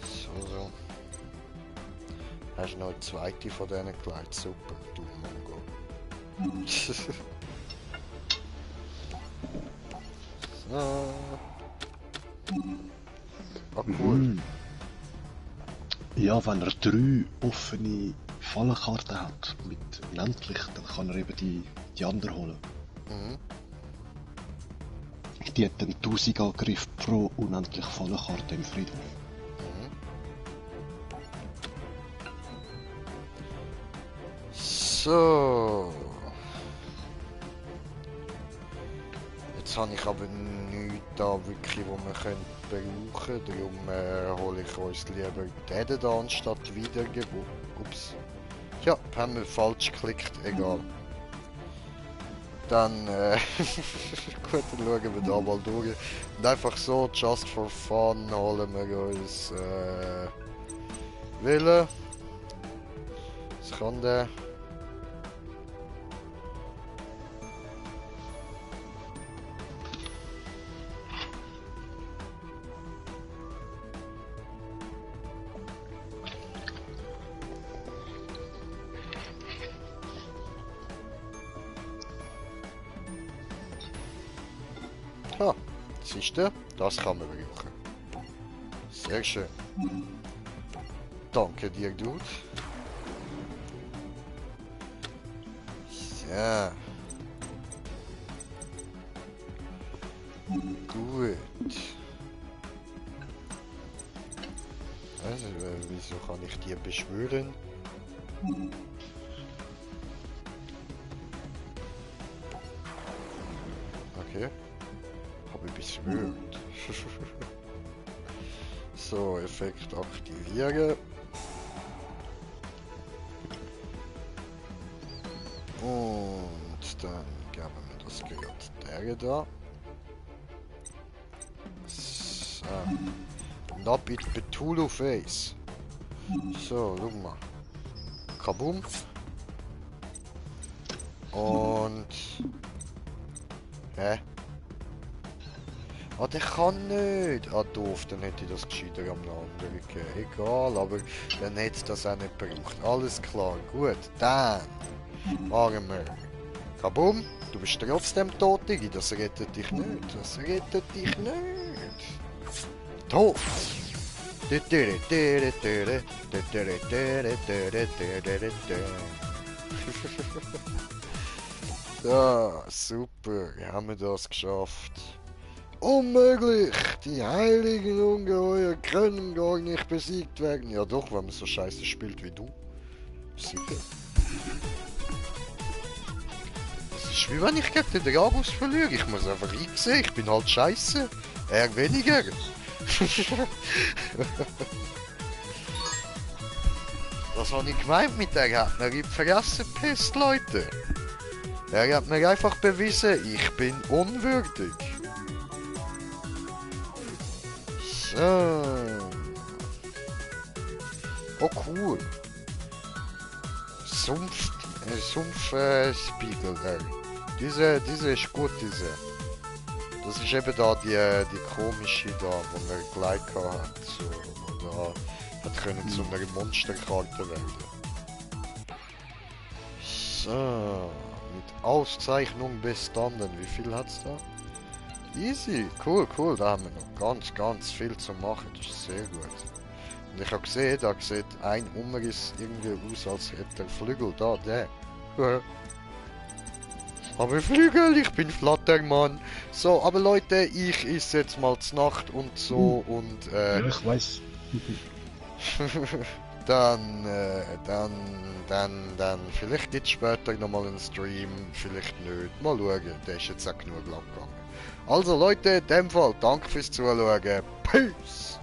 S2: So. Hast du noch eine zweite von denen gelegt? Super, du Mongo. So. Ah, cool.
S3: Ja, wenn er 3 offene Fallenkarten hat, mit unendlich, dann kann er eben die anderen holen.
S2: Mhm.
S3: Die hat dann 1000 Angriff pro unendlich Fallenkarte im Friedhof.
S2: So. Jetzt habe ich aber nichts da wirklich, wo wir können brauchen. Darum hole ich uns lieber den da anstatt Wiedergeburt. Ups. Ja, haben wir falsch geklickt, egal. Dann, gut, dann schauen wir da mal durch. Und einfach so, just for fun, holen wir uns, Wille. Was kann der? Ah, siehst du? Das kann man brauchen. Sehr schön. Danke dir, Dude. So. Gut. Also, wieso kann ich die beschwören? Okay. Habe ich beschwört. So, Effekt aktivieren. Und dann geben wir das gerade der da. So. Und ab mit Cthulhu Face. So, schau mal. Kabum. Und... Hä? Ah, der kann nicht. Ah, doof, dann hätte ich das gescheiter am anderen gegeben. Egal, aber dann hätte es das auch nicht gebraucht. Alles klar, gut. Dann machen wir. Kabum, du bist trotzdem tot, Digi. Das rettet dich nicht. Das rettet dich nicht. Tot. Ja, super. Haben wir das geschafft. Unmöglich! Die heiligen Ungeheuer können gar nicht besiegt werden. Ja doch, wenn man so scheiße spielt wie du. Sicher. Das ist wie wenn ich gegen den Dragus verliere. Ich muss einfach einsehen, ich bin halt scheiße. Er weniger. Das habe ich gemeint mit der hat mir in die Fresse gepisst, Leute. Er hat mir einfach bewiesen, ich bin unwürdig. So. Oh cool. Sumpfspiegel. Diese ist gut, diese. Das ist eben da die komische da, wo er gleich hat, so, wo da hat können zu einer Monsterkarte werden. So, mit Auszeichnung bestanden. Wie viel hat's da? Easy, cool, cool, da haben wir noch ganz viel zu machen, das ist sehr gut. Und ich habe gesehen, da sieht ein Umriss irgendwie aus, als hätte er Flügel, da, der. Aber Flügel, ich bin Flattermann. So, aber Leute, ich esse jetzt mal zur Nacht und so und
S3: Ja, ich weiß.
S2: dann, vielleicht gibt's später nochmal einen Stream, vielleicht nicht. Mal schauen, der ist jetzt auch genug lang gegangen. Also Leute, in dem Fall, danke fürs Zuschauen. Peace!